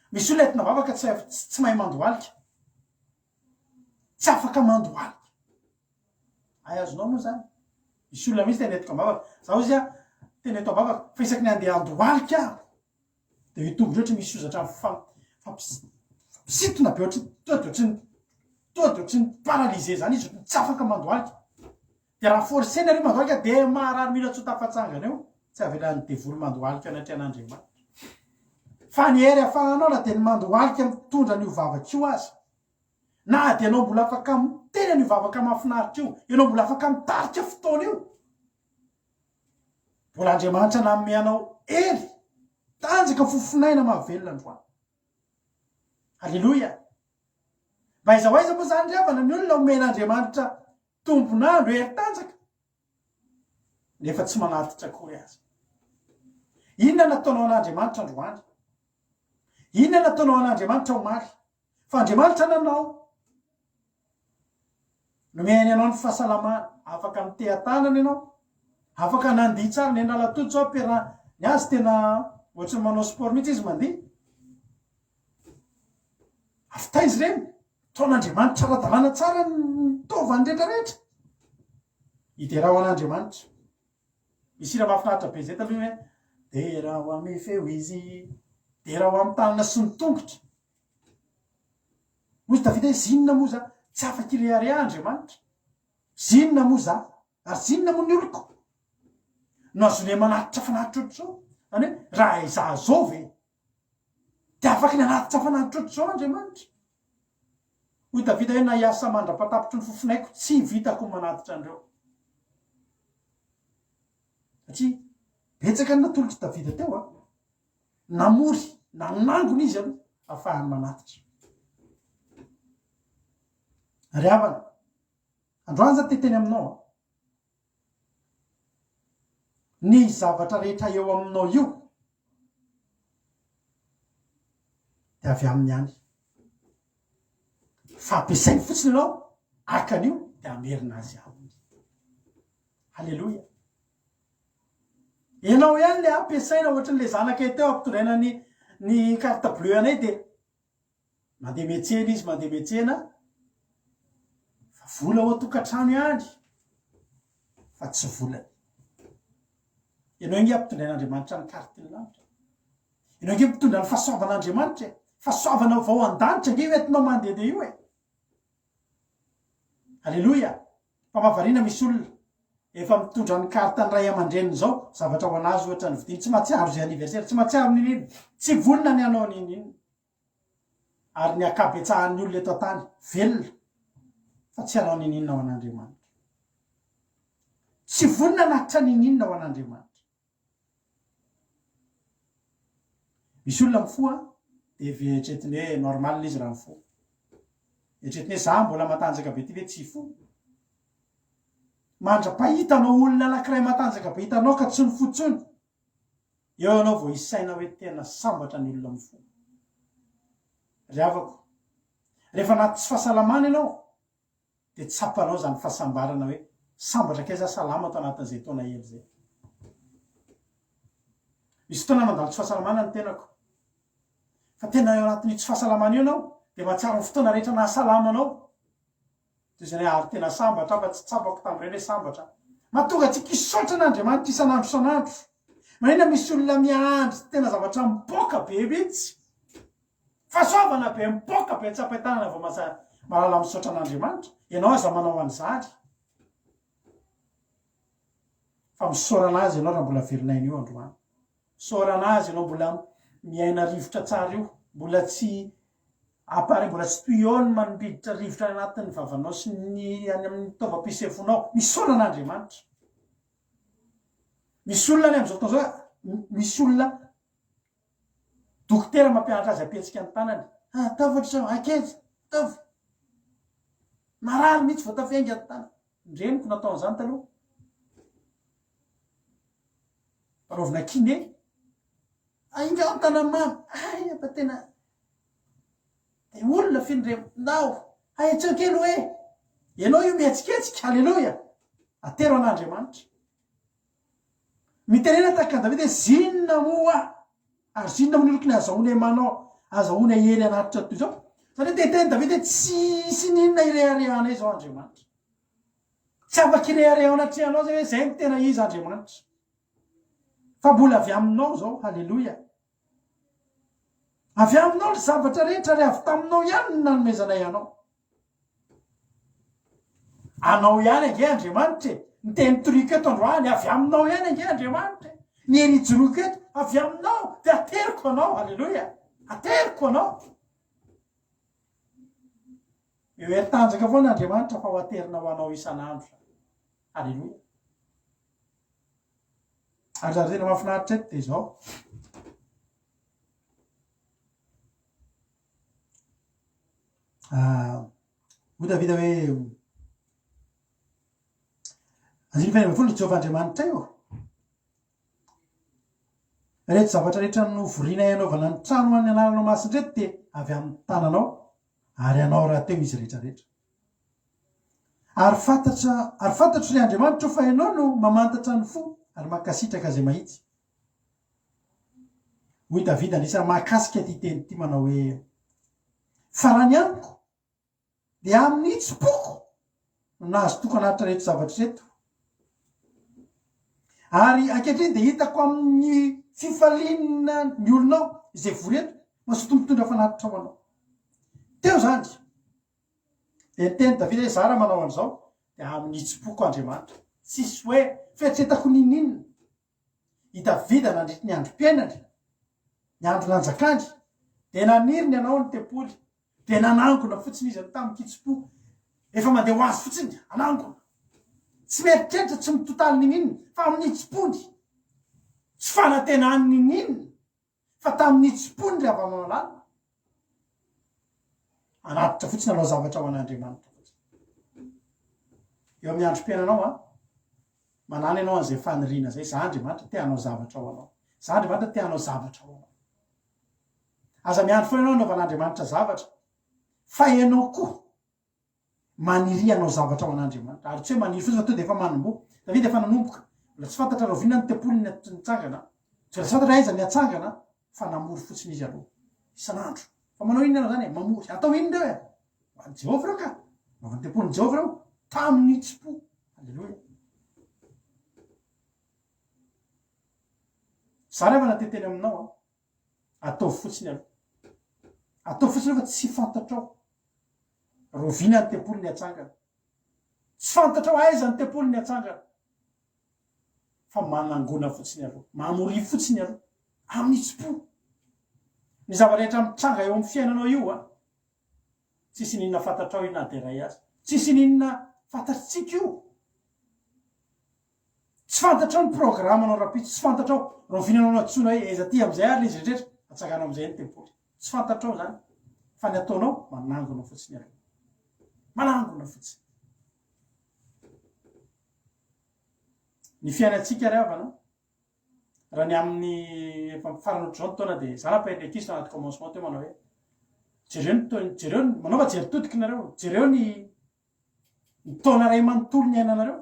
Misy olona entina vavaka tsy tsy mahay mandohalika. Tsy afaka mandohalika. Hay azonao moa zany. Misy olona mihitsy tena entiko am-bavaka. Za hozy a, tena eto am-bavaka, fa isaky ny handeha handohalika aho, dia io tongotra ohatry misy hozatra mifampisintona be ohatry tonga dia ohatry ny tonga dia ohatry ny paralysé zany izy, ohatry ny tsy afaka mandohalika. Dia raha forcer nareo mandohalika dia marary mila tsy ho tafatsangana eo, tsy avelan'ny devoly mandohalika anatrehan'Andriamanitra. Fa ny hery afahanao na dia ny mandohalika mitondra an'io vavaka io aza, Na dia ianao mbola afaka miteny an'io vavaka mahafinaritra io, ianao mbola afaka mitarika fotoana io. Mbola Andriamanitra nanome anao hery, tanjaka, fofonaina mahavelona androany. Aleloia! Mba aiza ho aiza moa izany ry havana ny olona omen'Andriamanitra tombon'andro, hery, tanjaka, nefa tsy manatitra akory aza. Inona nataonao an'Andriamanitra androany? Inona nataonao an'Andriamanitra omaly? Fa Andriamanitra nanao. Nomeny anao ny fahasalamana, afaka miteha-tanana ianao, afaka nandihy tsara, ny an'Alatoto zao ampiaraha, ny azy tena ohatry ny manao sport mihitsy izy mandihy. Avy taiza ireny? Taon'Andriamanitra ara-dalàna tsara ny taovany rehetra rehetra. Hiderao an'Andriamanitra. Misy hira mahafinaritra be zay taloha hoe derao amin'ny feo izy, derao amin'ny tanana sy ny tongotra. Hoy Davida hoe, Zinona moa za? Tsy afaka hirehareha Andriamanitra. Zinona moa za? Ary zinona moa ny oloko? No azonay manatitra fanatitra ohatr'izao? Zany hoe, raha izaho zao ve? Dia afaka ny hanatitra fanatitra ohatr'izao Andriamanitra? Hoy Davida hoe, Na hiasa mandra-patapitry ny fofonaiko, tsy vitako ny manatitra an'ireo. Satria betsaka ny natolotr'i Davida teo an. Namory, nanangona izy aloha ahafahany manatitra. Ry havana, androany za te hiteny aminao an. Ny zavatra rehetra eo aminao io dia avy aminy ihany. Fa ampiasainy fotsiny ianao, haka an'io dia hamerina azy aminy. Haleloia. Ianao ihany le ampiasaina ohatran'le zanakay teo ampitondraina ny ny carte bleue anay dia mandeha miantsena izy mandeha miantsena fa vola ao an-tokantrano ihany fa tsy volany. Ianao ange ampitondrain'Andriamanitra ny carte ny lanitra. Ianao ange mitondra ny fahasoavan'Andriamanitra e. Fahasoavana vao an-danitra ange io entinao mandehandeha io e. Aleloia! Fa mahavariana misy olona efa mitondra ny carte ny ray aman-dreniny izao, zavatra ho an'azy ohatra ny vidiny, tsy mahatsiaro izay anniversaire, tsy mahatsiaro n'inon'inona, tsy vonona ny hanao n'inon'inona. Ary ny ankabetsahan'ny olona eto an-tany, velona, fa tsy hanao n'inon'inona ho an'Andriamanitra. Tsy vonona hanatitra n'inon'inona ho an'Andriamanitra. Misy olona mifoha dia eritreretiny hoe normal izy raha mifoha. Eritreretiny hoe za mbola matanjaka be ty ve tsy hifoha? Mandra-pahitanao olona anankiray matanjaka be hitanao ka tsy nifoha intsony, eo ianao vao hisaina hoe tena sambatra ny olona mifoha. Ry havako, rehefa anaty tsy fahasalamana ianao dia tsapanao izany fahasambarana hoe sambatra kay za salama ato anatin'izay taona ela izay. Misy fotoana mandalo tsy fahasalamana ny tenako. Fa tena eo anatin'io tsy fahasalamana io ianao dia mahatsiaro ny fotoana rehetra nahasalama anao. Toy izany hoe ary tena sambatra aho fa tsy tsapako tamin'ireny hoe sambatra aho. Mahatonga antsika hisaotra an'Andriamanitra isan'andro isan'andro. Maninona misy olona miandry tena zavatra mipoaka be mihitsy. Fahasoavana be mipoaka be tsapain-tanana vao masa malala misaotra an'Andriamanitra. Ianao aza manao an'izany. Fa misaorana azy ianao raha mbola velon'aina io androany. Misaorana azy ianao mbola miaina rivotra tsara io. Mbola tsy appareil, mbola tsy tuyau ny mampiditra rivotra any anatin'ny vavanao sy ny any amin'ny taovam-pisefonao. Misaora an'Andriamanitra. Misy olona any amin'izao fotoana izao, misy olona Dokotera mampianatra azy hampihetsika ny tanany. Ataovy ohatr'izao, ankizy, ataovy. Marary mihitsy vao tafiainga ny tanany. Ny reniko natao an'izany taloha. Anaovina kiné. Aingao ny tanan'i mama. Hay, fa tena dia olona feno reny. Ndao, ahetseo kely hoe. Ianao io mihetsiketsika, aleloia. Atero an'Andriamanitra. Mitenena tahaka an'i Davida hoe, Zinona moa aho? Ary zinona moa ny oloko ny azahoanay manao, azahoanay hery hanatitra toy izao? Izany hoe te hiteny Davida hoe, Tsy hisy n'inona hireharehanay izao Andriamanitra. Tsy afaka hirehareha eo anatrehanao izay hoe izay no tena izy Andriamanitra. Fa mbola avy aminao izao, haleloia. Avy aminao ny zavatra rehetra ary avy taminao ihany no nanomezanay anao. Anao ihany ange Andriamanitra e! Ny teny toriko eto androany, avy aminao ihany ange Andriamanitra e! Ny hery ijoroako eto, avy aminao, dia ateriko anao, aleloia! Ateriko anao. Eo hery tanjaka foana Andriamanitra fa ho aterina ho anao isan'andro izany. Aleloia! Ary zavatra tena mahafinaritra eto dia izao. Ah, hoy Davida hoe, Andininy faha 16, Jehovah Andriamanitray ô, ireto zavatra rehetra novorinay hanaovana ny trano ho an'ny anaranao masina ireto dia avy amin'ny tananao, ary anao rahateo izy rehetra rehetra. Ary fantatra, ary fantatro ry Andriamanitro fa Ianao no mamantatra ny fo ary mankasitraka izay mahitsy. Hoy Davida anisan'ny mahakasika ity teny ity manao hoe, Fa raha ny amiko, dia amin'ny hitsim-poko no nahazotoako hanatitra ireto zavatra ireto. Ary ankehitriny dia hitako amin'ny fifaliana ny olonao izay vory eto, mazoto mitondra fanatitra ho anao. Teo izany. Dia niteny Davida hoe, Izaho raha manao an'izao, dia amin'ny hitsim-poko Andriamanitra. Tsisy hoe fieritreretako n'inon'inona. I Davida nandritry ny androm-piainany, ny andro nanjakany, dia naniry ny hanao ny tempoly. Dia nanangona fotsiny izy tamin-kitsim-po. Efa mandeha ho azy fotsiny, hanangona. Tsy mieritreritra, tsy mitotaly n'inon'inona, fa amin'ny hitsim-pony. Tsy fanantenany n'inon'inona. Fa tamin'ny hitsim-pony ry hava-mahalala, hanatitra fotsiny hanao zavatra ho an'Andriamanitra fotsiny. Eo amin'ny androm-piainanao an, manana ianao an'izay faniriana izay, za Andriamanitra te hanao zavatra ho anao. Za Andriamanitra te hanao zavatra ho anao. Aza miandry foana ianao hanaovan'Andriamanitra zavatra, fa ianao koa Maniria hanao zavatra ho an'Andriamanitra. Ary tsy hoe maniry fotsiny fa tonga dia efa manomboha. Davida efa nanomboka. Mbola tsy fantatra rahoviana ny tempoly nitsangana, tsy mbola tsy fantatra aiza ny hatsangana fa namory fotsiny izy aloha. Isan'andro. Fa manao inona ianao izany e? Mamory. Atao inona ireo e? Ho an'i Jehovah ireo ka. Anaovan'ny tempolin'i Jehovah ireo. Tamin'ny hitsim-po. Aleloia. Za ry havana te hiteny aminao an. Ataovy fotsiny aloha. Ataovy fotsiny aloha fa tsy fantatrao. Rahoviana ny tempoly ny hatsangana. Tsy fantatrao aiza ny tempoly ny hatsangana. Fa manangona fotsiny aloha. Mamoria fotsiny aloha. Amin'ny hitsim-po. Ny zava-drehetra mitranga eo amin'ny fiainanao io an. Tsisy n'inona fantatrao io na dia iray aza. Tsisy n'inona fantatritsika io. Tsy fantatrao ny programanao rahampitso, tsy fantatrao rahoviana anao nantsoina hoe aiza aty amin'izay ary ilay izy rehetra, atsangano amin'izay ny tempoly. Tsy fantatrao izany. Fa ny ataonao, manangona fotsiny aloha. Manangona fotsiny. Ny fiainantsika ry havana, raha ny amin'ny efa farany ohatr'izao ny taona dia za nampahery ny ankizy tao anaty commencement teo manao hoe jereo ny taona, jereo ny, manaova jery todiky nareo, jereo ny ny taona iray manontolo niainanareo.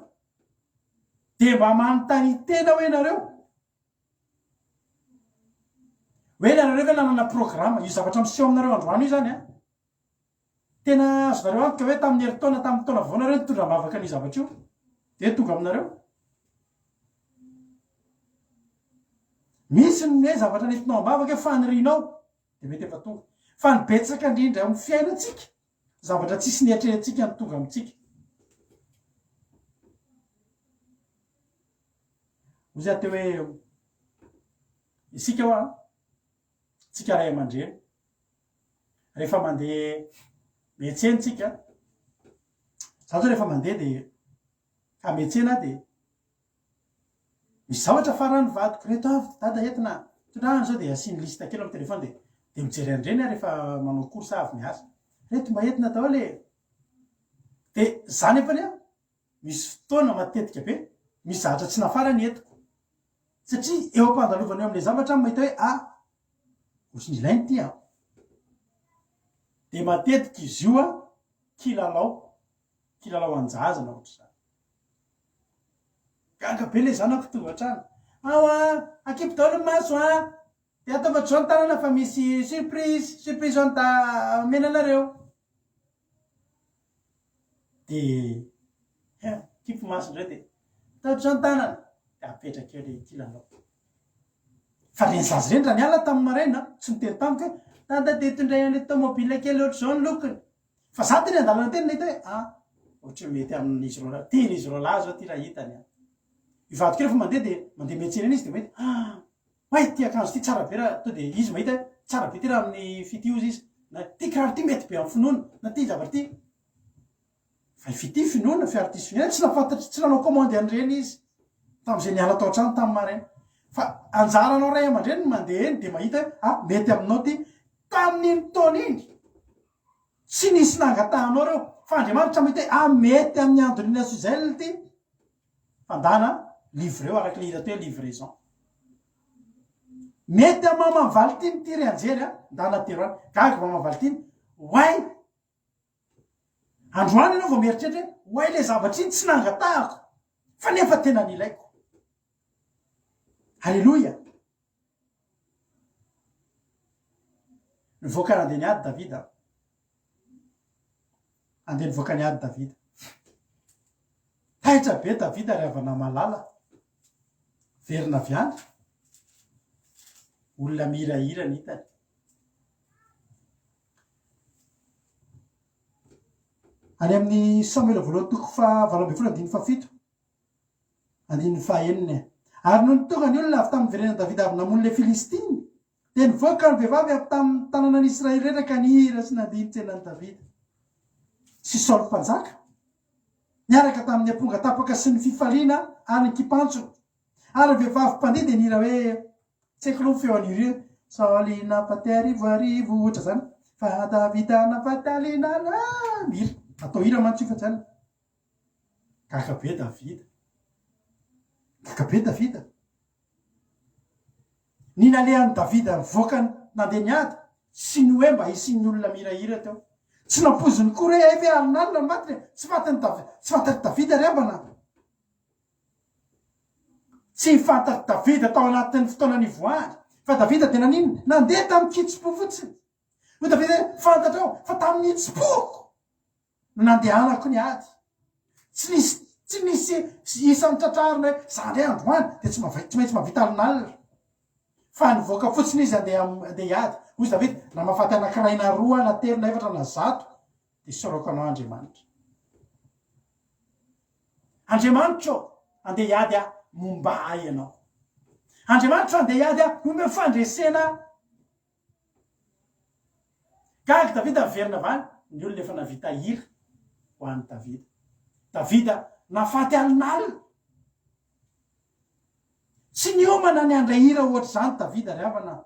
Dia mba manontania tena hoe nareo hoe nareo ve nanana programa, io zavatra miseho aminareo androany io zany an, Tena azonareo antoka ve tamin'ny herintaona tamin'ny taona vao nareo nitondra am-bavaka an'io zavatra io dia tonga aminareo? Misy ny hoe zavatra nentinao am-bavaka hoe fanirianao dia mety efa tonga. Fa ny betsaka indrindra eo amin'ny fiainantsika, zavatra tsisy nieritreretintsika no tonga amintsika. Hoy izaho teo hoe isika hoa, tsika ray aman-dreny, rehefa mandeha miantsena tsika, za zao rehefa mandeha dia ka miantsena aho dia misy zavatra faran'ny vadiko, reto avy dada entina, tondrahana zao dia asiany liste kely amin'ny téléphone dia dia mijery an'ireny aho rehefa manao course avy miasa, reto mba entina daholo e! dia za nefany an, Misy fotoana matetika be, misy zavatra tsy nafarany entiko. Satria eo am-pandalovana eo amin'ilay zavatra aho mahita hoe ah, ohatran'ny ilaina ity an. Dia matetika izy io an, kilalao, kilalao an-jaza na ohatr'izany. Gaga be ilay zanako tonga hatrany. Ao an, akipy daholo ny maso an, dia ataovy ohatr'izao ny tanana fa misy surprise, surprise ho an'i da omena anareo. Dia he, kipy maso indray dia taotra an-tanana dia apetraka eo ilay kilalao. Fa ireny zaza ireny raha niala tamin'ny maraina tsy niteny tamiko hoe dada dia tondray an'ilay tomobile kely ohatr'izao ny lokony. Fa za teny an-dalana teny nahita hoe ah, ohatry ny mety amin'izy roalahy, tian'izy roalahy zao ity raha hitany an. Io vadiko io rehefa mandeha dia mandeha miantsena eny izy dia mahita ah, Oay ity akanjo ity tsara be raha to dia izy mahita hoe tsara be ity raha amin'ny fitia hozy izy na ity kiraro ity mety be amin'ny finoana na ity zavatra ity fa i fitia finoana fiaro ity sy finoana tsy nahafantatra tsy nanao commande an'ireny izy tamin'izay niala tao an-trano tamin'ny maraina fa anjaranao ray aman-dreny ny mandeha eny dia mahita hoe ah mety aminao ity tamin'iny taona iny tsy nisy nangatahanao ireo fa Andriamanitra mahita hoe ah mety amin'ny Andrina Suzelle ity Fandana livreo araka ilay hira teo hoe livraison. Mety amin'ny maman'i Valintine ity ry Anjely a, ndana atero any. Gaga maman'i Valintine, oay! Androany ianao vao mieritreritra hoe oay ilay zavatra iny tsy nangatahako fa nefa tena nilaiko. Aleloia! Nivoaka nandeha niady Davida. Andeha nivoaka niady Davida. Taitra be Davida ry havana malala. Verina avy any. Olona mihirahira ny hitany. Any amin'ny Samoela voalohany toko faha 18 andininy fahafito. Andininy fahaenina. Ary nony tonga ny olona avy tamin'ny verenan'i Davida avy namono ilay Filistina, dia nivoaka ny vehivavy avy tamin'ny tanànan'i Israely rehetra ka nihira sy nandihy nitsena an'i Davida sy Saoly mpanjaka, niaraka tamin'ny amponga tapaka sy ny fifaliana ary ny kipantsona. Ary ny vehivavy mpandihy dia nihira hoe, Tsy haiko aloha ny feon'io hira, Saoly nahafaty arivoarivo, ohatra izany, fa Davida nahafaty alinalina, mihira, atao hira mantsy io fa tsy alina. Gaga be Davida. Gaga be Davida. Ny nalehan'i Davida nivoaka nandeha niady, tsy ny hoe mba hisian'ny olona mihirahira teo. Tsy nampoiziny koa re, hay ve alinalina ny matiny e? Tsy fatin'i Davida, tsy fantatr'i Davida ry havana. Tsy fantatr'i Davida tao anatin'ny fotoana nivoahany fa Davida dia naninona? Nandeha tamin'ny kitsim-po fotsiny. Hoy Davida hoe, Fantatrao fa tamin'ny hitsim-poko no nandehanako niady. Tsy nisy tsy nisy isan'ny tratrarina hoe za indray androany dia tsy mavai- tsy maintsy mahavita alinalina. Fa nivoaka fotsiny izy handeha handeha hiady. Hoy Davida, raha mahafaty anankiray na roa na telo na efatra na zato dia isaorako anao Andriamanitra. Andriamanitra ô, andeha hiady aho, momba ahy Ianao. Andriamanitra ô, andeha hiady aho, omeo fandresena aho. Gaga Davida niverina avy any, ny olona efa nahavita hira ho an'i Davida. Davida nahafaty alinalina. Tsy niomana ny handray hira ohatr'izany Davida ry havana.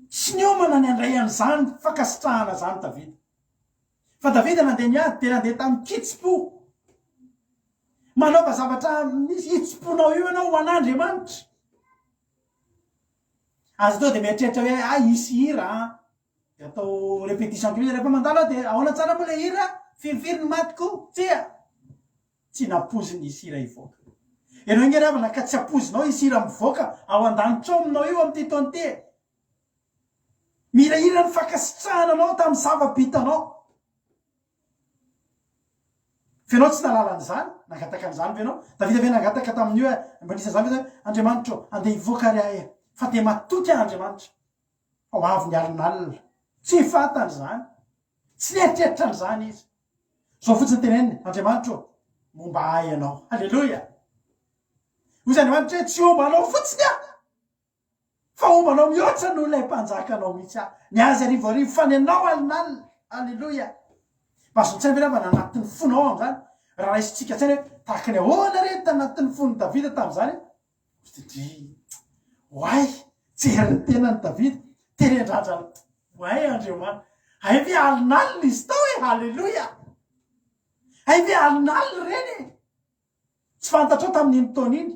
Tsy niomana ny handray an'izany fankasitrahana izany Davida. Fa Davida nandeha niady dia nandeha tamin-kitsim-po. Manaova zavatra misy hitsim-ponao io ianao ho an'Andriamanitra. Aza atao dia mieritreritra hoe ah hisy hira an. Dia atao répétition kely rehefa mandalo aho dia ahoana tsara moa ilay hira? Firifiry ny matiko? Tsia. Tsy nampoiziny hisy hira hivoaka. Ianao ange ry havana ka tsy ampoizinao hisy hira mivoaka ao an-danitra ao aminao io amin'ity taona ity e. Mihirahira ny fankasitrahana anao tamin'ny zava-bitanao. Fa ianao tsy nahalala an'izany, nangataka an'izany ve ianao? Davida ve nangataka tamin'io hoe, mba nisy an'izany ve zany hoe, Andriamanitra ô, andeha hivoaka ary aho e. Fa dia matoky aho Andriamanitra fa ho avy ny alinalina. Tsy fantany izany. Tsy nieritreritra an'izany izy. Izao fotsiny teneniny, Andriamanitra ô, momba ahy Ianao. Haleloia! Hoy izy Andriamanitra hoe, tsy homba anao fotsiny aho, fa homba anao mihoatra noho ilay mpanjakanao mihitsy aho. Ny azy arivoarivo, fa ny anao alinalina. Haleloia! Mba azon'ny tsaina ve angamba ny anatin'ny fonao amin'izany? Raha raisintsika an-tsaina hoe, tahaka ny ahoana re ny tanatin'ny fon'i Davida tamin'izany? Dry. Oay! Jery ny tenan'i Davida, teny an-drandrana. Oay Andriamanitra! Hay ve alinalina izy tao e! Haleloia! Hay ve alinalina ireny e! Tsy fantatrao tamin'iny taona iny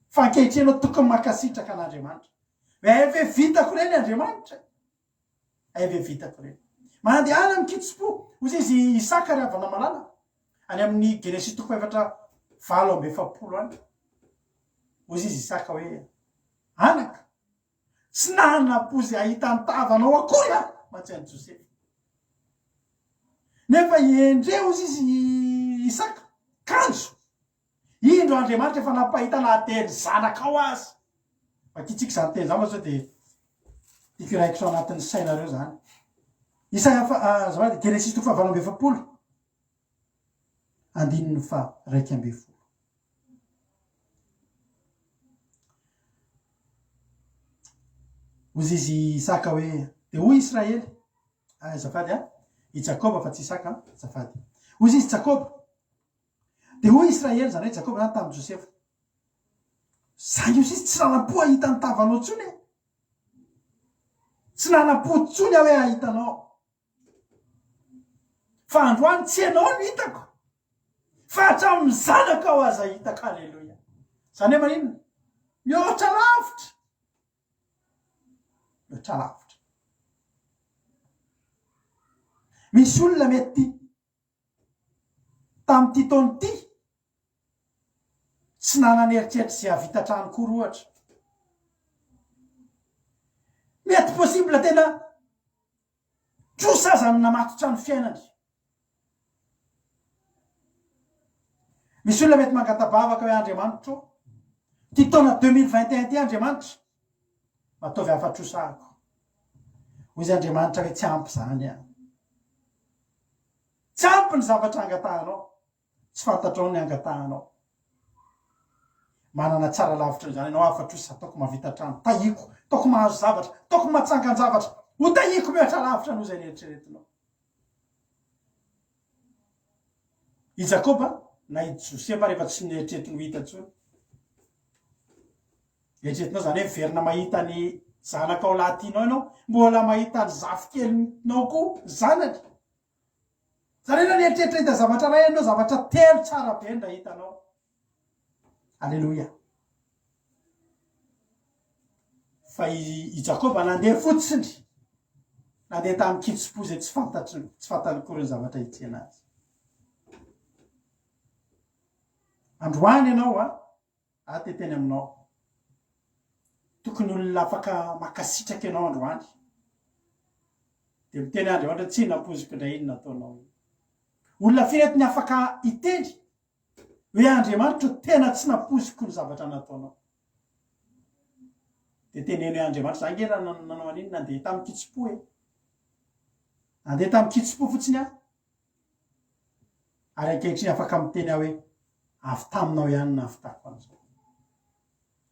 fa ankehitriny ianao tokony mankasitraka an'Andriamanitra. Hoe hay ve vitako ireny Andriamanitra e! Hay ve vitako ireny. Mandehana amin-kitsim-po, hoy izy Isaka ry havana malala, any amin'ny Genesisy toko fahefatra 48 any. Hoy izy Isaka hoe, Anaka, tsy nanam-po izay hahita ny tavanao akory aho, mantsy an'i Josefa. Nefa endrey, hoy izy Isaka, kanjo Indro Andriamanitra efa nampahita na dia ny zanakao aza. Vakintsika izany teny izany fa sao dia tiako hiraikitra ao anatin'ny sainareo izany. Isaia fa ah, azafady, Genesisy toko fahavalo amby 40 andininy faha 11. Hoy izy Isaka hoe, dia hoy Israely, ah, azafady ah, i Jakoba fa tsy Isaka, azafady. Hoy izy Jakoba, Dia hoy Israely, izany hoe Jakoba izany, tamin'i Josefa, Za io sisa tsy nanam-po hahita ny tavanao intsony e! Tsy nanam-po intsony aho hoe hahita anao. Fa androany tsy ianao no hitako, fa hatramin'ny zanakao aza hitako. Haleloia! Izany hoe maninona? Mihoatra lavitra! Mihoatra lavitra. Misy olona mety Tamin'ity taona ity, tsy nanana eritreritra izay hahavita trano akory ohatra. Mety possible tena trosa aza no namatotra ny fiainany. Misy olona mety mangata-bavaka hoe Andriamanitra ô, ity taona 2021 ity Andriamanitra, mba ataovy afa-trosa ahako. Hoy izy Andriamanitra hoe tsy ampy izany an. Tsy ampy ny zavatra angatahanao. Tsy fantatrao ny angatahanao. Manana tsara lavitra izany ianao hafa trosa, ataoko mahavita trano, tahiko, ataoko mahazo zavatra, ataoko mahatsangan-javatra, ho tahiko mihoatra lavitra noho izay neritreretinao. I Jakoba na i Josefa rehefa tsy neritreretiny ho hita intsony. Eritreretinao izany hoe miverina mahita ny zanakao lahy tianao ianao, mbola mahita ny zafikelinao koa zanany. Izany hoe raha nieritreritra hahita zavatra iray ianao, zavatra telo tsara be no hitanao. Aleloia. Fa i, i Jakoba nandeha fotsiny, nandeha tamin'ny kitsim-po izay tsy fantatry, tsy fantany akory ny zavatra hitsena azy. Androany ianao a, aho te hiteny aminao. Tokony olona afaka mankasitraka ianao androany. Dia miteny Andriamanitra hoe tsy nampoiziko indray iny nataonao iny. Olona firy eto ny afaka hiteny hoe Andriamanitra tena tsy nampoiziko ny zavatra nataonao. Dia teneno hoe Andriamanitra, za nge raha nanao an'iny nandeha tamin-kitsim-po e. Nandeha tamin-kitsim-po fotsiny aho. Ary ankehitriny afaka miteny aho hoe avy taminao ihany nahavitako an'izao.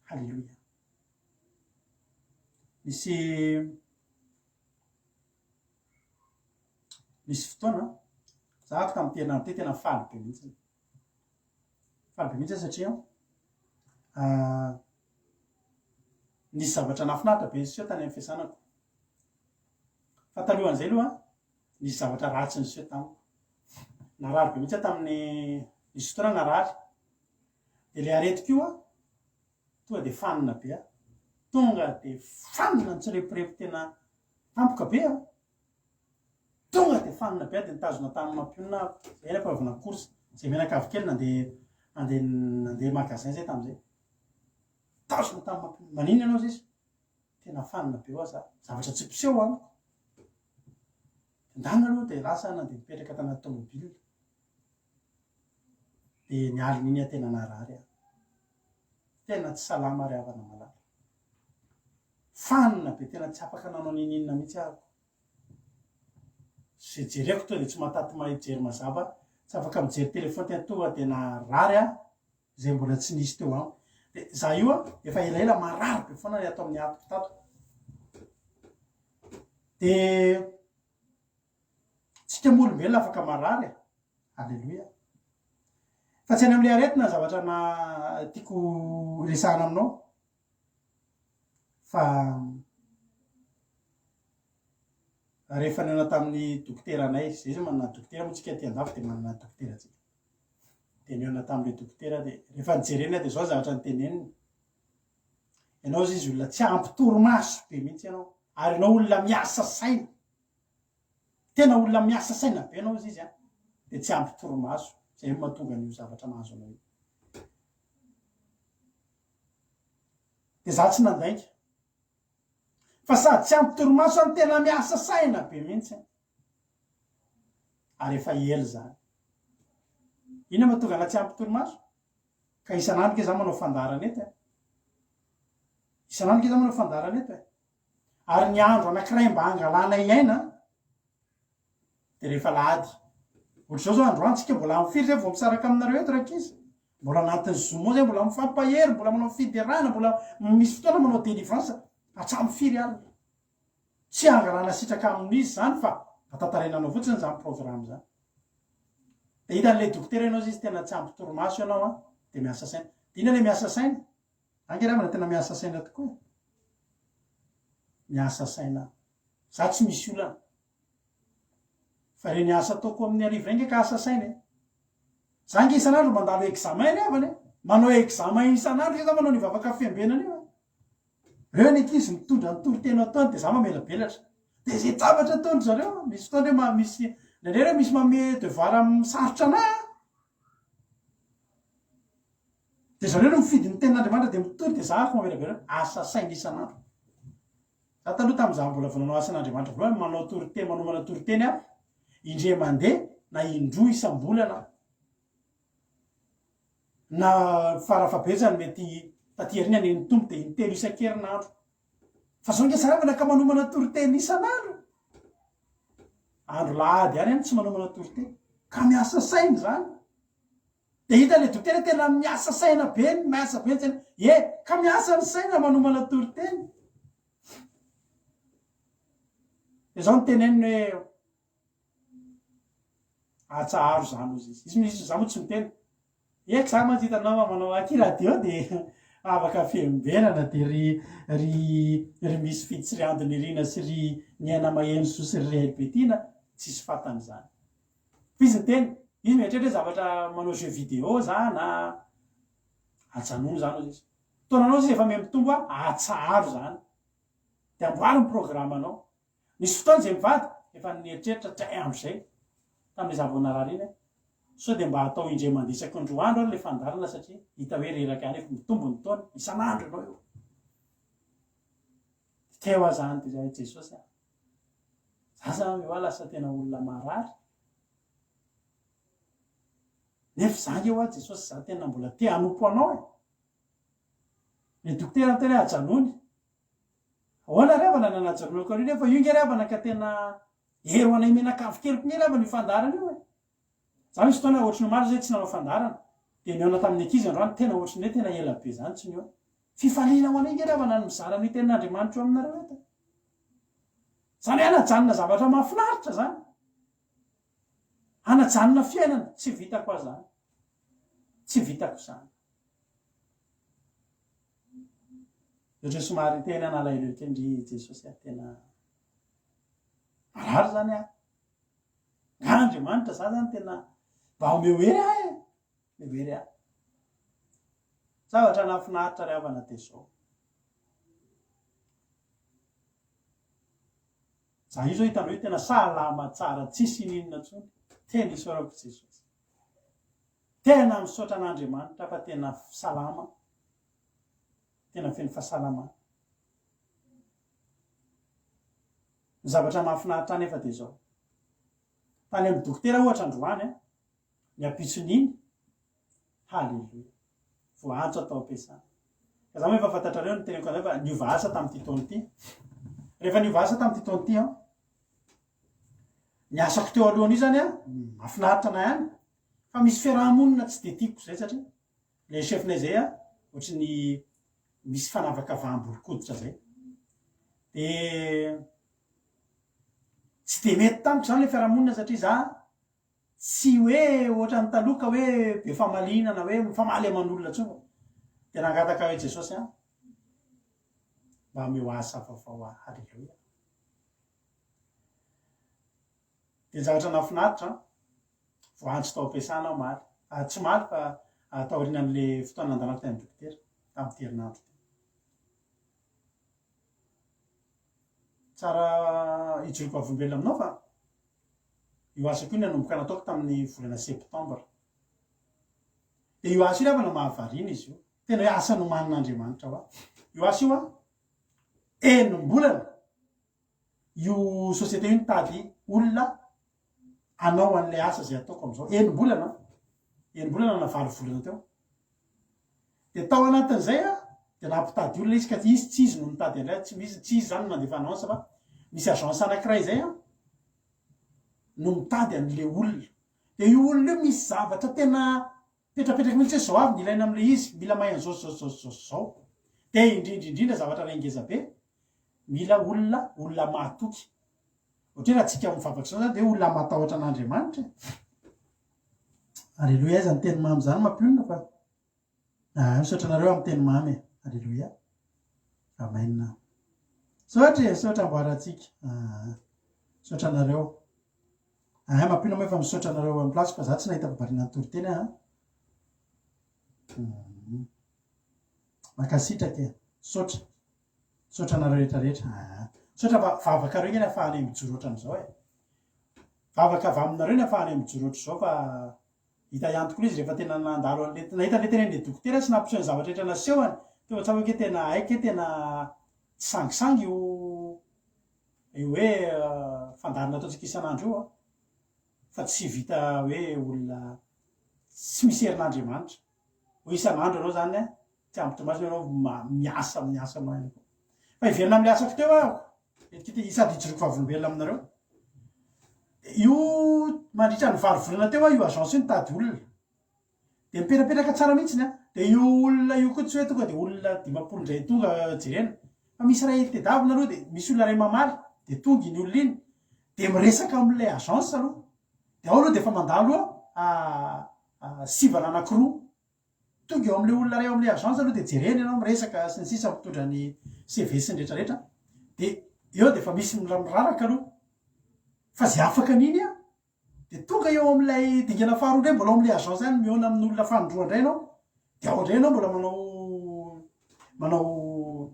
Haleloia. Nisy nisy fotoana za ako tamin'ity herinandro ity tena faly be mihitsy. Faly be mihitsy satria nisy zavatra nahafinaritra be niseho tany amin'ny fiasanako. Fa talohan'izay aloha nisy zavatra ratsy niseho tamiko. Narary be mihitsy aho tamin'ny nisy fotoana narary. Dia ilay aretiko io an, tonga dia fanina be aho. Tonga dia fanina nitsireporepy tena tampoka be aho. Tonga dia fanina be aho dia nitazona tamin'ny mampionona aho. Izay ny ampanaovana course. Izay mianakavy kely nandeha nandeha nandeha magasin izay tamin'izay. Nitazona tamin'ny mampionona. Maninona ianao sisa? Tena fanina be hoa za. Zavatra tsy mpiseho amiko. Ndana aloha dia lasa aho nandeha nipetraka tanaty tomobile. Dia ny alin'iny aho tena narary aho. Tena tsy salama ry havana malala. Fanina be tena tsy afaka nanao ninininona mihitsy aho. Izay jereko tonga dia tsy mahataty mahay mijery mazava, tsy afaka mijery téléphone tena tonga dia narary aho. Izay mbola tsy nisy teo amiko. Dia za io an, efa elaela marary be foana ny ato amin'ny atiko tato. Dia tsika moa olombelona afaka marary e. Aleloia. Fa tsy any amin'ilay aretina ny zavatra na tiako resahana aminao. Fa rehefa nihaona tamin'ny dokoteranay, izay zay manana dokotera moa tsika aty andafy dia manana dokotera tsika. Dia nihaona tamin'ilay dokotera dia rehefa nijereny aho dia izao zavatra noteneniny. Ianao izy izy olona tsy ampy torimaso be mihitsy ianao ary ianao olona miasa saina. Tena olona miasa saina be ianao izy izy an. Dia tsy ampy torimaso. Izay no mahatonga an'io zavatra mahazo anao io. Dia za tsy nandainga. Fa sady tsy ampy torimaso aho no tena miasa saina be mihitsy. Ary efa ela izany. Inona mahatonga anah tsy ampy torimaso? Ka isan'andro nge za manao fandaharana eto e. Isan'andro nge za manao fandaharana eto e. Ary ny andro anankiray mba hangalanay aina dia rehefa alahady. Ohatr'izao zao androany tsika mbola amin'ny firy zay vao misaraka aminareo eto rankizy? Mbola anatin'ny zoma zay mbola mifampahery, mbola manao fiderana, mbola misy fotoana manao délivrance hatramin'ny firy alina. Tsy hangalana sitraka amin'izy izany fa mba tantaraina anao fotsiny izany programme izany. Dia hitan'ilay dokotera ianao izy tena tsy ampy torimaso ianao an, dia miasa saina. Dia inona ilay miasa saina? Ange ravana tena miasa saina tokoa e. Miasa saina. Za tsy misy olana. Fa ireny asa ataoko amin'ny hariva ireny nge ka asa saina e. Za nge isan'andro mandalo examen ry havana e. Manao examen isan'andro nge za manao ny vavaka fiambenana io e. Reo ny ankizy mitondra ny toriteny ataony dia za mamelabelatra. Dia izay zavatra ataon-dry zareo, misy fotoana reo misy, indraindray reo misy manome devoir sarotra anah an. Dia zareo no mifidy ny tenin'Andriamanitra dia mitory dia za ako mamelabelatra, asa saina isan'andro. Za taloha tamin'izaho mbola vao nanao asan'Andriamanitra voalohany manao toriteny, manomana toriteny aho, indray mandeha na indroa isam-bolana aho. Na farafahabetsany mety taty aoriana ny nitombo dia intelo isan-kerinandro. Fa zao nge saravana ka manomana toriteny isan'andro. Andro lahady ihany any tsy manomana toriteny. Ka miasa saina izany. Dia hita ilay dokotera tena miasa saina be, miasa be ny saina. Ye, ka miasa ny saina manomana toriteny. Dia zao no teneniny hoe Atsaharo zany ozy izy. Izy misy za moa tsy miteny. Eky za mantsy hitanao fa manao aky radio de afaka fiambenana de ry ry ry misy fidy sy ry Ando Nirina sy ry Niaina Maheno Soa sy ry Rahely Betiana tsisy fatany zany. Fa izy niteny, izy mieritreritra hoe zavatra manao jeu vidéo za na ajanony zany ozy izy. Taonanao ozy izy efa miha-mitombo a, atsaharo zany. De amboary ny programme-nao. Nisy fotoana izay mivady efa nieritreritra dray andro izay tamin'ilay za vao narary iny aho. Sao dia mba atao indray mandeha isaky ny roa andro ary ilay fandaharana satria hita hoe reraka ihany efa mitombo ny taona, isan'andro ianao eo. Teo aho zany dia zay Jesosy a. Za zany eo aho lasa tena olona marary. Nefa za nge hoa Jesosy za tena mbola te hanompo anao e. Ny dokotera niteny hoe ajanony. Ahoana ry havana nanajanonako an'io nefa io nge ry havana ka tena hery ho anay mianakavy kely koa nge ry havana io fandaharana io e. Za misy fotoana ohatry ny omaly zay tsy nanao fandaharana dia nihaona tamin'ny ankizy androany tena ohatry ny hoe tena ela be zany tsy nihaona. Fifaliana ho anay nge ry havana ny mizara an'io tenin'Andriamanitra io aminareo eto e. Zany hoe hanajanona zavatra mahafinaritra zany. Hanajanona fiainana, tsy vitako aho zany. Tsy vitako zany. Ohatry ny somary tena nalahelo kely ndry Jesosy ah, tena marary zany aho. Nga Andriamanitra za zany tena mba omeo hery aho e, omeo hery aho. Zavatra nahafinaritra ry havana dia zao. Za io zao hitanao io tena salama tsara tsisy ininona tsony, tena isaorako Jesosy. Tena misaotra an'Andriamanitra fa tena salama, tena feno fahasalamana. Ny zavatra mahafinaritra anefa dia izao, tany amin'ny dokotera ohatra androany an, ny ampitson'iny, haleloia, voaantso aho tao am-piasana. Ka za moa efa fantatrareo ny teneniko anareo fa niova asa tamin'ity taona ity. Rehefa niova asa tamin'ity taona ity aho, ny asako teo alohan'io zany an, mahafinaritra anay ihany, fa misy fiaraha-monina tsy dia tiako izay satria ilay chef-nay izay an, ohatry ny misy fanavakavaham-bolon-koditra zay. De tsy de mety tamiko zany le fiarahamonina satria za tsy hoe ohatran'ny taloha ka hoe be famaliana na hoe mifamaly aman'olona intsony fa de nangataka hoe Jesosy an, mba omeo asa vaovao aho, haleloia. De ny zavatra nahafinaritra an, Voaantso tao am-piasana aho omaly. Ah, tsy omaly fa taorianan'ilay fotoana nandanako tany amin'ny dokotera, tamin'ity herinandro ity. Tsara hijoroako vavolombelona aminao fa io asako io nanomboka nataoko tamin'ny volana septambra. Dia io asa io ry havana mahavariana izy io. Tena hoe asa nomanin'Andriamanitra ho ahy. Io asa io an, enim-bolana io société io nitady olona hanao an'ilay asa izay ataoko amin'izao, enim-bolana an, enim-bolana na valo volana teo. Dia tao anatin'izay an, dia nampitady olona izy ka izy tsy izy no nitady an'ilay, tsy misy, tsy izy izany no nandefa annonce fa misy agence anankiray izay an, no mitady an'ilay olona. Dia io olona io misy zavatra tena Mipetrapetraka mihitsy hoe zao avy ny ilaina amin'ilay izy, mila mahay an'izao sy izao sy izao sy izao. Dia indrindra indrindra zavatra iray ngeza be, mila olona, olona mahatoky. Ohatra hoe raha tsika mivavaka izao zany dia hoe olona matahotra an'Andriamanitra e. Aleloia, aiza ny teny mamy izany mampionona fa ah, misaotra anareo amin'ny teny mamy e. Aleloia. Amen. Misaotra e, misaotra amboarantsika. Ah, misaotra anareo. Ahay mampino moa efa misaotra anareo en place fa za tsy nahita fivariana nitory-teny aho an. Mankasitraka e. Misaotra. Misaotra anareo rehetra rehetra. Aa. Misaotra fa vavakareo nge ny afahanay mijoro ohatran'izao e. Vavaka avy aminareo ny afahanay mijoro ohatr'izao fa hita ihany tokoa ilay izy rehefa tena nandalo an'ilay nahita an'ilay tenenin'ilay dokotera sy nampiseho ny zavatra rehetra nasehony teo tsapako hoe tena haiko hoe tena tsy sangisangy io Io hoe fandaharana ataontsika isan'andro io an, fa tsy vita hoe olona tsy misy herin'Andriamanitra. Hoe isan'andro ianao izany an, tsy ampy torimaso ianao miasa amin'ny asanao ihany koa. Fa hiverina amin'ilay asako teo aho, etikety sady hijoroako vavolombelona aminareo. Io mandritra ny valo volana teo aho io agence io nitady olona. Dia mipetrapetraka tsara mihitsiny an! Dia io olona io koa tsy hoe tonga dia olona 50 indray tonga jerena fa misy iray tedavina aloha dia misy olona iray mamaly dia tonga iny olona iny dia miresaka amin'ilay agence aloha dia ao aloha dia efa mandalo sivana anakiroa tonga eo amin'ilay olona iray ao amin'ilay agence aloha dia jerena ianao miresaka sy ny sisa mitondra ny CV sy ny rehetrarehetra dia eo dia efa misy miraraka aloha fa izay afaka an'iny an Dia tonga eo amin'ilay dingana faharoa indray, mbola ao amin'ilay agence ihany, mihaona amin'olona fanindroa indray ianao, dia ao indray ianao mbola manao manao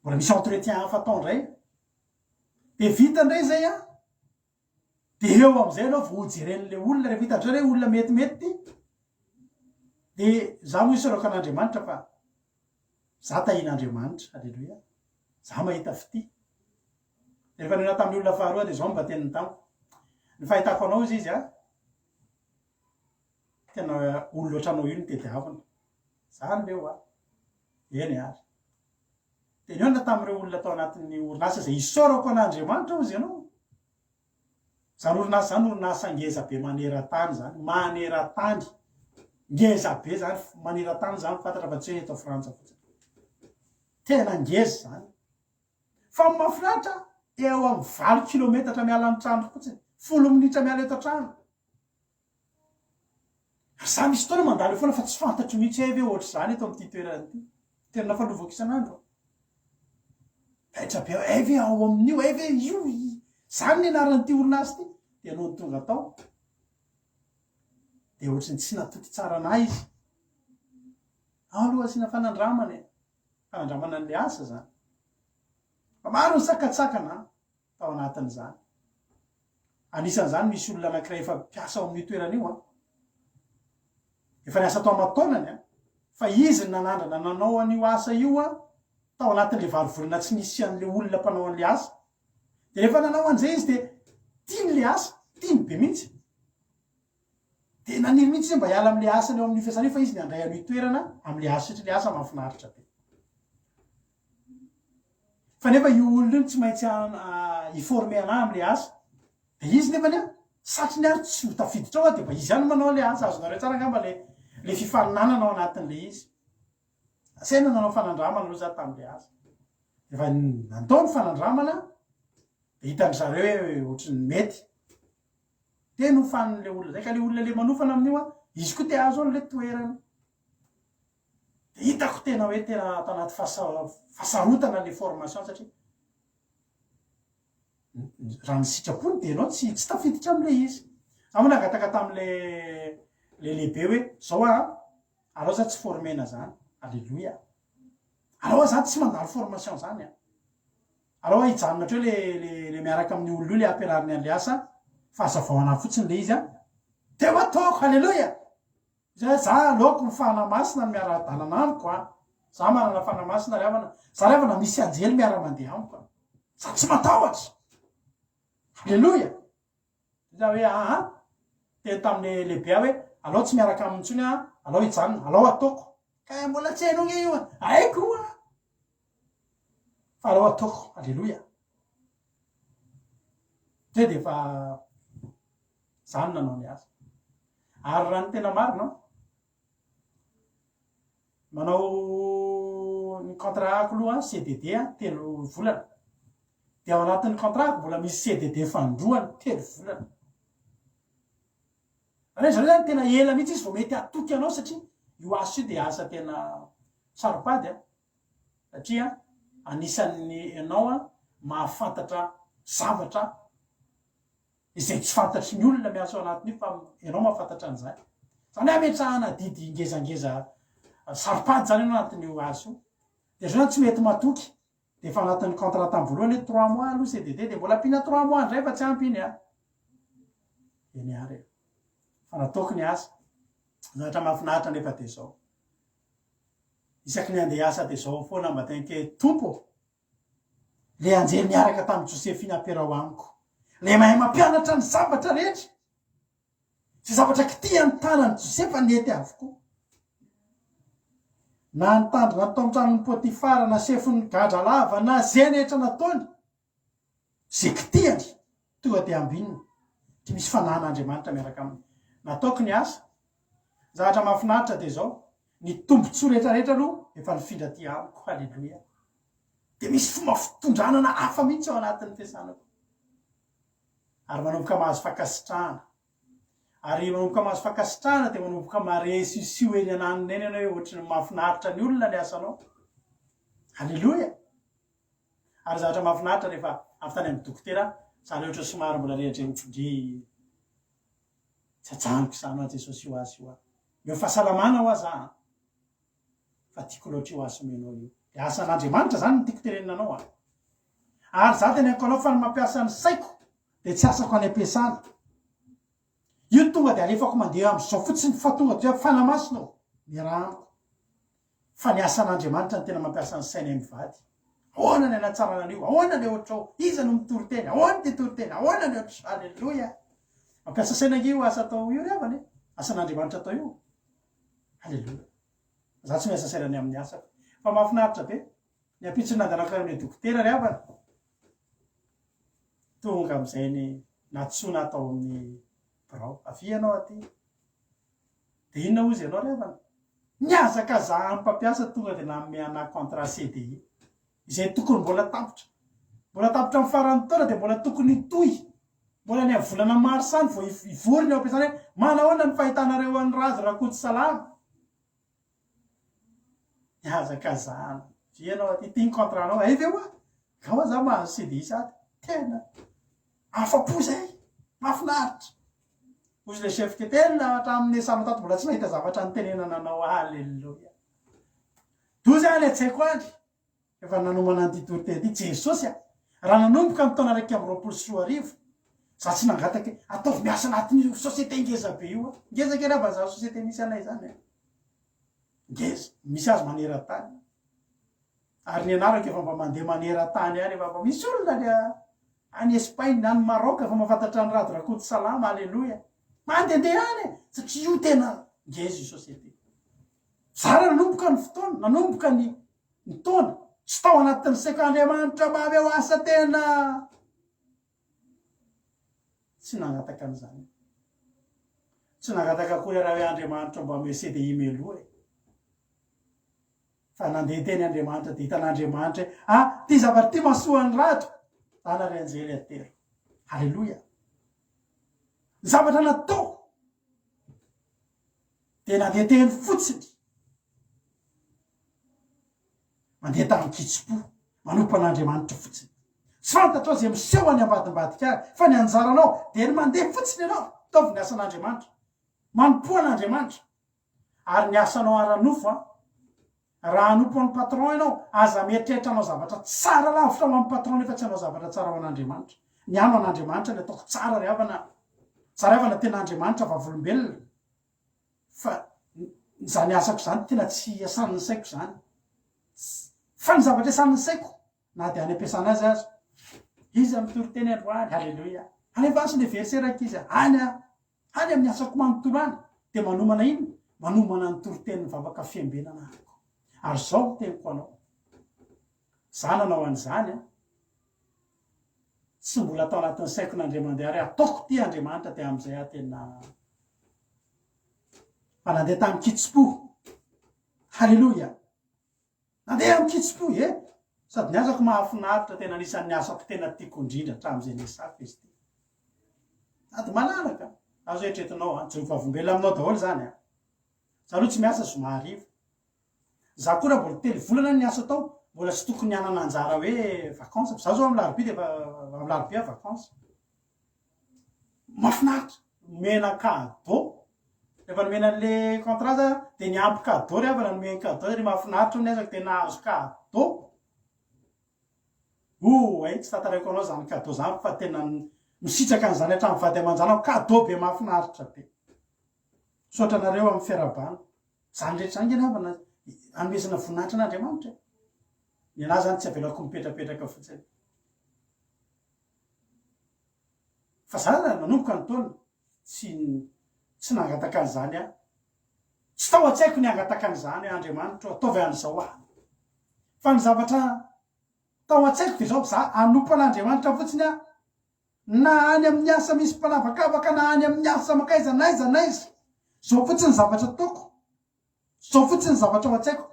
mbola misy entretien hafa atao indray. Dia vita indray izay an, Dia eo amin'izay ianao vao hojeren'ilay olona, rehefa hitan-dry zareo hoe olona metimety ity, dia za moa isaorako an'Andriamanitra fa za tahian'Andriamanitra, aleloia, za mahita fitia. Rehefa nihaona tamin'ny olona faharoa dia izao no mba teniny tamiko, ny fahitako anao hozy izy an, tena olona ohatranao io no tediavina. Zany ve hoa? Eny ary. Dia nihaona tamin'ireo olona tao anatin'ny orinasa izay isaorako an'Andriamanitra hozy ianao. Izany orinasa izany orinasa ngeza be maneran-tany izany, maneran-tany. Ngeza be izany, maneran-tany izany fantatra fa tsy hoe eto Frantsa fotsiny. Tena ngeza izany. Fa ny mahafinaritra, eo amin'ny valo kilometatra miala ny tranoko fotsiny, folo minitra miala eto an-trano. Ary za misy fotoana mandalo eo foana fa tsy fantatro mihitsy hoe ve ohatr'izany eto amin'ity toerana ity. Toerana falovako isan'andro. Taitra be aho, hay ve ao amin'io, hay ve io, izany ny anaran'ity orinasa ity. Dia nony tonga tao, dia ohatran'ny tsy natoky tsara an'ahy izy. Ao aloha asiana fanandramana e. Fanandramana an'ilay asa izany. Fa maro ny sakantsakana an. tao anatin'izany. Anisan'izany misy olona anankiray efa mpiasa ao amin'io toerana io an. Efa niasa tao aman-taonany an. Fa izy no nanandrana nanao an'io asa io an, tao anatin'ilay valo volana tsy nisy an'ilay olona mpanao an'ilay asa. Dia rehefa nanao an'izay izy dia tiany ilay asa, tiany be mihitsy. Dia naniry mihitsy izy mba hiala amin'ilay asany ao amin'io fiasana io fa izy ny handray an'io toerana amin'ilay asa satria ilay asa mahafinaritra be. Fa nefa io olona io tsy maintsy hi-former anah amin'ilay asa. Dia izy nefany an, satriny ary tsy ho tafiditra ao aho dia mba izy ihany no manao an'ilay asa. Azonareo tsara angamba ilay ilay fifaninanana ao anatin'ilay izy. Asaina nanao fanandramana aloha za tamin'ilay asa. Rehefa nandao ny fanandramana dia hitan-dry zareo hoe ohatry ny mety. Dia nofanin'ilay olona izay. Ka ilay olona ilay manofana amin'io an, izy koa te hahazo an'ilay toerana. Dia hitako tena hoe tena ato anaty fahasarotana ilay formation satria raha ny sitrapony dia ianao tsy tsy tafiditra amin'ilay izy. Za moa nangataka tamin'ilay ilay lehibe hoe zao aho an, alao za tsy former-na zany. Aleloia. Alao aho zany tsy mandalo formation zany an. Alao aho hijanona hatreo le le le miaraka amin'io olona io le ampianariny an'le asa fa hazavao anahy fotsiny le izy an. Teo ataoko, aleloia! Zay za aleoko ny fanahy masina no miara-dalana amiko an. Za manana fanahy masina ry havana, za ry havana misy anjely miara-mandeha amiko an. Za tsy matahotra. Aleloia! Za hoe aa, teny tamin'le lehibe aho hoe alao tsy miaraka aminy intsony aho, alao hijanona, alao ataoko. Ka mbola tsy hainao nge io an. Haiko io an. Fa alao ataoko. Aleloia. Teo dia efa za no nanao ny asa. Ary raha ny tena marina, manao ny contrat-ko aloha CDD telo volana. Dia ao anatin'ny contrat-ko mbola misy CDD fanindroany telo volana. Zany hoe zareo zany tena ela mihitsy izy vao mety hatoky anao satria io asa io dia asa tena saro-pady an. Satria anisan'ny ianao an mahafantatra zavatra izay tsy fantatry ny olona miasa ao anatin'io fa ianao mahafantatra an'izany. Izany hoe ametrahana adidy ngezangeza saro-pady izany ianao anatin'io asa io. Dia zareo zany tsy mety matoky. Dia efa anatin'ny contrat tamin'ny voalohany hoe trois mois aloha CDD dia mbola ampiana trois mois indray fa tsy ampy iny an. Eny ary e. Fa nataoko ny asa. Zavatra mahafinaritra anefa dia izao. Isaky ny handeha hiasa dia izao foana mba tenke Tompo ô! Ilay anjely niaraka tamin'i Josephine ampiaraho amiko. Ilay mahay mampianatra ny zavatra rehetra. Izay zavatra kitihan'ny tanan'i Josefa nety avokoa. Na nitandrina ny tao amin'ny tranon'i Potifara, na sefon'ny gadra lava, na izay rehetra nataony, izay kitihany, tonga dia ambinina. Dia misy fanahin'Andriamanitra miaraka aminy. Nataoko ny asa. Ny zavatra mahafinaritra dia izao, ny tombontsoa rehetra rehetra aloha efa nifindra aty amiko. Haleloia. Dia misy fomba fitondranana hafa mihitsy ao anatin'ny fiasana koa. Ary manomboka mahazo fankasitrahana. Ary manomboka mahazo fankasitrahana dia manomboka mare siosio eny ananona eny ianao hoe ohatry ny mahafinaritra ny olona ny asanao. Aleloia! Ary zavatra mahafinaritra rehefa avy tany amin'ny dokotera, za le ohatry ny somary mbola rehatra eny, ndry tsy ajanoko izany hoa Jesosy io asa io a. Omeo fahasalamana hoa za an. Fa tiako loatra io asa omenao io. Dia asan'Andriamanitra izany no tiako tenenina anao an. Ary za teneniko anao fa ny mampiasa ny saiko dia tsy asako any am-piasana. Io tonga dia alefako mandeha amin'izao fotsiny fa tonga dia Fanahy Masina ô, miaraha amiko. Fa ny asan'Andriamanitra no tena mampiasa ny sainay mivady. Ahoana ny hanatsarana an'io? Ahoana ny ohatrao? Iza no mitory teny? Ahoana ity toriteny? Ahoana ny ohatr. Aleloia! Mampiasa saina ange io asa atao io ry havana e! Asan'Andriamanitra atao io. Aleloia! Za tsy miasa saina ny amin'ny asako. Fa mahafinaritra be. Ny ampitso nandanako any amin'ny dokotera ry havana. Tonga amin'izay ny nantsoina tao amin'ny birao. Avia ianao aty. Dia inona hozy ianao ry havana? Nihazakazahan'ny mpampiasa tonga dia nanome anà contrat CDI. Izay tokony mbola tapitra. Mbola tapitra amin'ny faran'ny taona dia mbola tokony hitohy. Mbola any amin'ny volana marsa any vao hivory ny ao am-piasana hoe manahoana ny fahitanareo an'i Rajo Rakotosalama. Nihazakazahana. Avia ianao aty, ity ny contrat-nao. Hay ve hoa? Angamba za mahazo CDI sady. Tena afa-po izay. Mahafinaritra. Hozy ilay chef ke tena hatramin'ny niasana tato mbola tsy nahita zavatra nitenenana anao. Alléluia. Doza any an-tsaiko any. Efa nanomana an'ity toriteny ity Jesosy a! Raha nanomboka ny taona 2021, za tsy nangataka hoe ataovy miasa anatin'io société ngeza be io aho. Ngeza kely aba zany société misy anay zany e. Ngeza, misy azy maneran-tany. Ary ny anarako efa mba mandeha maneran-tany any, efa mba misy olona any any Espagne, any Maroc efa mahafantatra an'i Rado Rakotosalama, aleloia. Mandehandeha any e, satria io tena ngeza io société. Zara nanomboka ny fotoana, nanomboka ny ny taona, tsy tao anatin'ny saiko Andriamanitra mba avy eo asa tena tsy nangataka an'izany. Tsy nangataka akory raha hoe Andriamanitra mba omeo CDI meloa e. Fa nandeha teny Andriamanitra dia hitan'Andriamanitra hoe ah, ity zavatra ity mahasoa an'i Rado. Zany ary anjely atero. Aleloia. Ny zavatra natao dia nandeha teny fotsiny. Mandeha tamin-kitsim-po, manompo an'Andriamanitra fotsiny. Tsy fantatrao izay miseho any ambadimbadika any, fa ny anjaranao dia ny mandeha fotsiny ianao, ataovy ny asan'Andriamanitra. Manompoa an'Andriamanitra. Ary ny asanao ara-nofo an, raha hanompo an'ny patron ianao, aza mieritreritra hanao zavatra tsara lavitra ho an'ny patron nefa tsy hanao zavatra tsara ho an'Andriamanitra. Ny ahy no an'Andriamanitra ny ataoko tsara ry havana a. Tsara havana tena Andriamanitra vavolombelona. Fa izany asako izany tena tsy iasan'ny saiko izany. Fa ny zavatra iasan'ny saiko, na dia any am-piasana azy aza, iza mitory teny androany, aleloia. Alefaso ilay verset rankizy a, any aho, any amin'ny asako manontolo any, dia manomana inona? Manomana ny toritenin'ny vavaka fiambenana ahako. Ary izao no teniko anao, za nanao an'izany an, tsy mbola tao anatin'ny saiko n'Andriamandeha ary ataoko ity Andriamanitra dia amin'izay aho tena Fa nandeha tamin-kitsim-po. Haleloia! Nandeha amin-kitsim-po, e! Sady ny asako mahafinaritra, tena anisan'ny asako tena tiako indrindra hatramin'izay niasako izy ity. Sady malalaka. Azo eritreretinao an, joro vavolombelona aminao daholo izany an. Za aloha tsy miasa zoma hariva. Za koa raha mbola telo volana niasa tao, mbola tsy tokony hanana anjara hoe vacances. Za zao amin'ny alarobia dia efa amin'ny alarobia aho vacances. Mahafinaritra. Nomena cadeau. Rehefa nomena an'le contrat za dia niampy cadeau ry havana, nomeny cadeau satria mahafinaritra hono ny asako dia nahazo cadeau. Oay, tsy tantaraiko anao zany cadeau zany fa tena misitraka an'izany hatramin'ny vady aman-janako, cadeau be mahafinaritra be. Misaotra anareo amin'ny fiarahabana. Zany rehetra zany nge ry havana anomezana voninahitra an'Andriamanitra e. Ny anahy zany tsy avelako mipetrapetraka fotsiny. Fa za raha nanomboka ny taona tsy tsy nangataka an'izany aho. Tsy tao an-tsaiko ny hangataka an'izany hoe Andriamanitra ô ataovy an'izao aho. Fa ny zavatra tao an-tsaiko dia izao, za hanompo an'Andriamanitra fotsiny aho na any amin'ny asa misy mpanavakavaka na any amin'ny asa mankaiza n'aiza n'aiza. Izao fotsiny ny zavatra ataoko. Zao fotsiny ny zavatra ao an-tsaiko,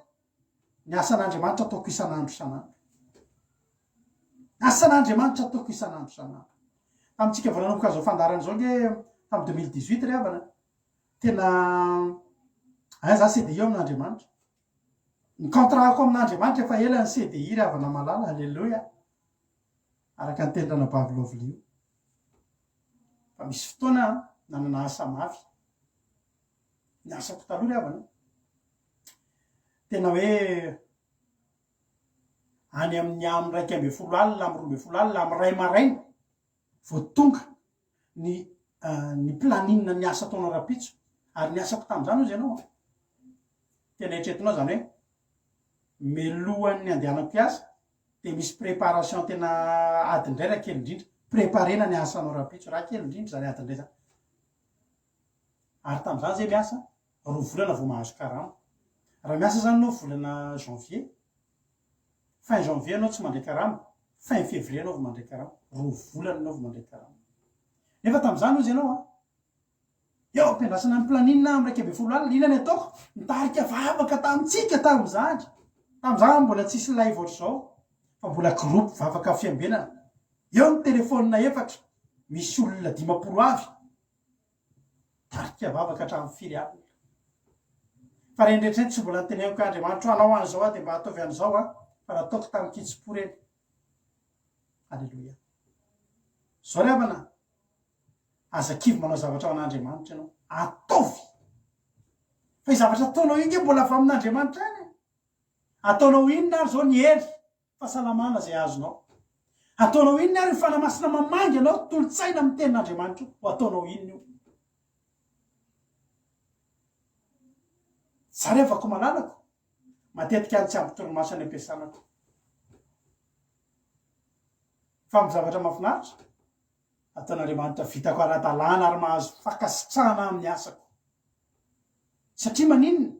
ny asan'Andriamanitra ataoko isan'andro isan'andro. Asan'Andriamanitra ataoko isan'andro isan'andro. Tamintsika vao nanomboka an'izao fandaharana izao nge tamin'ny 2018 ry havana, tena hay za CDI ao amin'Andriamanitra. Ny contrat-ko amin'Andriamanitra efa ela ny CDI ry havana malala, alléluia. Araka ny tenin'i Ranabavy Lovely io. Fa misy fotoana nanana asa mafy. Ny asako taloha ry havana, tena hoe any amin'ny amin'ny 11 alina, amin'ny 12 alina, amin'ny iray maraina vao tonga ny. Ny planning ny asa ataonao rahampitso. Ary ny asako tamin'izany hozy ianao an, tena eritreretinao izany hoe melohan'ny handehanako hiasa dia misy préparation tena adiny iray raha kely indrindra, préparer-na ny asanao rahampitso raha kely indrindra izany adiny iray izany. Ary tamin'izany izay miasa, roa volana vao mahazo karama. Raha miasa izany ianao volana janvier, fin janvier ianao tsy mandray karama, fin février ianao vao mandray karama, roa volana ianao vao mandray karama. Nefa tamin'izany hozy ianao an, eo am-piandrasana ny planning amin'ny 11 alina, inona ny ataoko? Nitarika vavaka tamintsika tamin'izany. Tamin'izany mbola tsisy live ohatr'izao, fa mbola groupe vavaka fiambenana. Eo ny telephone efatra, misy olona 50 avy. Tarika vavaka hatramin'ny firy alina. Fa ireny rehetra ireny tsy mbola noteneniko hoe Andriamanitro hanao an'izao aho dia mba ataovy an'izao an, fa nataoko tamin-kitsim-po ireny. Aleloia. Zao ry havana, aza kivy manao zavatra ho an'Andriamanitra ianao. Ataovy! Fa io zavatra ataonao io nge mbola avy amin'Andriamanitra ihany e. Ataonao inona ary izao ny hery, fahasalamana izay azonao? Ataonao inona ary io Fanahy Masina mamangy anao tolo-tsaina amin'ny tenin'Andriamanitra io? Ho ataonao inona io? Za ry havako malalako, matetika any tsy ampy torimaso any am-piasana ko. Fa amin'ny zavatra mahafinaritra, ataon'Andriamanitra vitako ara-dalàna ary mahazo fankasitrahana amin'ny asako. Satria maninona?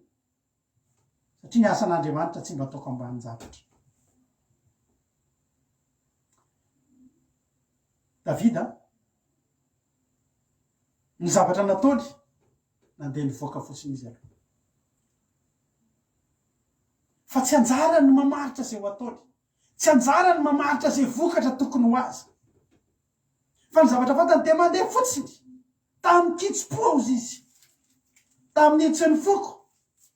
Satria ny asan'Andriamanitra tsy mba ataoko ambanin-javatra. Davida, ny zavatra nataony, nandeha nivoaka fotsiny izy aloha. Fa tsy anjarany ny mamaritra izay ho ataony. Tsy anjarany ny mamaritra izay vokatra tokony ho azy. Fa ny zavatra fantany dia mandeha fotsiny. Tamin'ny kitsim-po hozy izy. Tamin'ny hitsin'ny foko.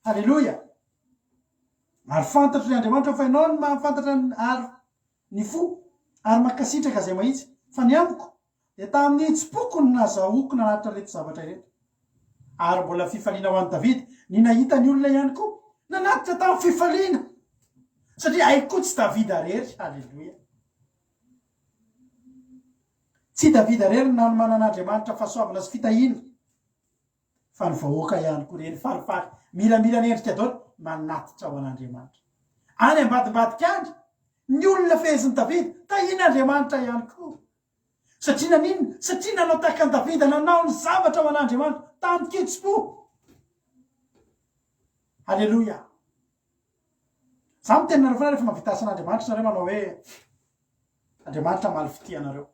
Haleloia. Ary fantatro ry Andriamanitra fa ianao no mahafantatra ny ary ny fo ary mankasitraka izay mahitsy. Fa ny amiko dia tamin'ny hitsim-poko no nazahoako nanatitra ireto zavatra ireto. Ary mbola fifaliana ho an'i Davida ny nahita ny olona ihany koa nanatitra tamin'ny fifaliana. Satria hay koa tsy Davida rery. Haleloia. Tsy i Davida irery no nanomanan'Andriamanitra fahasoavana sy fitahiana, fa ny vahoaka ihany koa ireny falifaly, milamila an'endrika daholo, manatitra ho an'Andriamanitra. Any ambadimbadika any, ny olona fehezin'i Davida, tahian'Andriamanitra ihany koa. Satria naninona? Satria nanao tahaka an'i Davida, nanao ny zavatra ho an'Andriamanitra, tamin-kitsim-po. Aleloia! Za miteny anareo foana rehefa mahavita asan'Andriamanitra nareo manao hoe Andriamanitra hamaly fitia anareo.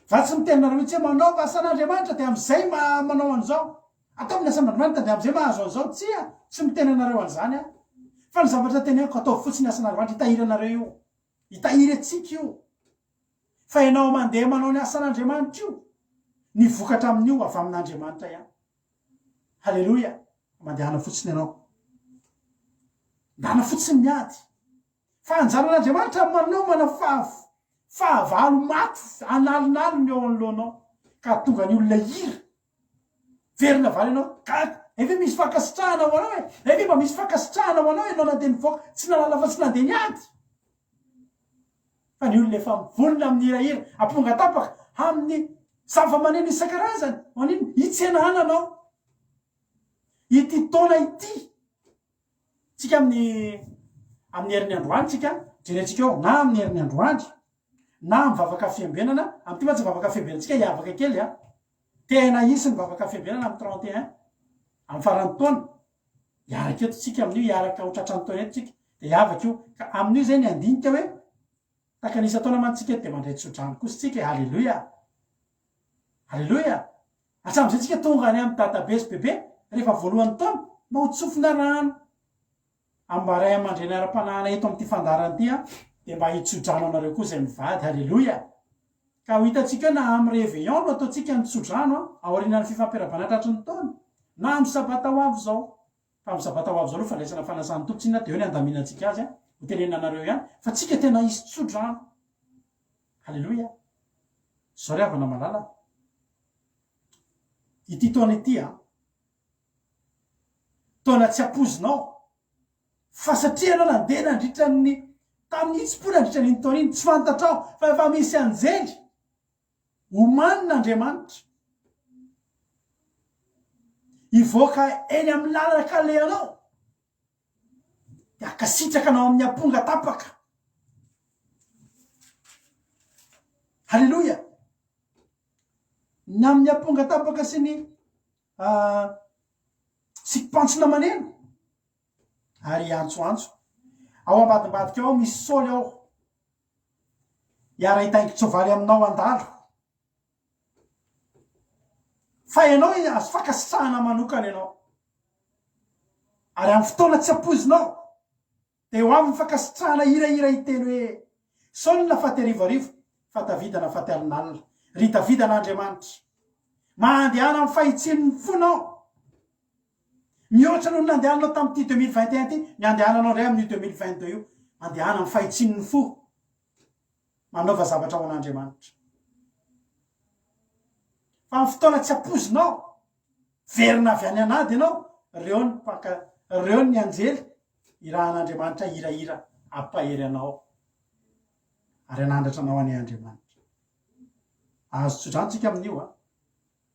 Za tsy miteny anareo mihitsy hoe manaova asan'Andriamanitra dia amin'izay manao an'izao. Ataovy ny asan'Andriamanitra dia amin'izay mahazo an'izao. Tsia, tsy miteny anareo an'izany aho. Fa ny zavatra teneniko, ataovy fotsiny ny asan'Andriamanitra, hitahiry anareo io. Hitahiry antsika io. Fa ianao mandeha manao ny asan'Andriamanitra io, ny vokatra amin'io avy amin'Andriamanitra ihany. Haleloia! Mandehana fotsiny ianao. Ndana fotsiny miady. Fa anjaran'Andriamanitra ny manomana fahavalo maty an'alinaliny eo anoloanao ka hahatonga ny olona hira. Verina valy ianao, gaga. Efa misy fankasitrahana ho anao e! Efa mba misy fankasitrahana ho anao ianao nandeha nivoaka, tsy nahalala fa tsy nandeha niady. Fa ny olona efa mivonona amin'ny hirahira, amponga tapaka, amin'ny zava-maneno isan-karazany, maninona? Hitsenana anao. Ity taona ity, tsika amin'ny amin'ny herin'ny androany tsika, jerentsika eo, na amin'ny herin'ny androany, na amin'ny vavaka fiambenana, amin'ity mantsy vavaka fiambenantsika hiavaka kely a. Tena hisy ny vavaka fiambenana amin'ny 31, amin'ny faran'ny taona. Hiaraka eto tsika amin'io, hiaraka ho tratran'ny taona eto tsika, dia hiavaka io. Ka amin'io izay ny handinika hoe, tahaka ny isan-taona mantsy tsika eto dia mandray tso-drano kosa tsika e, Aleloia! Aleloia! Hatramin'izay tsika tonga any amin'ny dadabe sy bebe rehefa voalohan'ny taona, mba ho tsofina rano. Amin'ny mba ray aman-dreny ara-panahana eto amin'ity fandaharana ity aho, dia mba hitso-drano anareo koa izay mivady. Aleloia! Ka ho hitantsika eo na amin'ny réveillon no ataontsika ny tso-drano aorianan'ny fifampirahavana tratry ny taona, na amin'ny sabata ho avy izao. Fa amin'ny sabata ho avy izao aloha fandraisana fanasan'ny Tompo tsinona dia eo ny handaminantsika azy, ho tenenina anareo ihany, fa tsika tena hisy tso-drano. Aleloia! Izao ry havana malala, ity taona ity an, taona tsy ampoizinao, Fa satria ianao nandeha nandritra ny tamin'ny hitsim-po nandritra an'iny taona iny, tsy fantatrao fa efa misy anjely omanin'Andriamanitra. Hivoaka eny amin'ny lalana kalehanao, dia hankasitraka anao amin'ny amponga tapaka. Haleloia! Ny amin'ny amponga tapaka sy ny sikim-pantsona maneno ary hiantsoantso. Ao ambadimbadika ao misy Saoly ao. Hiara-hitaingin-tsoavaly aminao handalo. Fa ianao azo fankasitrahana manokana ianao. Ary amin'ny fotoana tsy ampoizinao, dia ho avy ny fankasitrahana hirahira hiteny hoe, Saoly nafaty arivoarivo, fa Davida nafaty alinalina. Ry Davida an'Andriamanitra, mandehana amin'ny fahitsian'ny fonao. Mihoatra noho ny nandehananao tamin'ity 2021 ity, ny handehananao indray amin'io 2022 io. Mandehana amin'ny fahitsian'ny fo. Manaova zavatra ho an'Andriamanitra. Fa amin'ny fotoana tsy ampoizinao, verina avy any an'ady ianao, reo ny mpaka, reo ny anjely irahan'Andriamanitra hirahira hampahery anao ary hanandratra anao anie Andriamanitra. Azo tsodrano tsika amin'io a.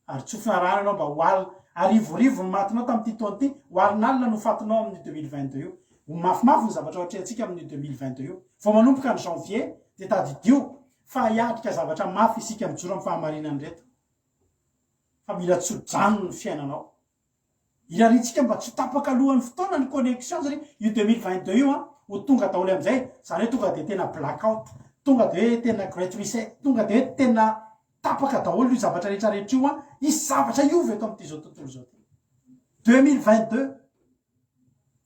Ary tsofina rano ianao mba ho alina. Arivorivo ny matinao tamin'ity taona ity, ho alinalina no fatinao amin'io 2022 io. Ho mafimafy ny zavatra ho atrehantsika amin'io 2022 io. Vao manomboka ny janvier dia tadidio fa hiatrika zavatra mafy isika mijoro amin'ny fahamarinana ireto. Fa mila tso-drano ny fiainanao. Irariantsika mba tsy ho tapaka alohan'ny fotoana ny connexion satria io 2022 io an, ho tonga daholo amin'izay, izany hoe tonga dia tena black out, tonga dia hoe tena great reset, tonga dia hoe tena tapaka daholo io zavatra rehetra rehetra io an, hisy zavatra hiova eto amin'ity izao tontolo izao ity. 2022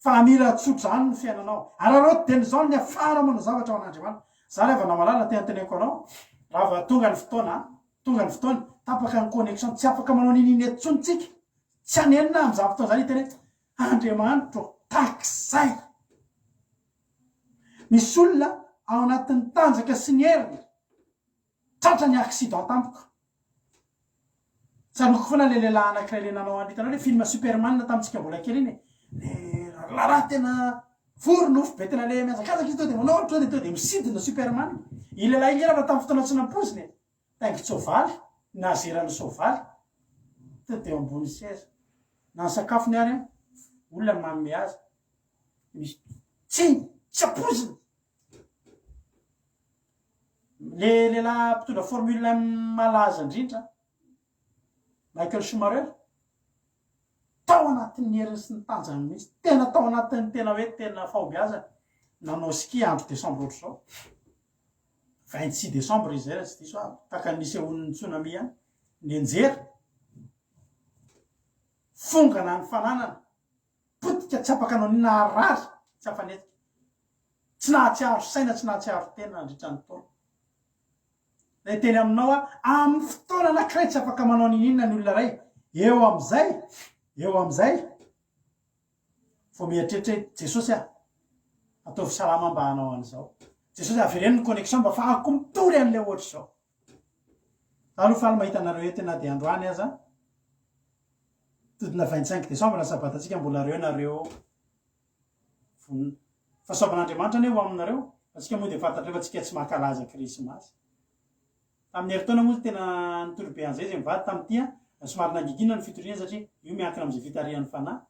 fa mila tso-drano ny fiainanao. Araraoty dieny izao ny afara manao zavatra ho an'Andriamanitra. Za ry havana malala te hanteneniko anao, raha vao tonga ny fotoana an, Tonga ny fotoana, tapaka ny connexion, tsy afaka manao n'inona eto intsony tsika. Tsy hanenina amin'izany fotoana izany hiteny hoe, Andriamanitro ô, takizay! Misy olona ao anatin'ny tanjaka sy ny heriny, tratra ny accident tampoka. Tsaroako foana ilay lehilahy anankiray ilay nanao an'io, hitanao ilay film Superman tamintsika mbola kely iny e? Ilay rahalahy tena vory nofo be tena ilay mihazakazaka izy tonga dia manao tonga dia tonga dia misidina Superman. Iny lehilahy iny angamba tamin'ny fotoana tsy nampoizina e. Taingin-tsoavaly, nazeran'ny soavaly, tonga dia eo ambony seza. Na ny sakafony ary an, olona no manome azy. Misy tsiny, tsy ampoizina. Le lehilahy mpitondra formule un malaza indrindra, Michael Schumacher, tao anatin'ny heriny sy ny tanjany mihitsy, tena tao anatin'ny tena hoe tena fahombiazany, nanao ski andro décembre ohatr'izao. 26 décembre izy zay raha tsy diso aho, tahaka ny nisehoan'ny tsunami ihany, nianjera, fongana ny fananana, potika tsy afaka nanao n'inona, harary tsy afa-nihetsika, tsy nahatsiaro saina, tsy nahatsiaro tena nandritra ny taona. Ilay teny aminao aho, amin'ny fotoana anankiray tsy afaka manao n'inon'inona ny olona iray, eo amin'izay, eo amin'izay, Vao mieritreritra hoe Jesosy ah, ataovy salama mba hanao an'izao. Jesosy avereno ny connexion mba afahako mitory an'ilay ohatr'izao. Za aloha faly mahita anareo eto na dia androany aza. Todina 25 décembre ny sabatantsika mbola reo nareo vonona. Fahasoavan'Andriamanitra anie ho aminareo. Fa tsika moa dia fantatrareo fa tsika tsy mankalaza krismasy. Tamin'ny herintaona moa tena nitory be an'izay izay mivady tamin'ity an, somary nangigina ny fitoriana satria io miankina amin'izay fitarihan'ny fanahy.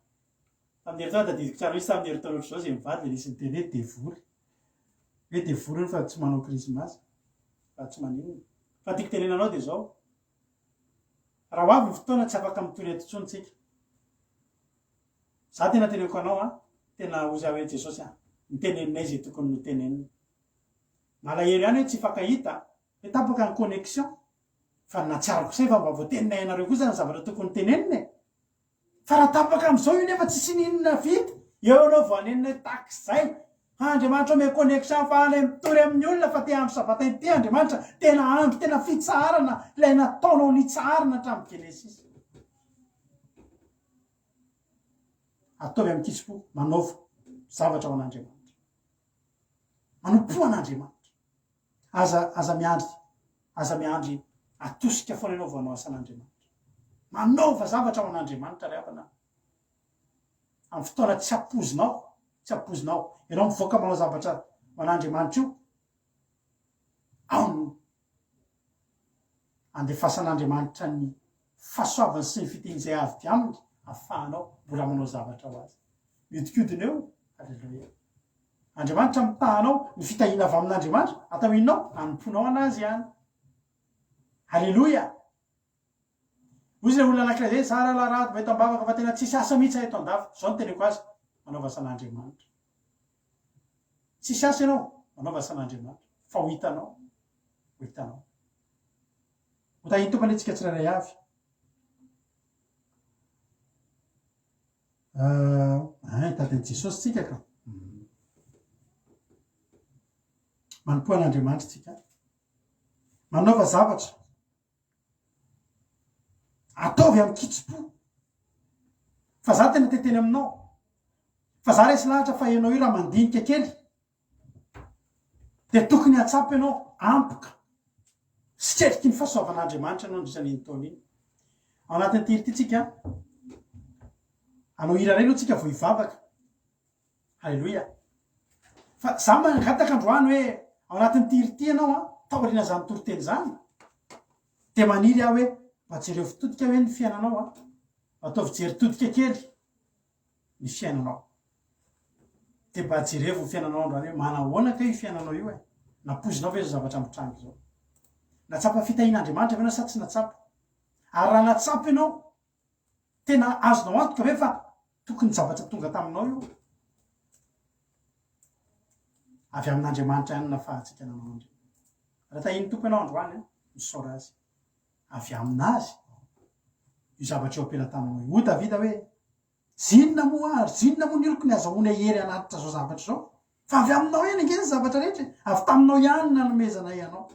Tamin'ny herintaona tadidiko tsara mihitsy tamin'ny herintaona ohatr'izao izay mivady dia nisy niteny hoe devoly. Hoe devoly hono fa tsy manao krismasy. Fa tsy maninona. Fa ny tiako tenenana anao dia izao, raha ho avy ny fotoana tsy afaka mitory eto intsony tsika. Za tena teneniko anao an, tena hozy aho hoe Jesosy an, niteneninay izay tokony notenenina. Malahelo ihany hoe tsy hifankahita, hoe tapaka ny connexion, fa ny nahatsiaro kosa efa mba voateninay anareo kosa ny zavatra tokony tenenina e! Fa raha tapaka amin'izao io nefa tsisy n'inona vita, eo ianao vao hanenina hoe takizay, Andriamanitra omeo connexion ahafahanay mitory amin'ny olona fa te andro sabata ity Andriamanitra, tena andro tena fitsaharana ilay nataonao nitsaharana hatramin'ny Genesisy. Ataovy amin-kitsim-po, manaova zavatra ho an'Andriamanitra. Manompoa an'Andriamanitra. Aza, aza miandry, aza miandry atosika foana ianao vao hanao asan'Andriamanitra. Manaova zavatra ho an'Andriamanitra ry havana. Amin'ny fotoana tsy ampoizinao, tsy ampoizinao. Ianao mivoaka manao zavatra ho an'Andriamanitra io, ao no andefasan'Andriamanitra ny fahasoavany sy ny fitiany izay avy aminy. afahanao mbola manao zavatra ho azy. Miodikodina eo, Aleloia. Andriamanitra mitaha anao, ny fitahiana avy amin'Andriamanitra, atao inona ao? Anompoanao an'Azy ihany. Aleloia. Hoy izay olona anankiray izay, za rahalahy Rado mba eto am-bavaka fa tena tsisy asa mihitsy aho eto an-dafy. Izao no teneko azy, manaova asan'Andriamanitra. Tsisy asa ianao, manaova asan'Andriamanitra. Fa ho hitanao, ho hitanao. Ho tahin'ny Tompo anie tsika tsirairay avy. Ah, hitady an'i Jesosy tsika ka. Manompoa an'Andriamanitra tsika. Manaova zavatra. Ataovy amin-kitsim-po. Fa za tena te-teny aminao. Fa za resy lahatra fa ianao io raha mandinika kely dia tokony hahatsapa ianao ampoka sy tretriky ny fahasoavan'Andriamanitra ianao nandritra an'iny taona iny. Ao anatin'ity hira ity tsika hanao hira iray aloha tsika vao hivavaka. Haleloia. Fa za mangataka androany hoe ao anatin'ity hira ity ianao an, taorian'izany toriteny izany, dia maniry aho hoe mba jereo fitodika hoe ny fiainanao an, mba ataovy jery todika kely ny fiainanao. Dia mba jerevo ny fiainanao androany hoe manahoana kay io fiainanao io e? Nampoizinao ve izao zavatra mitranga izao? Natsapa fitahian'Andriamanitra ve ianao sa tsy natsapa? Ary raha natsapa ianao, Tena azonao antoka ve fa tokony zavatra tonga taminao io? Avy amin'Andriamanitra ihany no nafahantsika nanao an'ireny. Raha tahian'ny Tompo ianao androany, misaora Azy. Avy aminazy io zavatra eo am-pelatananao io. Hoy Davida hoe, Zinona moa aho, ary zinona moa ny oloko ny azahoana hery hanatitra izao zavatra izao? Fa avy aminao ihany ange ny zavatra rehetra e! Avy taminao ihany no nanomezanay anao.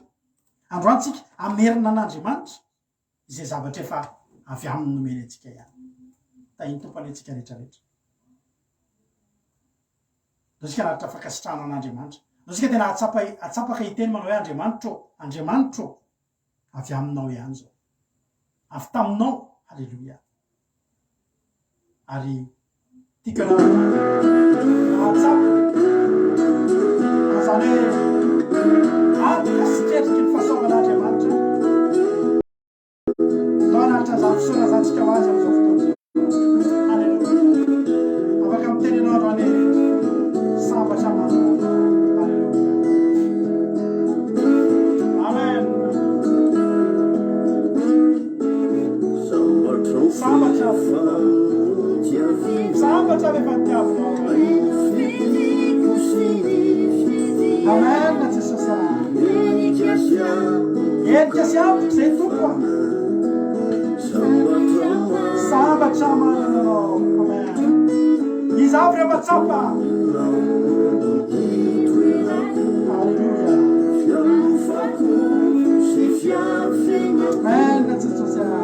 Androany tsika hamerina an'Andriamanitra. izay zavatra efa avy aminy nomeny antsika ihany. Tahin'ny Tompo anie antsika rehetra rehetra. Ndao isika hanatitra fankasitrahana an'Andriamanitra. Ndao isika tena hahatsapa hahatsapa ka hiteny manao hoe Andriamanitro ô, Andriamanitro ô, avy aminao ihany izao. Avy taminao, haleloia. Ary tiako ianao hahatsapa an'izany hoe antoka sy tretriky ny fahasoavan'Andriamanitra. Ndao hanatitra an'izany fisaorana izany tsika ho azy amin'izao fotoana izao. Haleloia. Afaka miteny ianao androany hoe sambatra manana anao. Haleloia. Amen. Sambatra Sambatra rehefa tiavinao Amen Jesosy a. Henika sy amiko izay Tompo a. Sambatra manana anao. Amen. Iza avy ireo mahatsapa? Alléluia. Amen Jesosy a. Amen.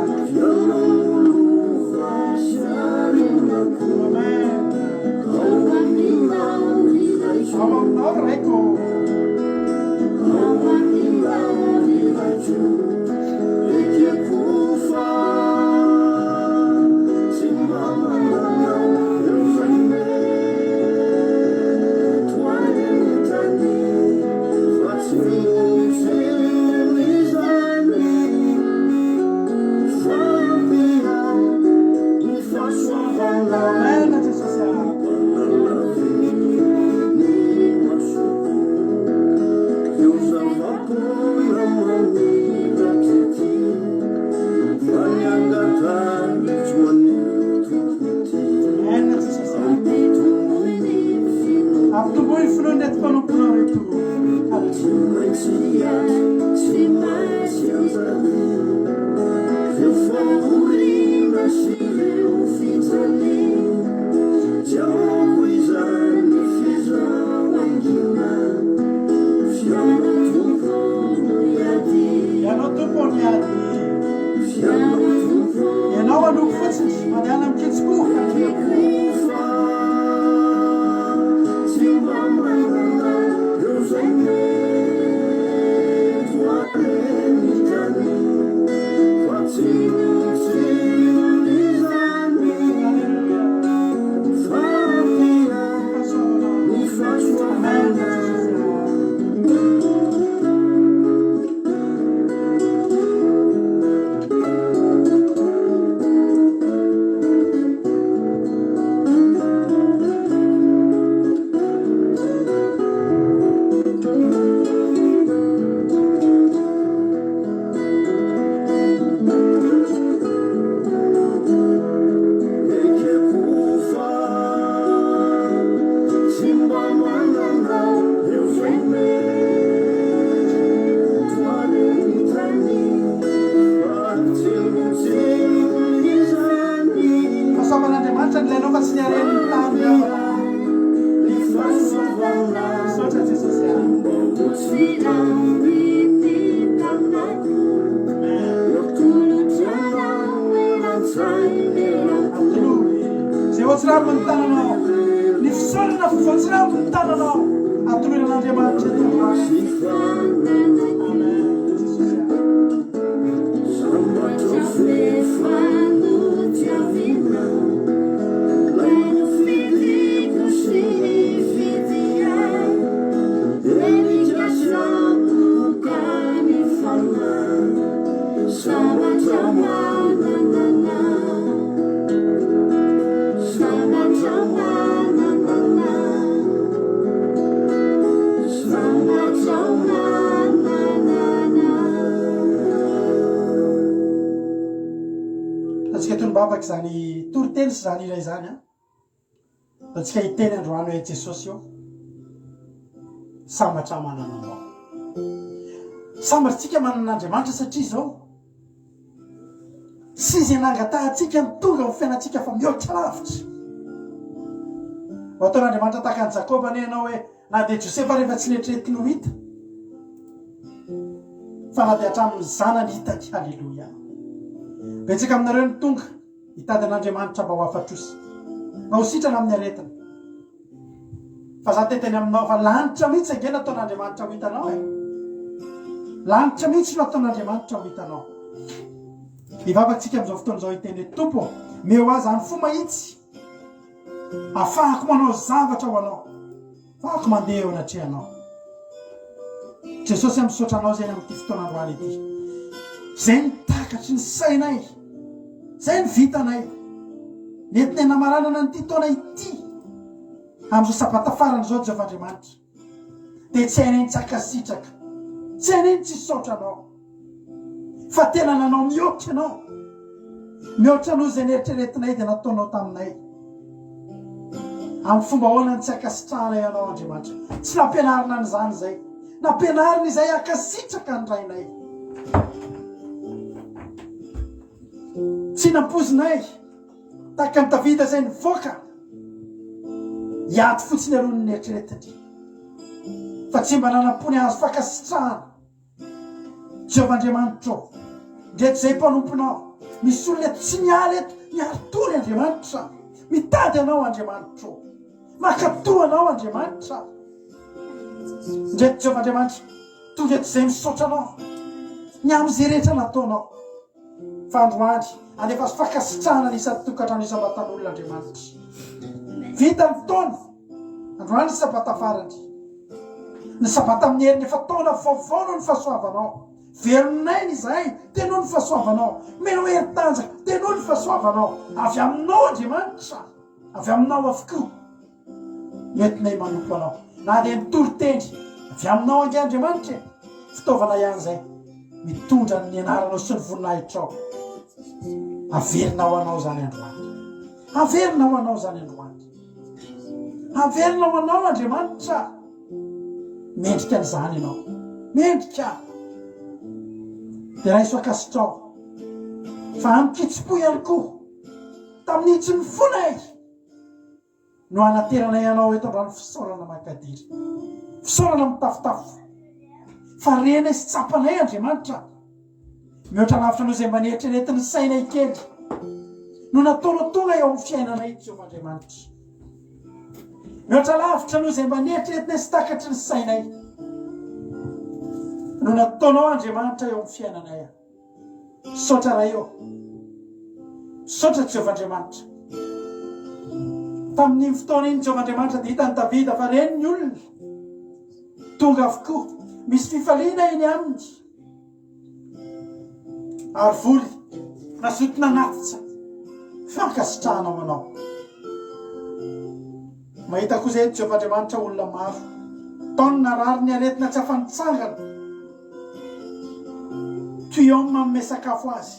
Ao aminao ry Raiko. Amen Jesosy a. Amen Jesosy a. Ampitomboy ny finoan'ireto mpanomponao ireto. Haleloia. Ianao Tompo no miady. Ianao hanompo fotsiny, mandehana amin-kitsim-po. Voatsirambin'ny tananao. Ny fisaorana voatsirambin'ny tananao. Atolory an'Andriamanitra eto androany. Amen. Jesosy a. Antsika tonom-bavaka izany toriteny sy izany hira izany an. Antsika hiteny androany hoe Jesosy ô, sambatra aho manana anao. Sambatra tsika manana an'Andriamanitra satria izao Tsy izay nangatahantsika no tonga amin'ny fiainantsika fa mihoatra lavitra. Ho ataon'Andriamanitra tahaka an'i Jakoba anie ianao hoe na dia Josefa rehefa tsy neritreretiny ho hita fa na dia hatramin'ny zanany hitany. Haleloia. Betsaka aminareo no tonga hitady an'Andriamanitra mba ho afa-trosa, mba ho sitrana amin'ny aretina. Fa za te teny aminao fa lanitra mihitsy ange nataon'Andriamanitra ho hitanao e. Lanitra mihitsy no ataon'Andriamanitra ho hitanao. Hivavaka tsika amin'izao fotoana izao hiteny hoe Tompo, meo ahy zany fo mahitsy. Afahako manao zavatra ho anao. Afahako mandeha eo anatrehanao. Jesosy a misaotra anao zay amin'ity fotoana androany ity. Zay ny takatry ny sainay. Zay ny vitanay. Nentinay namaranana an'ity taona ity. Amin'izao sabata farany izao Jehovah Andriamanitra. Dia tsy hainay ny tsy hankasitraka. Tsy hainay ny tsy hisaotra anao. Fa tena nanao mihoatra ianao. Mihoatra noho izay neritreretinay dia nataonao taminay. Amin'ny fomba ahoana no tsy hankasitrahanay anao Andriamanitra? Tsy nampianarina an'izany izay. Nampianarina izay hankasitraka ny Rainay. Tsy nampoizinay tahaka an'i Davida izay nivoaka hiady fotsiny aloha ny neritreretiny. Fa tsy mba nanam-po ny hahazo fankasitrahana. Jehovah Andriamanitra ô, ndreto izay mpanomponao, misy olona eto tsy miala eto, miari-tory Andriamanitra, mitady Anao Andriamanitra ô, mankatò Anao Andriamanitra. Ndreto Jehovah Andriamanitra, tonga eto izay misaotra Anao, ny amin'izay rehetra nataonao. Fa androany, alefaso fankasitrahana ny isan-tokantrano isam-batan'olona Andriamanitra. Vita ny taona, androany ny sabata farany. Ny sabata amin'ny heriny efa taona vaovao noho ny fahasoavanao. Velon'aina izahay dia noho ny fahasoavanao. Omena hery tanjaka dia noho ny fahasoavanao. Avy aminao Andriamanitra, avy aminao avokoa. Nentinay manompo anao. Na dia ny toriteny avy aminao ange Andriamanitra e! Fitaovana ihany izay mitondra ny anaranao sy ny voninahitrao. Averina ho anao izany androany. Averina ho anao izany androany. Averina ho anao Andriamanitra. Mendrika an'izany ianao. Mendrika. Dia raiso ankasitrao. Fa amin-kitsim-po ihany koa. Tamin'ny hitsin'ny fonay. No anateranay anao eto androany fisaorana mankadiry. Fisaorana mitafotafo. Fa renay sy tsapanay Andriamanitra. Mihoatra lavitra noho izay mba neritreretin'ny sainay kely. No nataonao tonga eo amin'ny fiainanay Jehovah Andriamanitra. Mihoatra lavitra noho izay mba neritreretinay sy takatry ny sainay. No nataonao Andriamanitra eo amin'ny fiainanay. Misaotra Ray ô. Misaotra Jehovah Andriamanitra. Tamin'iny fotoana iny Jehovah Andriamanitra dia hitan'i Davida fa reny ny olona. Tonga avokoa. Misy fifaliana eny aminy. Ary vory nazoto nanatitra fankasitrahana ho anao. Mahita koa izay Jehovah Andriamanitra olona maro. Tao ny narary ny aretina tsy afa-nitsangana. Tuyom manome sakafo azy.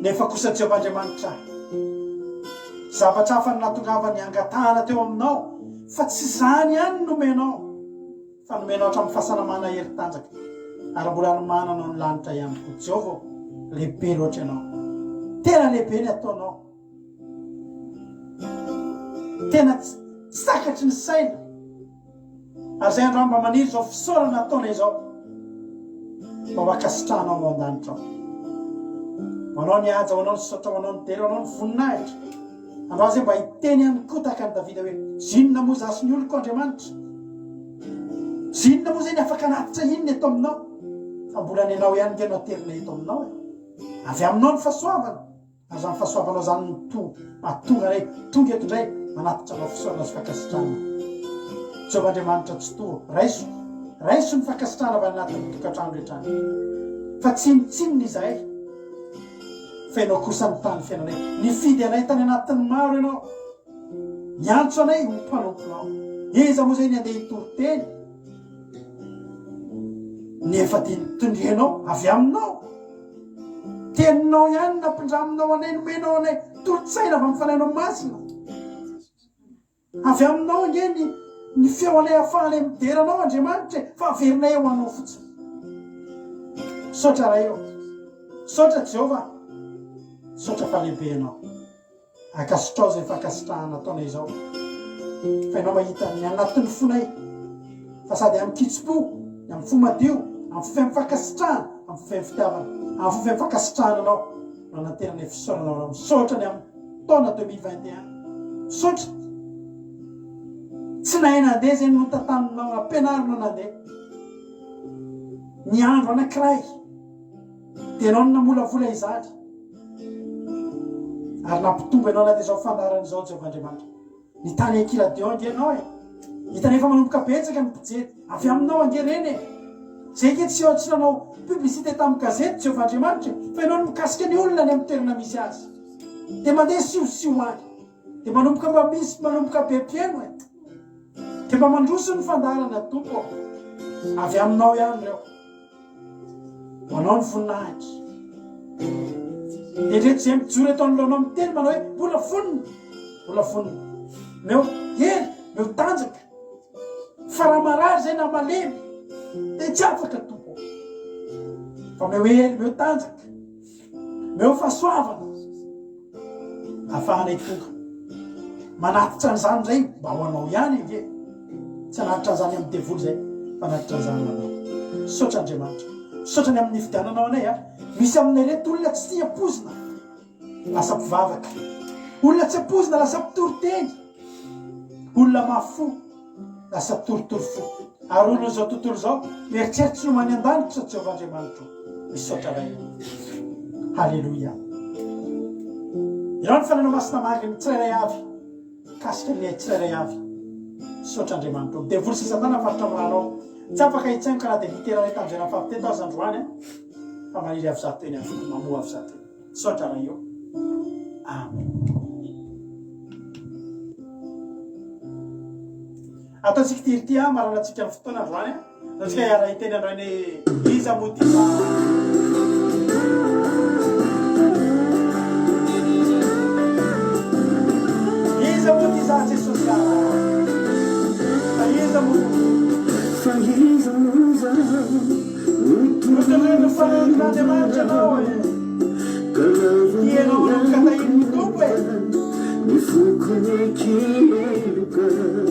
Nefa kosa Jehovah Andriamanitra, zavatra hafa no nahatongavany hangatahana teo aminao, fa tsy izany ihany no nomenao, fa nomenao hatramin'ny fahasalamana hery tanjaka, ary mbola anomananao ny lanitra ihany koa. Jehovah ô, lehibe loatra ianao. Tena lehibe ny ataonao. Tena tsy takatry ny saina. Ary izay androany mba maniry izao fisaorana ataonay izao mba ho ankasitrahanao ao an-danitra ao. Ho anao ny haja, ho anao ny saotra, ho anao ny dera, ho anao ny voninahitra. Andao izay mba hiteny ihany koa tahaka an'i Davida hoe, Zinona moa izaho sy ny oloko, Andriamanitra? Zinona moa izay ny afaka hanatitra inona eto aminao? Fa mbola ny anao ihany nge no aterina eto aminao e. Avy aminao ny fahasoavana. Ary izany fahasoavanao izany no to mahatonga anay tonga eto indray manatitra anao fisaorana sy fankasitrahana. Jehovah Andriamanitra Tsitoha, raiso, raiso ny fankasitrahana avy any anatin'ny tokantrano rehetra any. Fa tsinontsinona izahay, fa Ianao kosa nitaha ny fiainanay. Nifidy anay tany anatin'ny maro Ianao. Niantso anay ho mpanomponao. Iza moa izay ny handeha hitory teny? Ny efa dia notondrenao avy aminao. Teninao ihany nampindraminao anay, nomenao anay tolo-tsaina avy amin'ny Fanahinao Masina. Avy aminao ange ny ny feo anay ahafahanay midera anao Andriamanitra e, fa averinay eo anao fotsiny. Misaotra Ray ô. Misaotra Jehovah. Misaotra fa lehibe ianao. Ankasitrao izay fankasitrahana ataonay izao. Fa ianao mahita ny anatin'ny fonay. Fa sady amin-kitsim-po, ny amin'ny fo madio, amin'ny fo feno fankasitrahana, amin'ny fo feno fitiavana, amin'ny fo feno fankasitrahana anao no anantenanay fisaorana ho anao. Misaotra ny amin'ny taona 2021. Misaotra. Tsy nahay nandeha izay notantaninao, nampianarinao nandeha. Ny andro anankiray dia ianao no namolavola izany. Ary nampitombo ianao na dia izao fandaharana izao Jehovah Andriamanitra. Ny tany Ankiladio ange ianao e. Hitanay fa manomboka betsaka ny mpijery. Avy aminao ange ireny e. Izay ange tsy tsy nanao publicité tamin'ny gazety Jehovah Andriamanitra e. Fa ianao no mikasika ny olona any amin'ny toerana misy azy. Dia mandeha siosio any. Dia manomboka mba misy manomboka be mpihaino e. Dia mba mandroso ny fandaharana Tompo ô. Avy aminao ihany ireo. Ho anao ny voninahitra. Dia ireto izay mijoro eto anoloanao miteny manao hoe mbola vonona, mbola vonona. Meo hery, meo tanjaka. Fa raha marary izay na malemy dia tsy afaka Tompo. Fa meo hery, meo tanjaka. Meo fahasoavana ahafahanay tonga manatitra an'izany indray mba ho anao ihany ange. Tsy hanatitra an'izany amin'ny devoly izay fa hanatitra an'izany ho anao. Misaotra Andriamanitra. Misaotra ny amin'ny nifidiananao anay a. Misy aminay ireto olona tsy tia pozina lasa mpivavaka. Olona tsy ampoizina lasa mpitory teny. Olona mafy fo. Lasa torotoro fo. Ary olon'izao tontolo izao mieritreritra ny ho any an-danitra Jehovah Andriamanitro. Misaotra Ray o. Haleloia. Irao ny Fanahinao Masina marina ny tsirairay avy. Mikasika ny tsirairay avy. Misaotra Andriamanitro. Ny devoly sy satana faritra amin'ny ranao. Tsy afaka hitsaingoka na dia niterana hitanjena fahavy teto aza androany fa maniry avy zato eny avokoa, mamoa avy zato eny. Misaotra Ray o. Amen. Ataontsika ity ity a, maranantsika ny fotoana androany a. Ataontsika hiara hiteny androany hoe iza moa ty za. Iza moa ty za Jesosy a. Fa iza moa. Fa iza moa za. Notondroin'ny Fanahin'Andriamanitra ianao e. Tianao hanomboka tahian'ny Tompo e.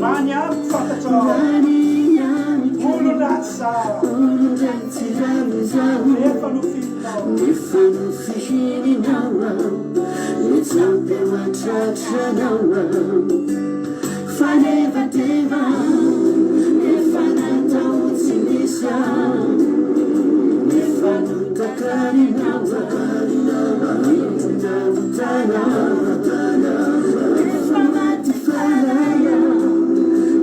Raha ny amiko fantatrao, olon-dratsy izaho, nefa nofihininao. Fanevateva efa natao tsy nisy aho Nefa notakarinao Notana Efa maty fanahy aho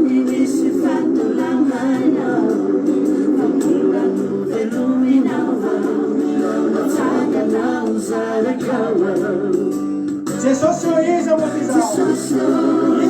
Ny misy fatolamana Fa mbola novelominao Natsangana ho zanakao Jesosy ô iza moa ty zaho?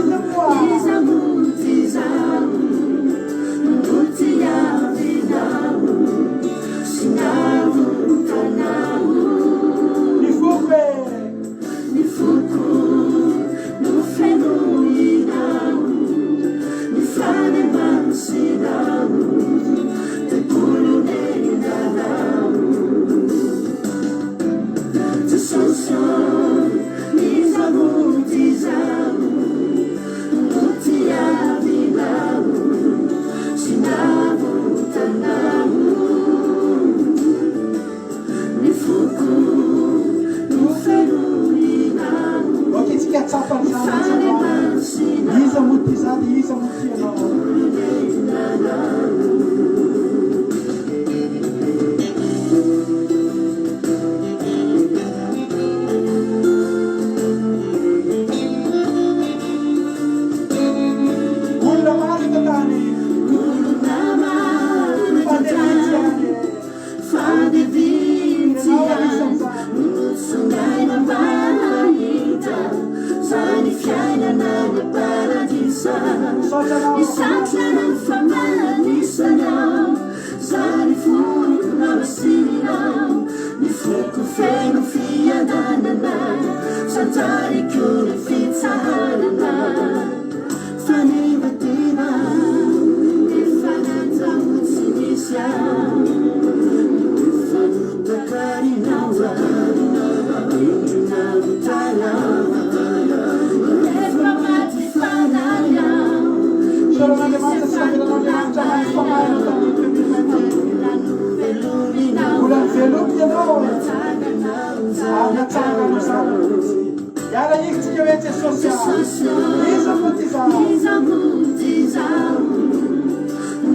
Jesosy a! Iza moa ty izaho? Iza moa ty izaho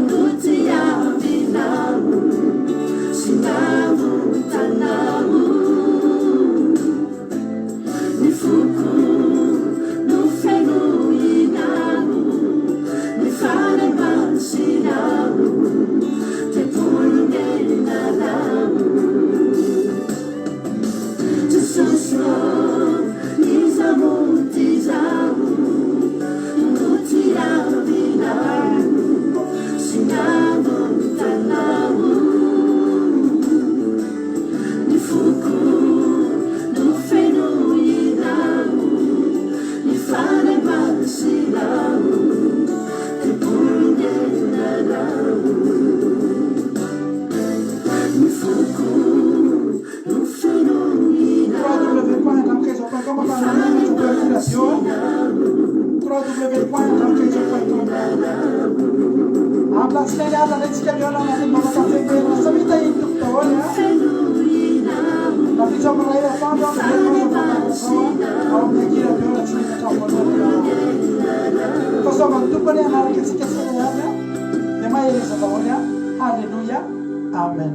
no tiavinao sy navotanao? Ny foko no fenoinao, ny fanahy masinao, tempolin'enanao. Jesosy ô, iza moa ty izaho no tiavinao sy navotanao? Ny foko no fenoinao, ny fanahy masinao, tempolin'enanao. Ny foko no fenoinao, www.ramkaiza.com fa radio www.ramkaiza.com Amin'ny latsinainy alina indray tsika mihaona anatin'ny vavaka fenoherana samia tahian'ny Tompo daholo a. Rahampitso amin'ny iray atoandro aho miverina manao fandaharana izao a, ao amin'ny Aky Radio raha tsy miakatra voalohany ianao. Fahasoavan'ny Tompo anie hanaraka antsika tsirairay avy a. Dia mahereza daholo a. Haleloia. Amen.